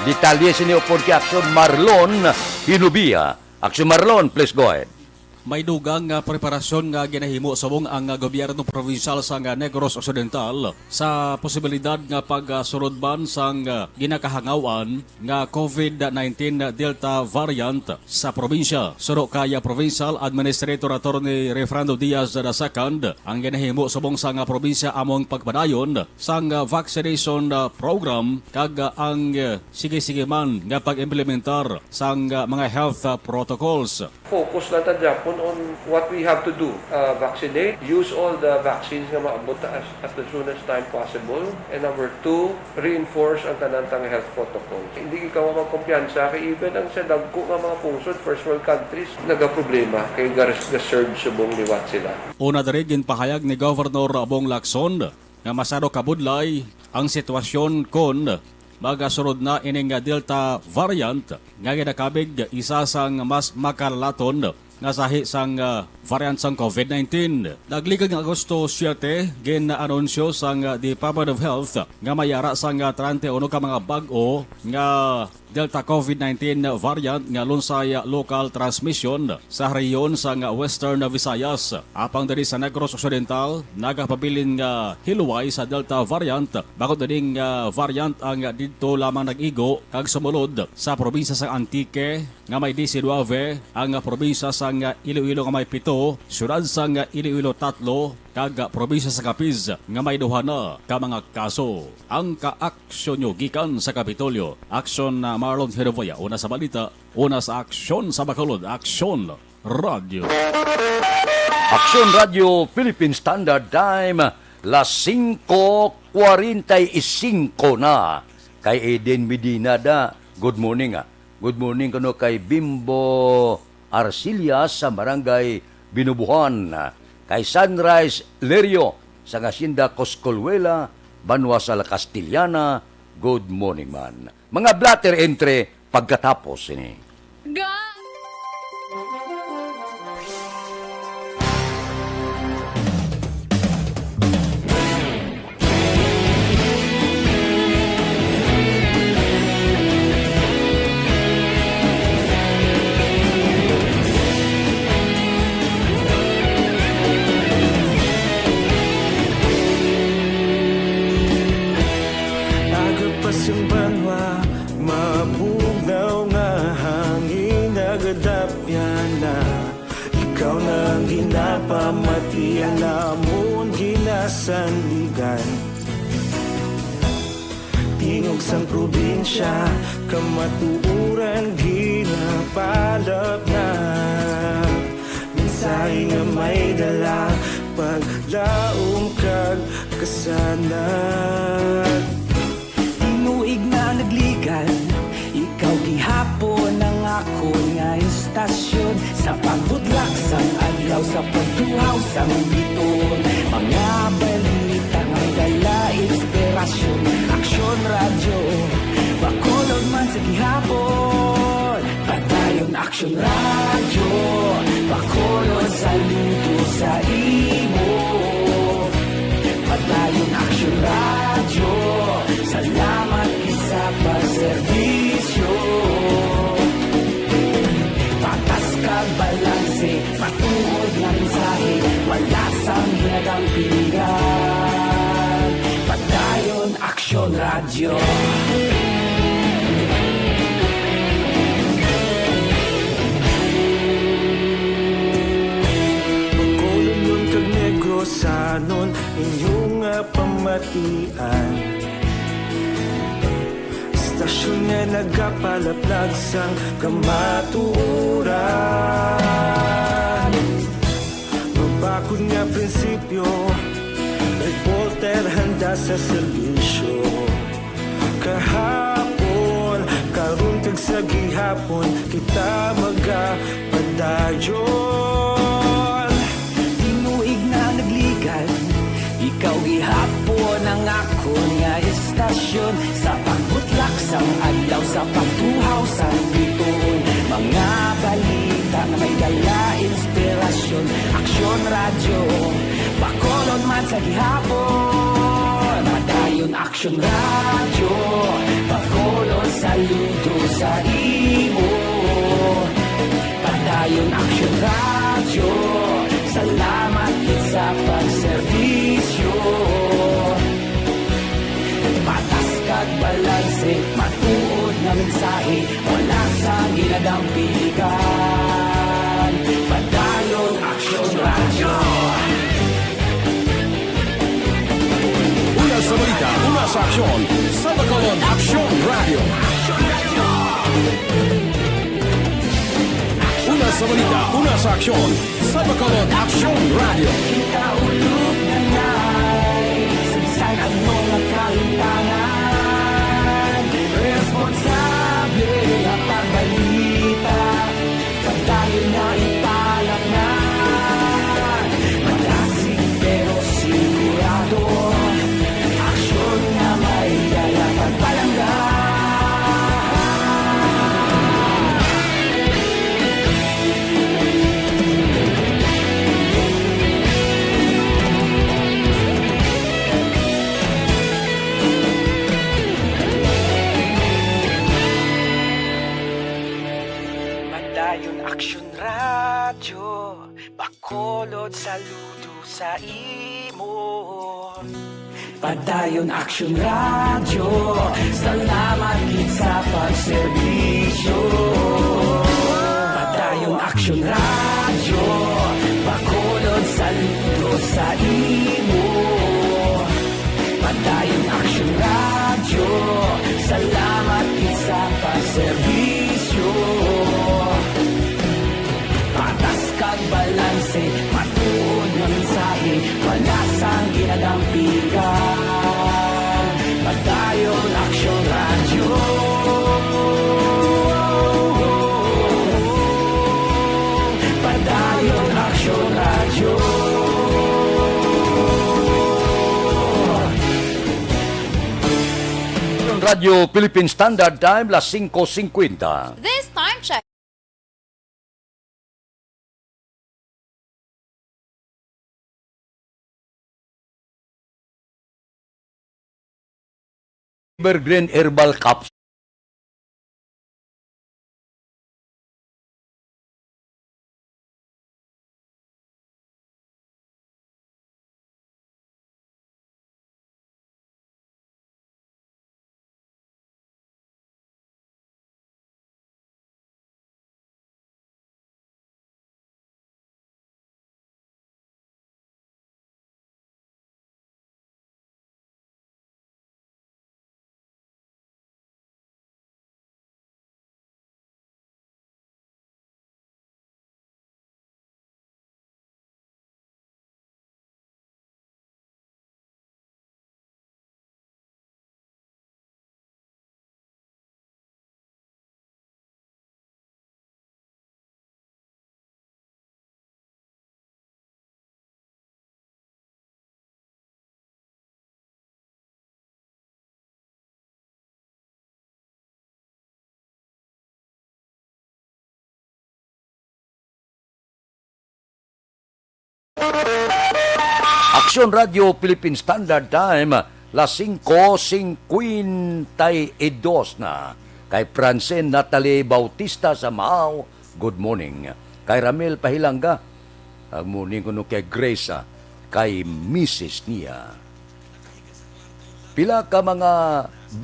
Detalye sini upod kay Aksyon Marlon Hinubia. Aksyon Marlon, please go ahead. May dugang nga preparasyon nga ginahimo subong ang, ah, gobyerno provincial sang, ah, Negros Occidental sa posibilidad nga pagsulod man sang, ah, ginakahangaw-an nga COVID nineteen Delta variant sa probinsya. Suno kay, ah, Provincial Administrator Attorney Refrando Diaz the second, ang ginahimo subong sang, ah, probinsya amo ang pagpadayon sang, ah, vaccination, ah, program kag, ah, ang, ah, sige-sige man nga pag-implementar sang, ah, mga health, ah, protocols. Focus lang ta gyapon on what we have to do. Uh, vaccinate, use all the vaccines nga maabot ta as, as soon as time possible. And number two, reinforce ang tanan tang health protocol. Hindi ikaw magkumpiyansa kay even ang sa dagko nga mga pungsod, first world countries, nagaproblema kay gar-, ga-surge subong liwat sila. Una diri, ginpahayag ni Governor Bong Lacson nga masyado kabudlay ang sitwasyon kon magasulod na ining Delta variant nga ginakabig isa sang mas makalalaton nga sahi sang, ah, variant sang COVID nineteen. Nagligad nga Agosto siete, gin-anunsyo sang, ah, Department of Health nga may ara sang, ah, treinta y uno ka mga bag-o nga Delta COVID nineteen variant nga lunsay local transmission sa rehiyon sang Western Visayas. Apang diri sa Negros Occidental, nagapabilin nga hiluway sa Delta variant, bangod ining, ah, variant ang didto lamang nag-igo kag sumulod sa probinsya sang Antique nga may diecinuebe, ang probinsya sang Iloilo nga may pito, siyudad sang Iloilo tatlo, kag probinsya sa Capiz nga may duha na ka mga kaso. Ang kaaksyon nyo gikan sa Kapitolyo. Aksyon na Marlon Herboya, una sa balita, una sa aksyon sa Bacolod, Aksyon Radyo. Aksyon Radyo Philippine Standard Time, las singko kwarenta y singko na. Kay Eden Medina da, good morning, ah. Good morning kuno kay Bimbo Arcillas sa Barangay Binubuhan, kay Sunrise Lerio sa Hacienda Coscolhuela, banwa sa La Castellana, good morning man. Mga blotter entry pagkatapos sini. Ga- Aga pa sang banwa, mabugnaw nga Mati ang lamon ginasandigan, tingog sang probinsya, kamatuoran ginapalapnag. Mensahe nga may dala, paglaom kag kasanag. Tinuig na nagligan, ikaw gihapon ang akon nga istasyon. Sa pagbutlak sang adlaw, sa pagtuhaw sang bituon, mga balita nga may dala inspirasyon. Aksyon Radyo, Bacolod man sa gihapon. Padayon Aksyon Radyo, Bacolod, saludo sa imo. Padayon Aksyon Radyo, salamat gid sa pagserbisyo. Patas kag balanse, matuod nga mensahe, wala sang ginadampigan. Padayon Aksyon Radyo. Bacolodnon kag Negrosanon, inyo nga pamatian. Istasyon nga nagapalaplag sang kamatuoran. Mabakod nga prinsipyo, reporter handa sa serbisyo. Kahapon, karon kag sa gihapon, kita magapadayon. Tinuig na nagligan, ikaw gihapon ang akon nga istasyon. Sa pagbutlak sang adlaw, sa pagtuhaw sang bituon, mga balita nga may dala inspirasyon. Aksyon Radyo, Bacolod man sa gihapon. Padayon Aksyon Radyo, Bacolod, saludo sa imo. Padayon Aksyon Radyo, salamat gid sa pagserbisyo. Patas kag balanse, matuod nga mensahe, wala sang ginadampigan. Padayon Aksyon Radyo. Una sa balita, una sa aksyon, sa Bacolod Aksyon Radyo. Una sa balita, una sa aksyon, sa Bacolod Aksyon Radyo. Kita ulog na nai, sa bisan ano nga kahitangan, responsable nga pagbalita. Padayon na ipalangnan, malasig pero sigurado. Aksyon nga may dala pagpalangga. Padayon Aksyon Radyo, Bacolod, saludo sa imo. Padayon Aksyon Radyo, salamat gid sa pagserbisyo. Padayon Aksyon Radyo, Bacolod, saludo sa imo. Padayon Aksyon Radyo, salamat gid sa pagserbisyo. Patas kag balanse, matuod nga mensahe, wala sang ginadampigan. Padayon Aksyon Radyo. Padayon Aksyon Radyo. Radyo Philippine Standard Time, las singko singkwenta. This time check. Evergreen Herbal Capsule. Aksyon Radio Philippine Standard Time, las singko singkwenta y dos na. Kay Francine Natalie Bautista sa Mao, good morning. Kay Ramil Pahilanga, ang morning kuno kay Grace, ah, kay misis niya. Pila ka mga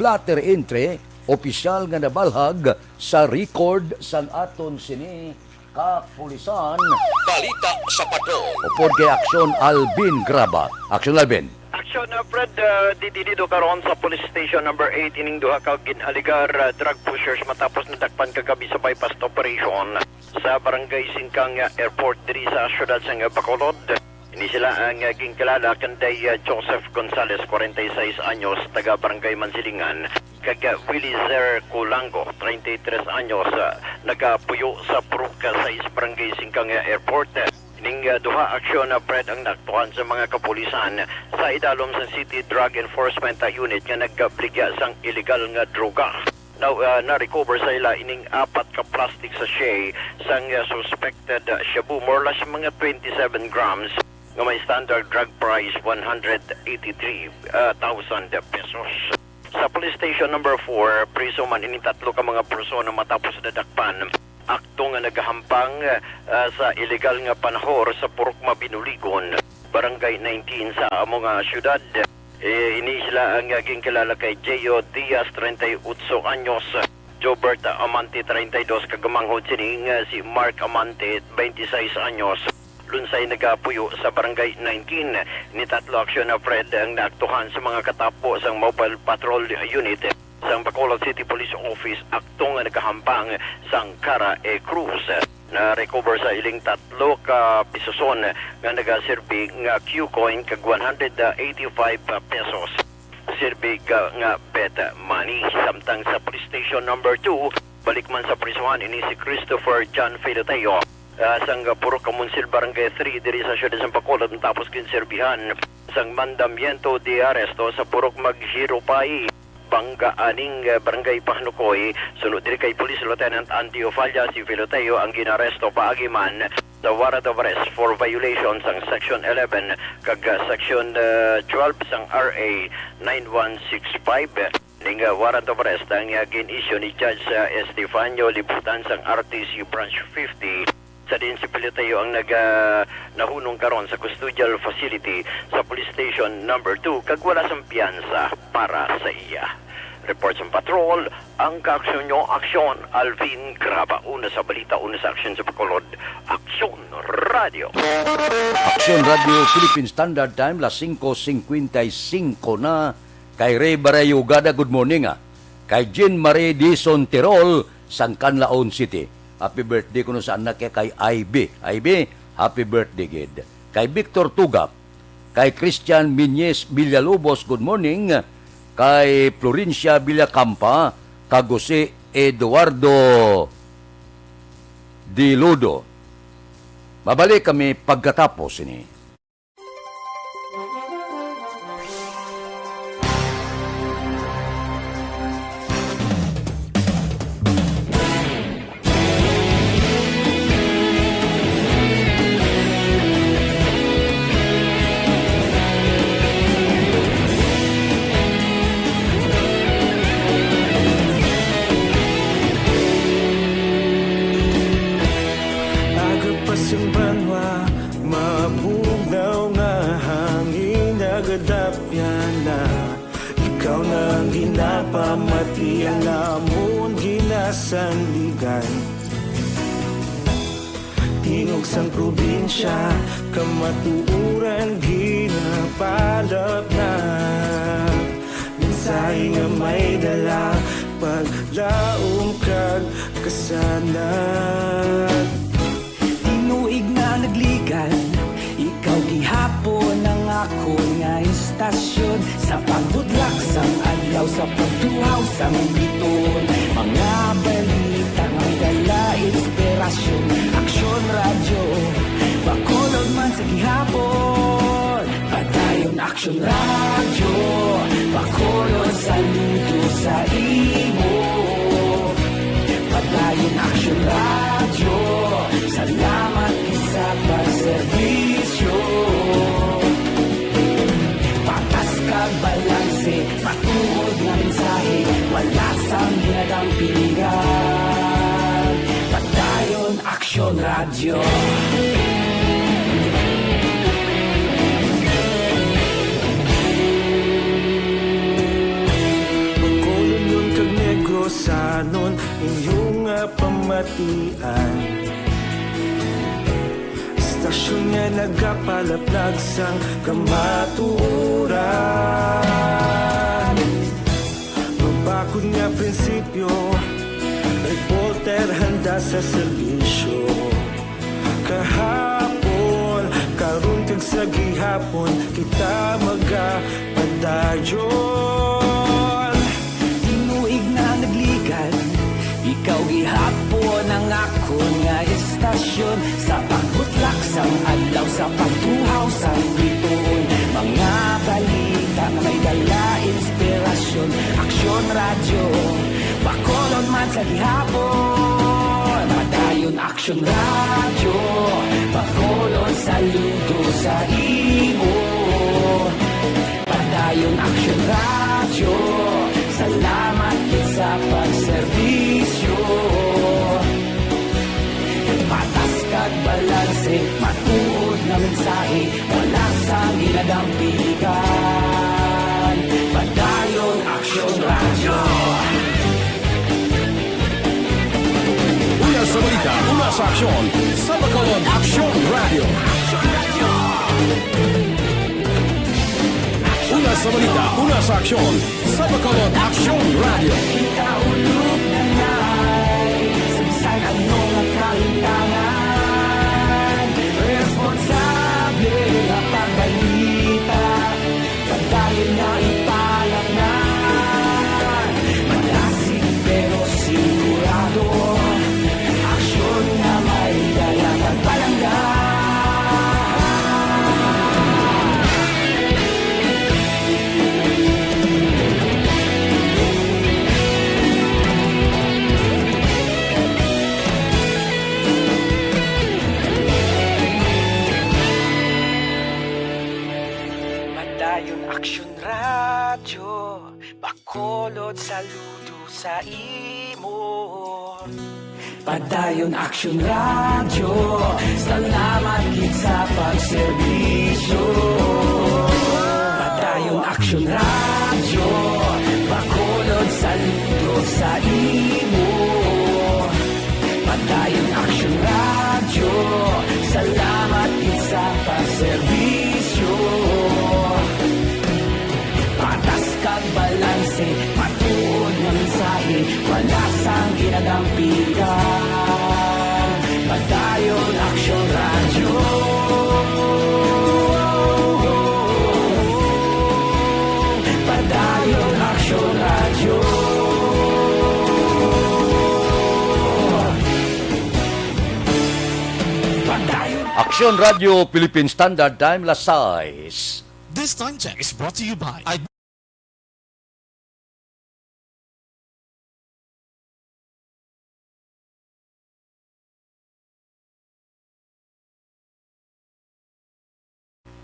blotter entry, opisyal nga nabalhag sa record sang aton sini kapulisan. Balita sa Patrol. Upod kay Aksyon Alvin Graba. Aksyon Alvin. Aksyon, uh, Fred, uh, didilido karon sa Police Station Number Eight ining duha ka ginaligar, uh, drug pushers matapos nadakpan kagabi sa buy-bust operation sa Barangay Singkang, uh, Airport diri sa siyudad sang Bacolod. Ini sila ang, uh, ginkilala kanday, uh, Joseph Gonzalez, forty-six anyos, taga Barangay Mansilingan, kag, uh, Willie Zer Culango, treinta y tres anyos, uh, nagapuyo sa Purok sais, Barangay Singkang, uh, Airport. Ning, uh, duha aksyon na, Fred, ang naaktuhan sa mga kapulisan sa idalom sa City Drug Enforcement, uh, Unit nga nagabligya sang illegal nga droga. Now, uh, na-recover sa ila ining apat ka plastic sachet sang, uh, suspected, uh, shabu, more or less mga twenty-seven grams, nga may standard drug price one hundred eighty-three, uh, thousand pesos. Sa Police Station Number Four, priso man ining tatlo ka mga persona matapos nadakpan akto nga nagahampang, uh, sa illegal nga panahor sa Purok Mabinuligon, Barangay nineteen sa amo nga siyudad. Eh, ini sila ang, uh, ginkilala kay Gio Diaz, treinta y ocho anyos, Jobert Amante, treinta y dos, kag manghod sini nga si Mark Amante, twenty-six anyos, lunsay nagapuyo sa Barangay nineteen. Ni tatlo aksyon na, Fred, ang naaktuhan sa mga katapo sang Mobile Patrol Unit sang Bacolod City Police Office, akto nga nagahampang sang Cara e Cruz. Na-recover sa ining tatlo ka pisuson nga nagaserbi nga Q-coin kag one hundred eighty-five pesos serbi ka nga bet money. Samtang sa Police Station Number Two, balik man sa prisuhan ini si Christopher John Filoteo, ah, sang Purok Kamunsil, Barangay Three, diri sa siyudad sang Bacolod, matapos ginserbihan sang mandamiento de arresto sa Purok Maghirupay, Bangga aning, ah, Barangay Pahanukoy. Suno diri kay Police Lieutenant Andy Ofalla, si Filoteo ang ginaresto paagi man sa warrant of arrest for violation sang Section eleven kag, ah, Section, ah, twelve sang R A nine one six five. Ning, ah, warrant of arrest ang, ah, gin-issue ni Judge, ah, Estefanio Libutan sang R T C Branch fifty, sa diin si Filoteo ang naga-, nahunong karon sa custodial facility sa Police Station Number Two kag wala sang piyansa para sa iya. Report sang patrol, ang kaaksyon nyo, Aksyon Alvin Graba. Una sa balita, una sa aksyon sa Bacolod, Aksyon Radio. Aksyon Radio Philippine Standard Time, las singko singkwenta y singko na. Kay Ray Barayugada, good morning, ah. Kay Jean Marie Dizon Tirol, sang Canlaon City. Happy birthday kuno sa anak niya kay Ivy. Ivy, happy birthday gid. Kay Victor Tugap, kay Christian Miñez Villalobos, good morning. Kay Florencia Villacampa, kag Jose Eduardo Diludo. Mabalik kami pagkatapos ini. Aga pa sang banwa, mabugnaw nga hangin nagadapyan na. Ikaw na ang ginapamati, ang amon ginasandigan. Tingog sang probinsya, kamatuoran ginapalapnap. Mensahe nga may dala, paglaom kag kasanag. Tinuig na nagligan, ikaw gihapon ang akon nga istasyon. Sa pagbudlak sang adlaw, sa pagtuhaw sang biton, mga balita may dala inspirasyon. Aksyon Radyo, Bacolod man sa gihapon. Padayon Aksyon Radyo, Bacolod, saludo sa imo. Padayon Aksyon Radyo, salamat gid sa pagserbisyo. Padayon Aksyon Radyo. Bacolodnon kag Negrosanon, inyo nga pamatian. Istasyon nga nagapalaplag sang kamatuoran. Mabakod nga prinsipyo, reporter handa sa serbisyo. Kahapon, karon kag sa gihapon, kita magapadayon. Tinuig na nagligan, ikaw gihapon ang akon nga istasyon. Sa pagbutlak sang adlaw, sa pagtuhaw sang bituon, mga balita nga may dala inspirasyon. Aksyon Radyo, Bacolod man sa gihapon. Padayon Aksyon Radyo, Bacolod saludo sa imo. Padayon Aksyon Radyo, salamat gid sa pagserbisyo. Patas kag balanse, matuod nga mensahe, wala sang ginadampigan. Padayon Aksyon Radyo. Una sa balita, una sa aksyon, sa Bacolod Aksyon Radyo. Una sa balita, una sa aksyon, sa Bacolod Aksyon Radyo. Kita ulog na nai, sa bisan ano nga kahitangan, responsable nga pagbalita. Padayon nga ipalaknan, madasig pero sigurado, aksyon nga may dala kag palangga. Padayon Aksyon Radyo, Bacolod saludo sa imo. Padayon Aksyon Radyo, salamat gid sa pagserbisyo. Padayon Aksyon Radyo, Bacolod saludo sa imo. Padayon Aksyon Radyo, salamat gid sa pagserbisyo. Patas kag balanse, matuod nga mensahe, wala sang ginadampigan. Padayon Aksyon Radyo. Padayon Aksyon Radyo. Padayon. Aksyon Radyo Philippine Standard Time, las sais. This time check is brought to you by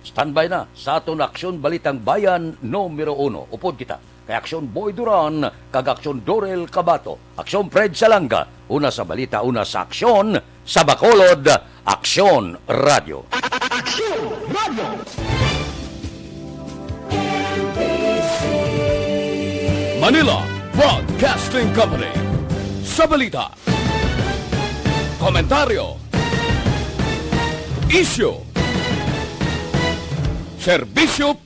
Standby na sa aton Aksyon Balitang Bayan numero uno. Upod kita kay Aksyon Boy Duran kag Aksyon Dorel Cabato. Aksyon Fred Salanga, una sa balita, una sa aksyon, sa Bacolod, Aksyon Radyo. Aksyon Radyo. Manila Broadcasting Company. Sa balita, komentaryo, isyu, serbisyo